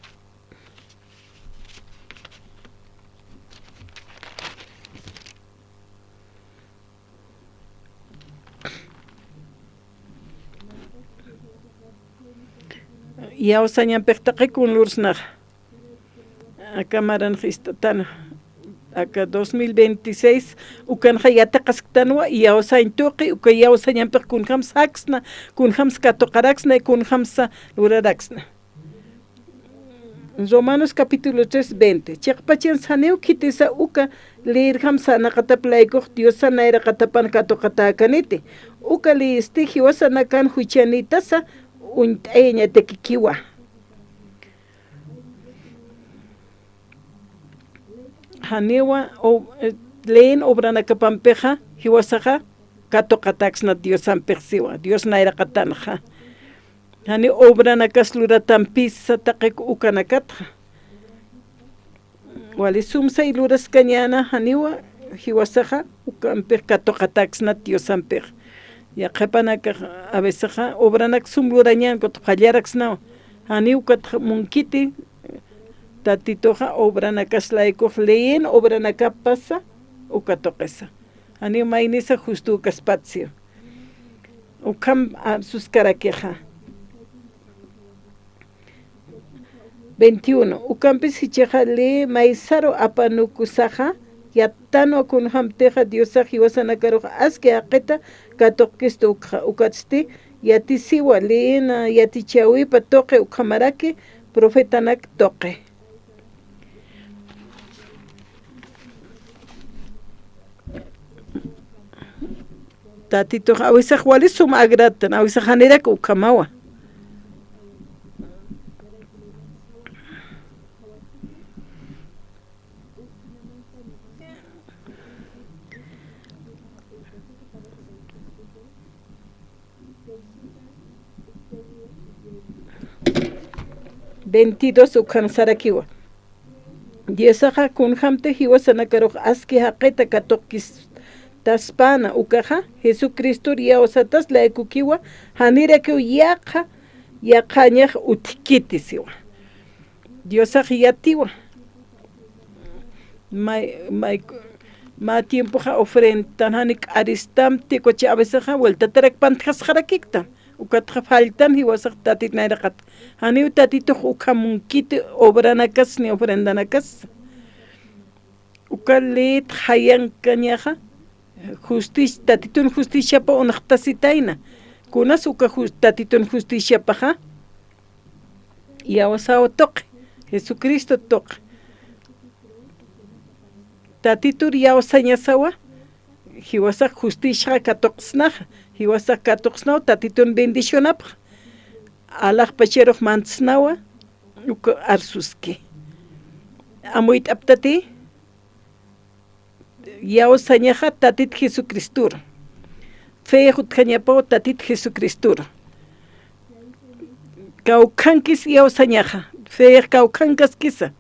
Iyawsañampix taqi kun lursnaxa. Aka maranx ist'atana. Aka dos mil veintiséis, ukanxa yatiqasktanwa, iyawsañ tuqi, uka iyawsañampix kunjams jaksna, kunjams katuqaraksna, kunjamsa luraraksna. Romanos capítulo tres, veinte. Chiqpachansa janiw khitisa uka leyirjam sarnaqatap laykux Diosan nayraqatapan katuqatäkaniti. Uka leyisti jiwasanakan juchanïtasa uñt'ayañatakikiwa. Janiwa o-, eh, leyin obranakapampixa jiwasaxa katuqataksna Diosampix siwa, Dios nayraqatanxa. Jani obranakas luratampisa taqik ukanakatxa. Wali sumsay luraskañäna, janiwa jiwasaxa ukampix katuqataksnat Diosampix. Yaqhipanakax a vecesaxa obranak sum lurañän, ukat qallaraksnawa. Jani ukatxa munkiti, Tatituxa obranakas laykux leyin obranakapasa uka tuqisa. Janiw maynisa justukaspatsi. Ukham, ah, suskarakixa. Veintiuno. Ukampis jichhaxa lï maysaru apanukusaxa, yattanwa kunjämtixa Diosax jiwasanakarux aski jaqita katuqkistu ukxa, ukatsti yatisiwa lïna yatichäwipa tuqi ukhamaraki profetanak tuqi. Tatitux awisax wali suma agratan, awisax janirak ukhamawa. Veintidós ukhan sarakiwa. Diosaxa kunjämti jiwasanakarux aski jaqita katuqkistaspäna ukaxa, Jesucristor iyawsatas laykukiwa, janirakiw yaqha, yaqhañax utjkiti siwa. Diosax yatiwa. May, may, mä tiempoxa ofrendan jani k'aristam, tikuchi a vecesaxa vueltatarak pantjasxarakiktan. Ukatxa faltan jiwasax Tatit nayraqat. Janiw Tatitux ukhamunkiti obranakas ni ofrendanakas. Uka lït jayankañaxa, justicia, Tatitun justiciapa unxtasitayna. Kunas uka jus-, Tatitun justiciapaxa, iyawsaw tuqi, Jesucristo tuqi. Tatitur iyawsañasawa, jiwasax justiciaxa katuqsnaxa, jiwasax katuqsnaw Tatitun bendicionapxa. Alaxpacharux mantsnawa, uka arsuski. Amuyt'aptati, iyawsañaxa Tatit Jesucristor. Fe jutjañapaw Tatit Jesucristor. Kawkhankis iyawsañaxa, fe kawkhankaskisa.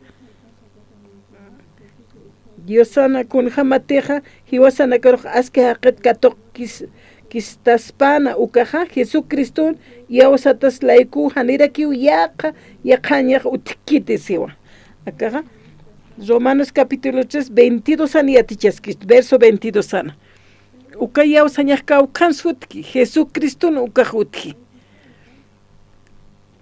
Diosana kunjämatixa, jiwasanakarux aski jaqit katuqkis-, kistaspäna ukaxa, Jesucriston iyawsatas layku janirakiw yaqha, yaqhañax utjkiti siwa. Akaxa, Romanos capítulo tres, veintidós an yatichaskistu, verso veintidós an. Uka iyawsañax kawkhans utji, Jesucriston ukax utji.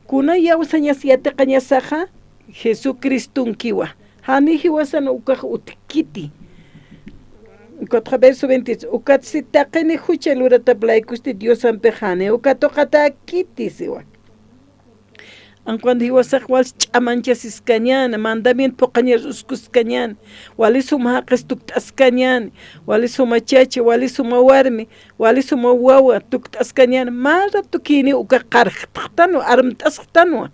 Kuna iyawsañas yatiqañasaxa, Jesucristonkiwa. Jani jiwasan ukax utjkiti. Ukatxa verso veintiocho, ukatsti taqini jucha luratap laykusti Diosampix janiw katuqatäkiti siwa. An cuando jiwasax wals ch'amanchasiskañäni, mandamiento phuqhañar uskuskañäni, wali suma jaqis tukt'askañäni, wali suma chacha, wali suma warmi, wali suma wawa tukt'askañäni, mä ratukïniw ukax qarxtxtanwa, armt'asxtanwa.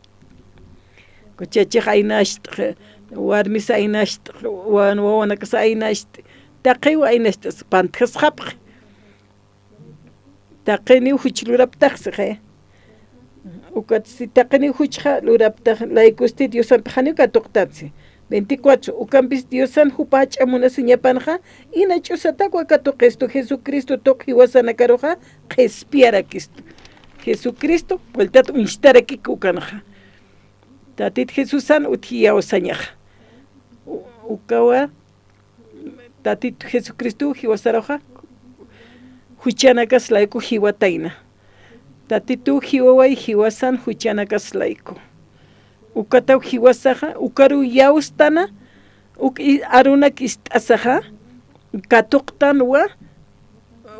Chachix aynacht'x, warmis aynacht'x, wan-, wawanakas aynacht'x, taqiw aynacht'as, pantjasxapxi. Taqiniw juch luraptax sixa. Ukatsti taqiniw juchxa luraptax laykusti Diosampix janiw katuqtatsi. Veinticuatro, ukampis Diosan jupa jach'a munasiñapanxa, ina ch'usatakwa katuqistu Jesucristo tuq jiwasanakaruxa qhispiyarakistu. Jesucristo vueltat uñstarakik ukanxa. Tatit Jesusan utji iyawsañaxa. U-, ukawa Tatitu Jesucristuw jiwasaruxa juchanakas layku jiwatayna. Tatitu jiwaway jiwasan juchanakas layku. Ukataw jiwasaxa, ukaruw iyawstana, uk i-, arunak ist'asaxa, katuqtanwa,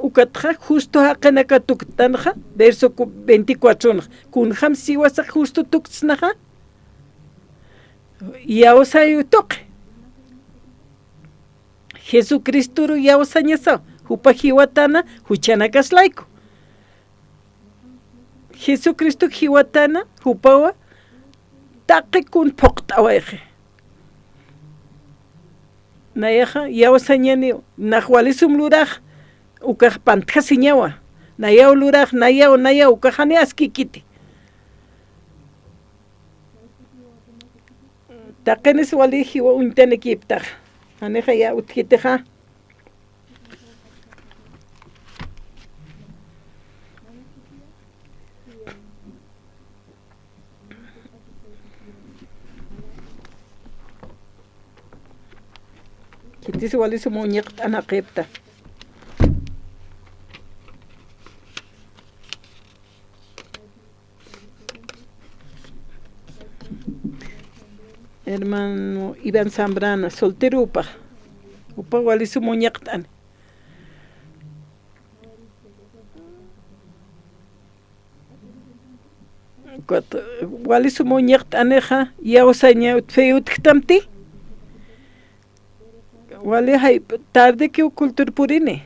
ukatxa justo jaqinaka tuktanxa, verso cu-, veinticuatro nxa. Kunjam jiwasax justo tuktsnaxa, iyawsayu tuqi. Jesucristoru iyawsañasaw, jupa jiwatana juchanakas layku. Jesucristo jiwatana, jupawa taqi kun phuqt'awayxi. Nayaxa iyawsañaniw, nax wali sum lurax, ukax pantjasiñawa. Nayaw lurax, nayaw, nayaw, ukax jani askïkiti. Taqinis wali jiwa uñtanikiptax. Janixa ya utjkitixa. Khitis wali sum uñiqt'anaqipta. Hermano Iván Zambrana, solteropax. Upa wali sum uñaqt'ani. Ukat, wali sum uñaqt'anixa, yawsaña ut-, fe utjtamti. Wali jay tardekiw cultur purini.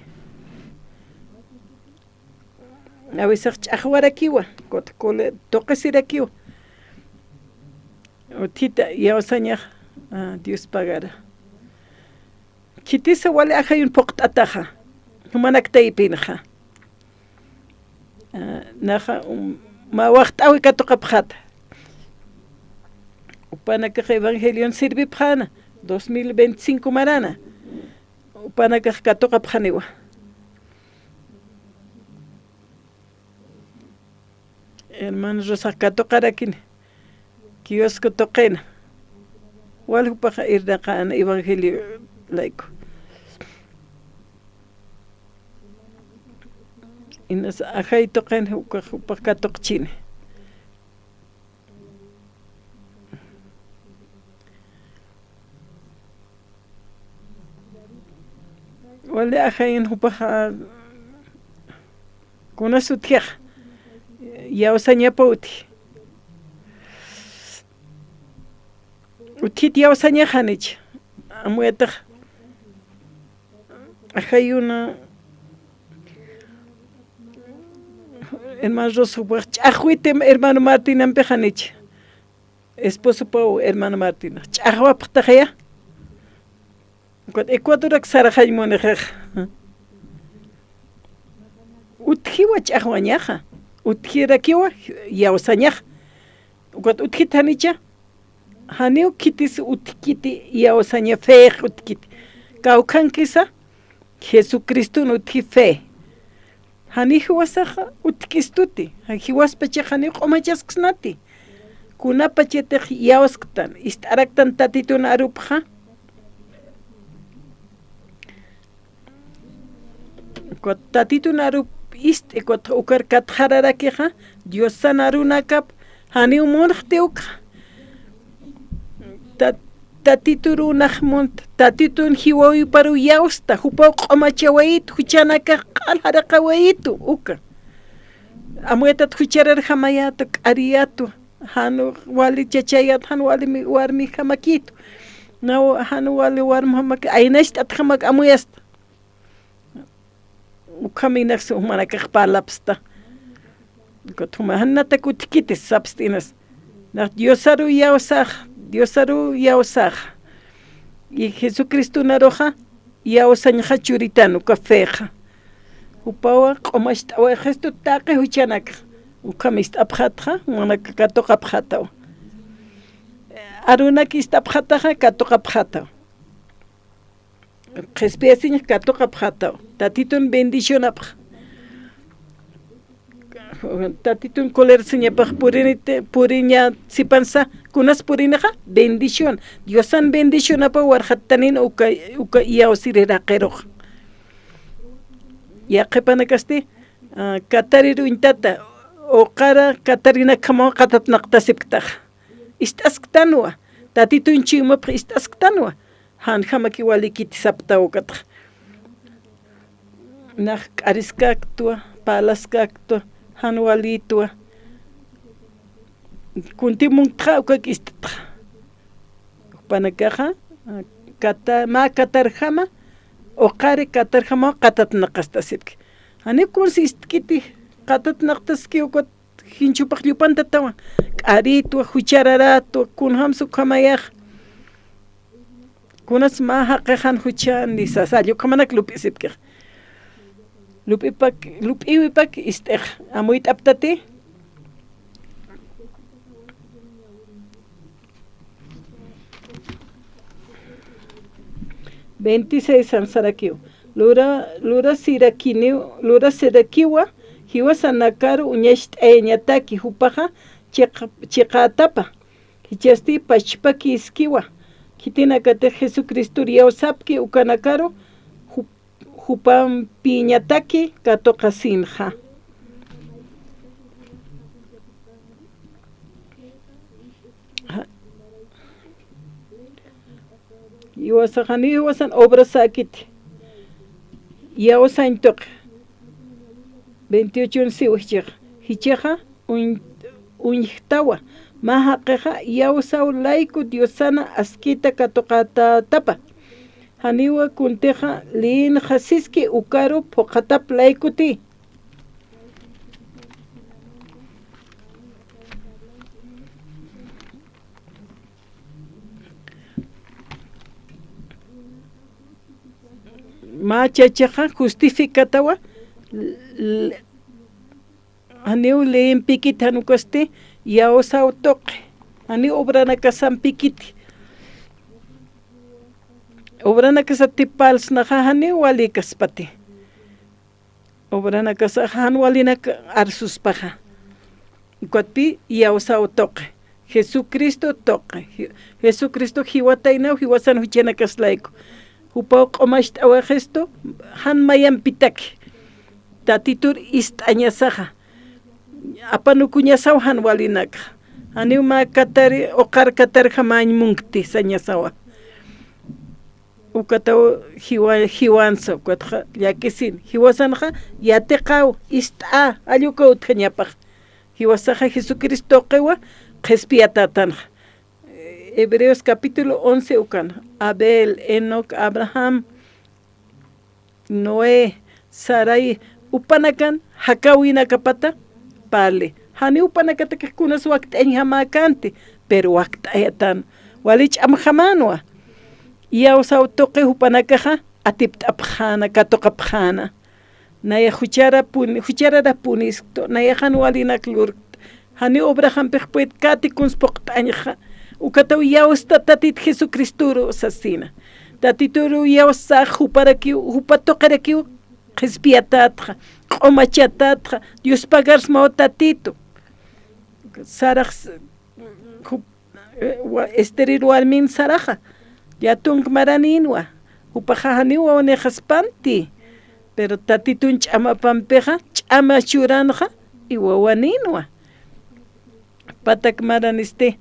A veces ch'axwarakiwa, kot-, kole-, tuqisirakiwa. Utjita, yawsañax, ah, Dios pagara. Khitisa wali ajayun phuqt'ataxa, jumanak taypinxa. Ah, naxa, um, mä waxt'äwi katuqapxata. Jupanakax evangelion sirvipxäna, dos mil veinticinco marana. Jupanakax katuqapxaniwa. Hermano Rosax katuqarakini. Kiosco tuqina. Wal jupax irnaqäna evangelio layku. Inas ajay tuqin jupax, jupax katuqchini. Wali ajayin jupaxa, kunas utjixa, yawsañapa utji. Utjit yawsañax janich, amuyatax ajayuna, hermano Rosa, jupax ch'axwiti hermano Martinampix janich. Esposopaw hermano Martina. Ch'axwapxtaxaya. Ukat Ecuadorak sarxañ munixix. Utjiwa ch'axwañaxa. Utjirakiwa yawsañaxa. Ukat utjit janicha. Janiw khitis utjkiti yawsaña fex utjkiti. Kawkhankisa Jesucriston utji fe. Jani jiwasaxa utjkistuti, jan jiwaspachax jani q'umachasksnati. Kunapachatix yawsktan, ist'araktan Tatitun arupxa. Ukat Tatitun arup ist'i, ukat ukar katxararakixa, Diosan arunakap, janiw munxti ukxa. Ta-, Tatitun unax munta, Tatitun jiwäwiparuw yawsta, jupaw q'umachawayitu, juchanakax q'al jaraqawayitu, uka. Amuyatat juchararjamayätu, k'ariyätu, jan wali chachayät, jan wali mi-, warmijamakitu. Naw, jan wali warmijamaki, aynacht'atjamak amuyasta. Ukham inaks jumanakax parlapxsta. Ukat juma jan natak utjkiti sapxsta inas. Nax Diosaruw yawsax, Diosaruw yawsax. Y Jesucristonaruxa yawsañxa churitan uka fexa. Jupawa q'umacht'awayxistu taqi juchanakxa. Ukham ist'apxatxa, jumanakax katuqapxatawa. Arunak ist'apxataxa, katuqapxatawa. Qhispiyasiñax katuqapxataw. Tatitun bendicionapx. Tatitun colerasiñapax puriniti, puriña sipansa, kunas purinixa, bendición. Diosan bendicionapa warxattanin uka, uka iyawsiri raqirux. Yaqhipanakasti, ah, katarir uñtata, uqara katarinakjamaw qatatnaqtasipktax. Ist'asktanwa, Tatitun chuymapx ist'asktanwa. Janjamaki walikiti saptaw ukatxa. Nax k'ariskäktwa, parlaskäktwa, jan walïtwa. Kunti munktxa ukak ist'txa. Jupanakaxa, kata-, mä katarjama, uqari katarjamaw qatatnaqastasipki. Janiw kunsa istkiti, qatatnaqtaski ukat jinchupax llupantatawan, k'arïtwa, juchararätwa, kunjamsa ukhamayax. Kunas mä jaqix jan juchani sasa, ukhamanak lup'isipkix. Lup'ipak, lup'iwipak ist'ix, amuyt'aptati. Veintiséis jan sarakiw. Lura, lurasirakiniw, lurasirakiwa, jiwasanakaru uñacht'ayañataki jupaxa chiq-, chiqätapa. Jichhasti pachpakiskiwa. Khitinakatix Jesucristor iyawsapki ukanakaru, jup-, jupampiñataki katuqasinxa. Ja-, Jiwasaxa, janiw jiwasan obrasäkiti. Iyawsañ tuqi. Veintiocho siw jichhaxa. Jichhaxa uñ-, uñjtawa. Mä jaqixa iyawsaw layku Diosana askita katuqatätapa. Janiwa kuntixa liyinxa siski ukaru phuqhatap laykuti. Mä chachaxa justificatawa, l-, janiw leyimpikiti jan ukasti, iyawsaw tuqi, janiw obranakasampikiti. Obranakasatip parlsnaxa janiw walïkaspati. Obranakasaxa jan walinak arsuspaxa. Ukatpï iyawsaw tuqi. Jesucristo tuqi. Je-, Jesucristo jiwataynaw, jiwasan juchanakas layku. Jupaw q'umacht'awaxistu, jan mayampitaki. Tatitur ist'añasaxa. Apanukuñasaw jan walinakxa. Janiw mä katari, uqar katarjamañ munkti sañasawa. Ukataw jiwa-, jiwansa, ukatxa llakisin. Jiwasanxa yatiqaw, ist'a, jall ukaw utjañapax. Jiwasaxa Jesucristo tuqiwa qhispiyatätanxa. Hebreos capítulo once ukan. Abel, Enoc, Abraham, Noé, Sarai, jupanakan jakäwinakapata parli. Janiw jupanakatakix kunas wakt'añjamäkänti, pero wakt'ayatän. Wali ch'amjamänwa. Iyawsaw tuqi jupanakaxa atipt'apxäna, katuqapxäna. Nayax jucharapun-, juchararapunistu, nayax jan walinak lurkt. Janiw obraxampix puedkati kuns phuqt'añxa. Ukataw iyawsta Tatit Jesucristoru sasina. Tatituru iyawsax juparakiw, jupa tuqirakiw qhispiyatätxa, q'umachatätxa, Dios pagarsmaw Tatitu. Sarax s-, jup-, eh, wa-, Esterir warmin Saraxa, llatunk maranïnwa, jupaxa janiw wawanïxaspanti, pero Tatitun ch'amapampixa, ch'ama churanxa, y wawanïnwa. Patak maranisti,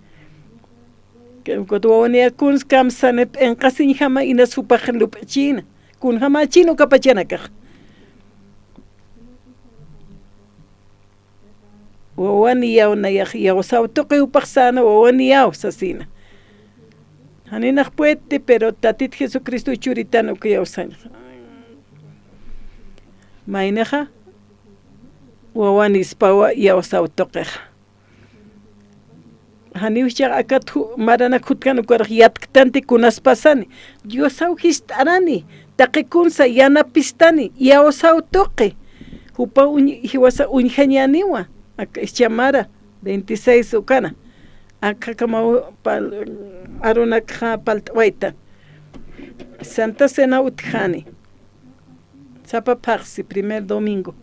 que, que wawanï kuns kamsani p'inqasiñjama inas jupax lup'chïna, kunjamächïna uka pachanakax. Wawan iyaw nayax, iyawsaw tuqi jupax säna, wawan iyaw sasina. Janinax puedti, pero Tatit Jesucristo churitan uka iyawsañxa. Maynixa, wawan ispawa iyawsaw tuqixa. Janiw jichhax akat ju-, maranak jutkan ukarax yatktanti kunas pasani. Diosaw jist'arani, taqi kunsa yanapistani, iyawsaw tuqi. Jupa uñ-, jiwasa uñjañäniwa, aka jichha mara veintiséis ukana. Akakamaw pal-, arunakxa palt'awayta. Santa Cena utjani. Sapa phaxsi, primer domingo.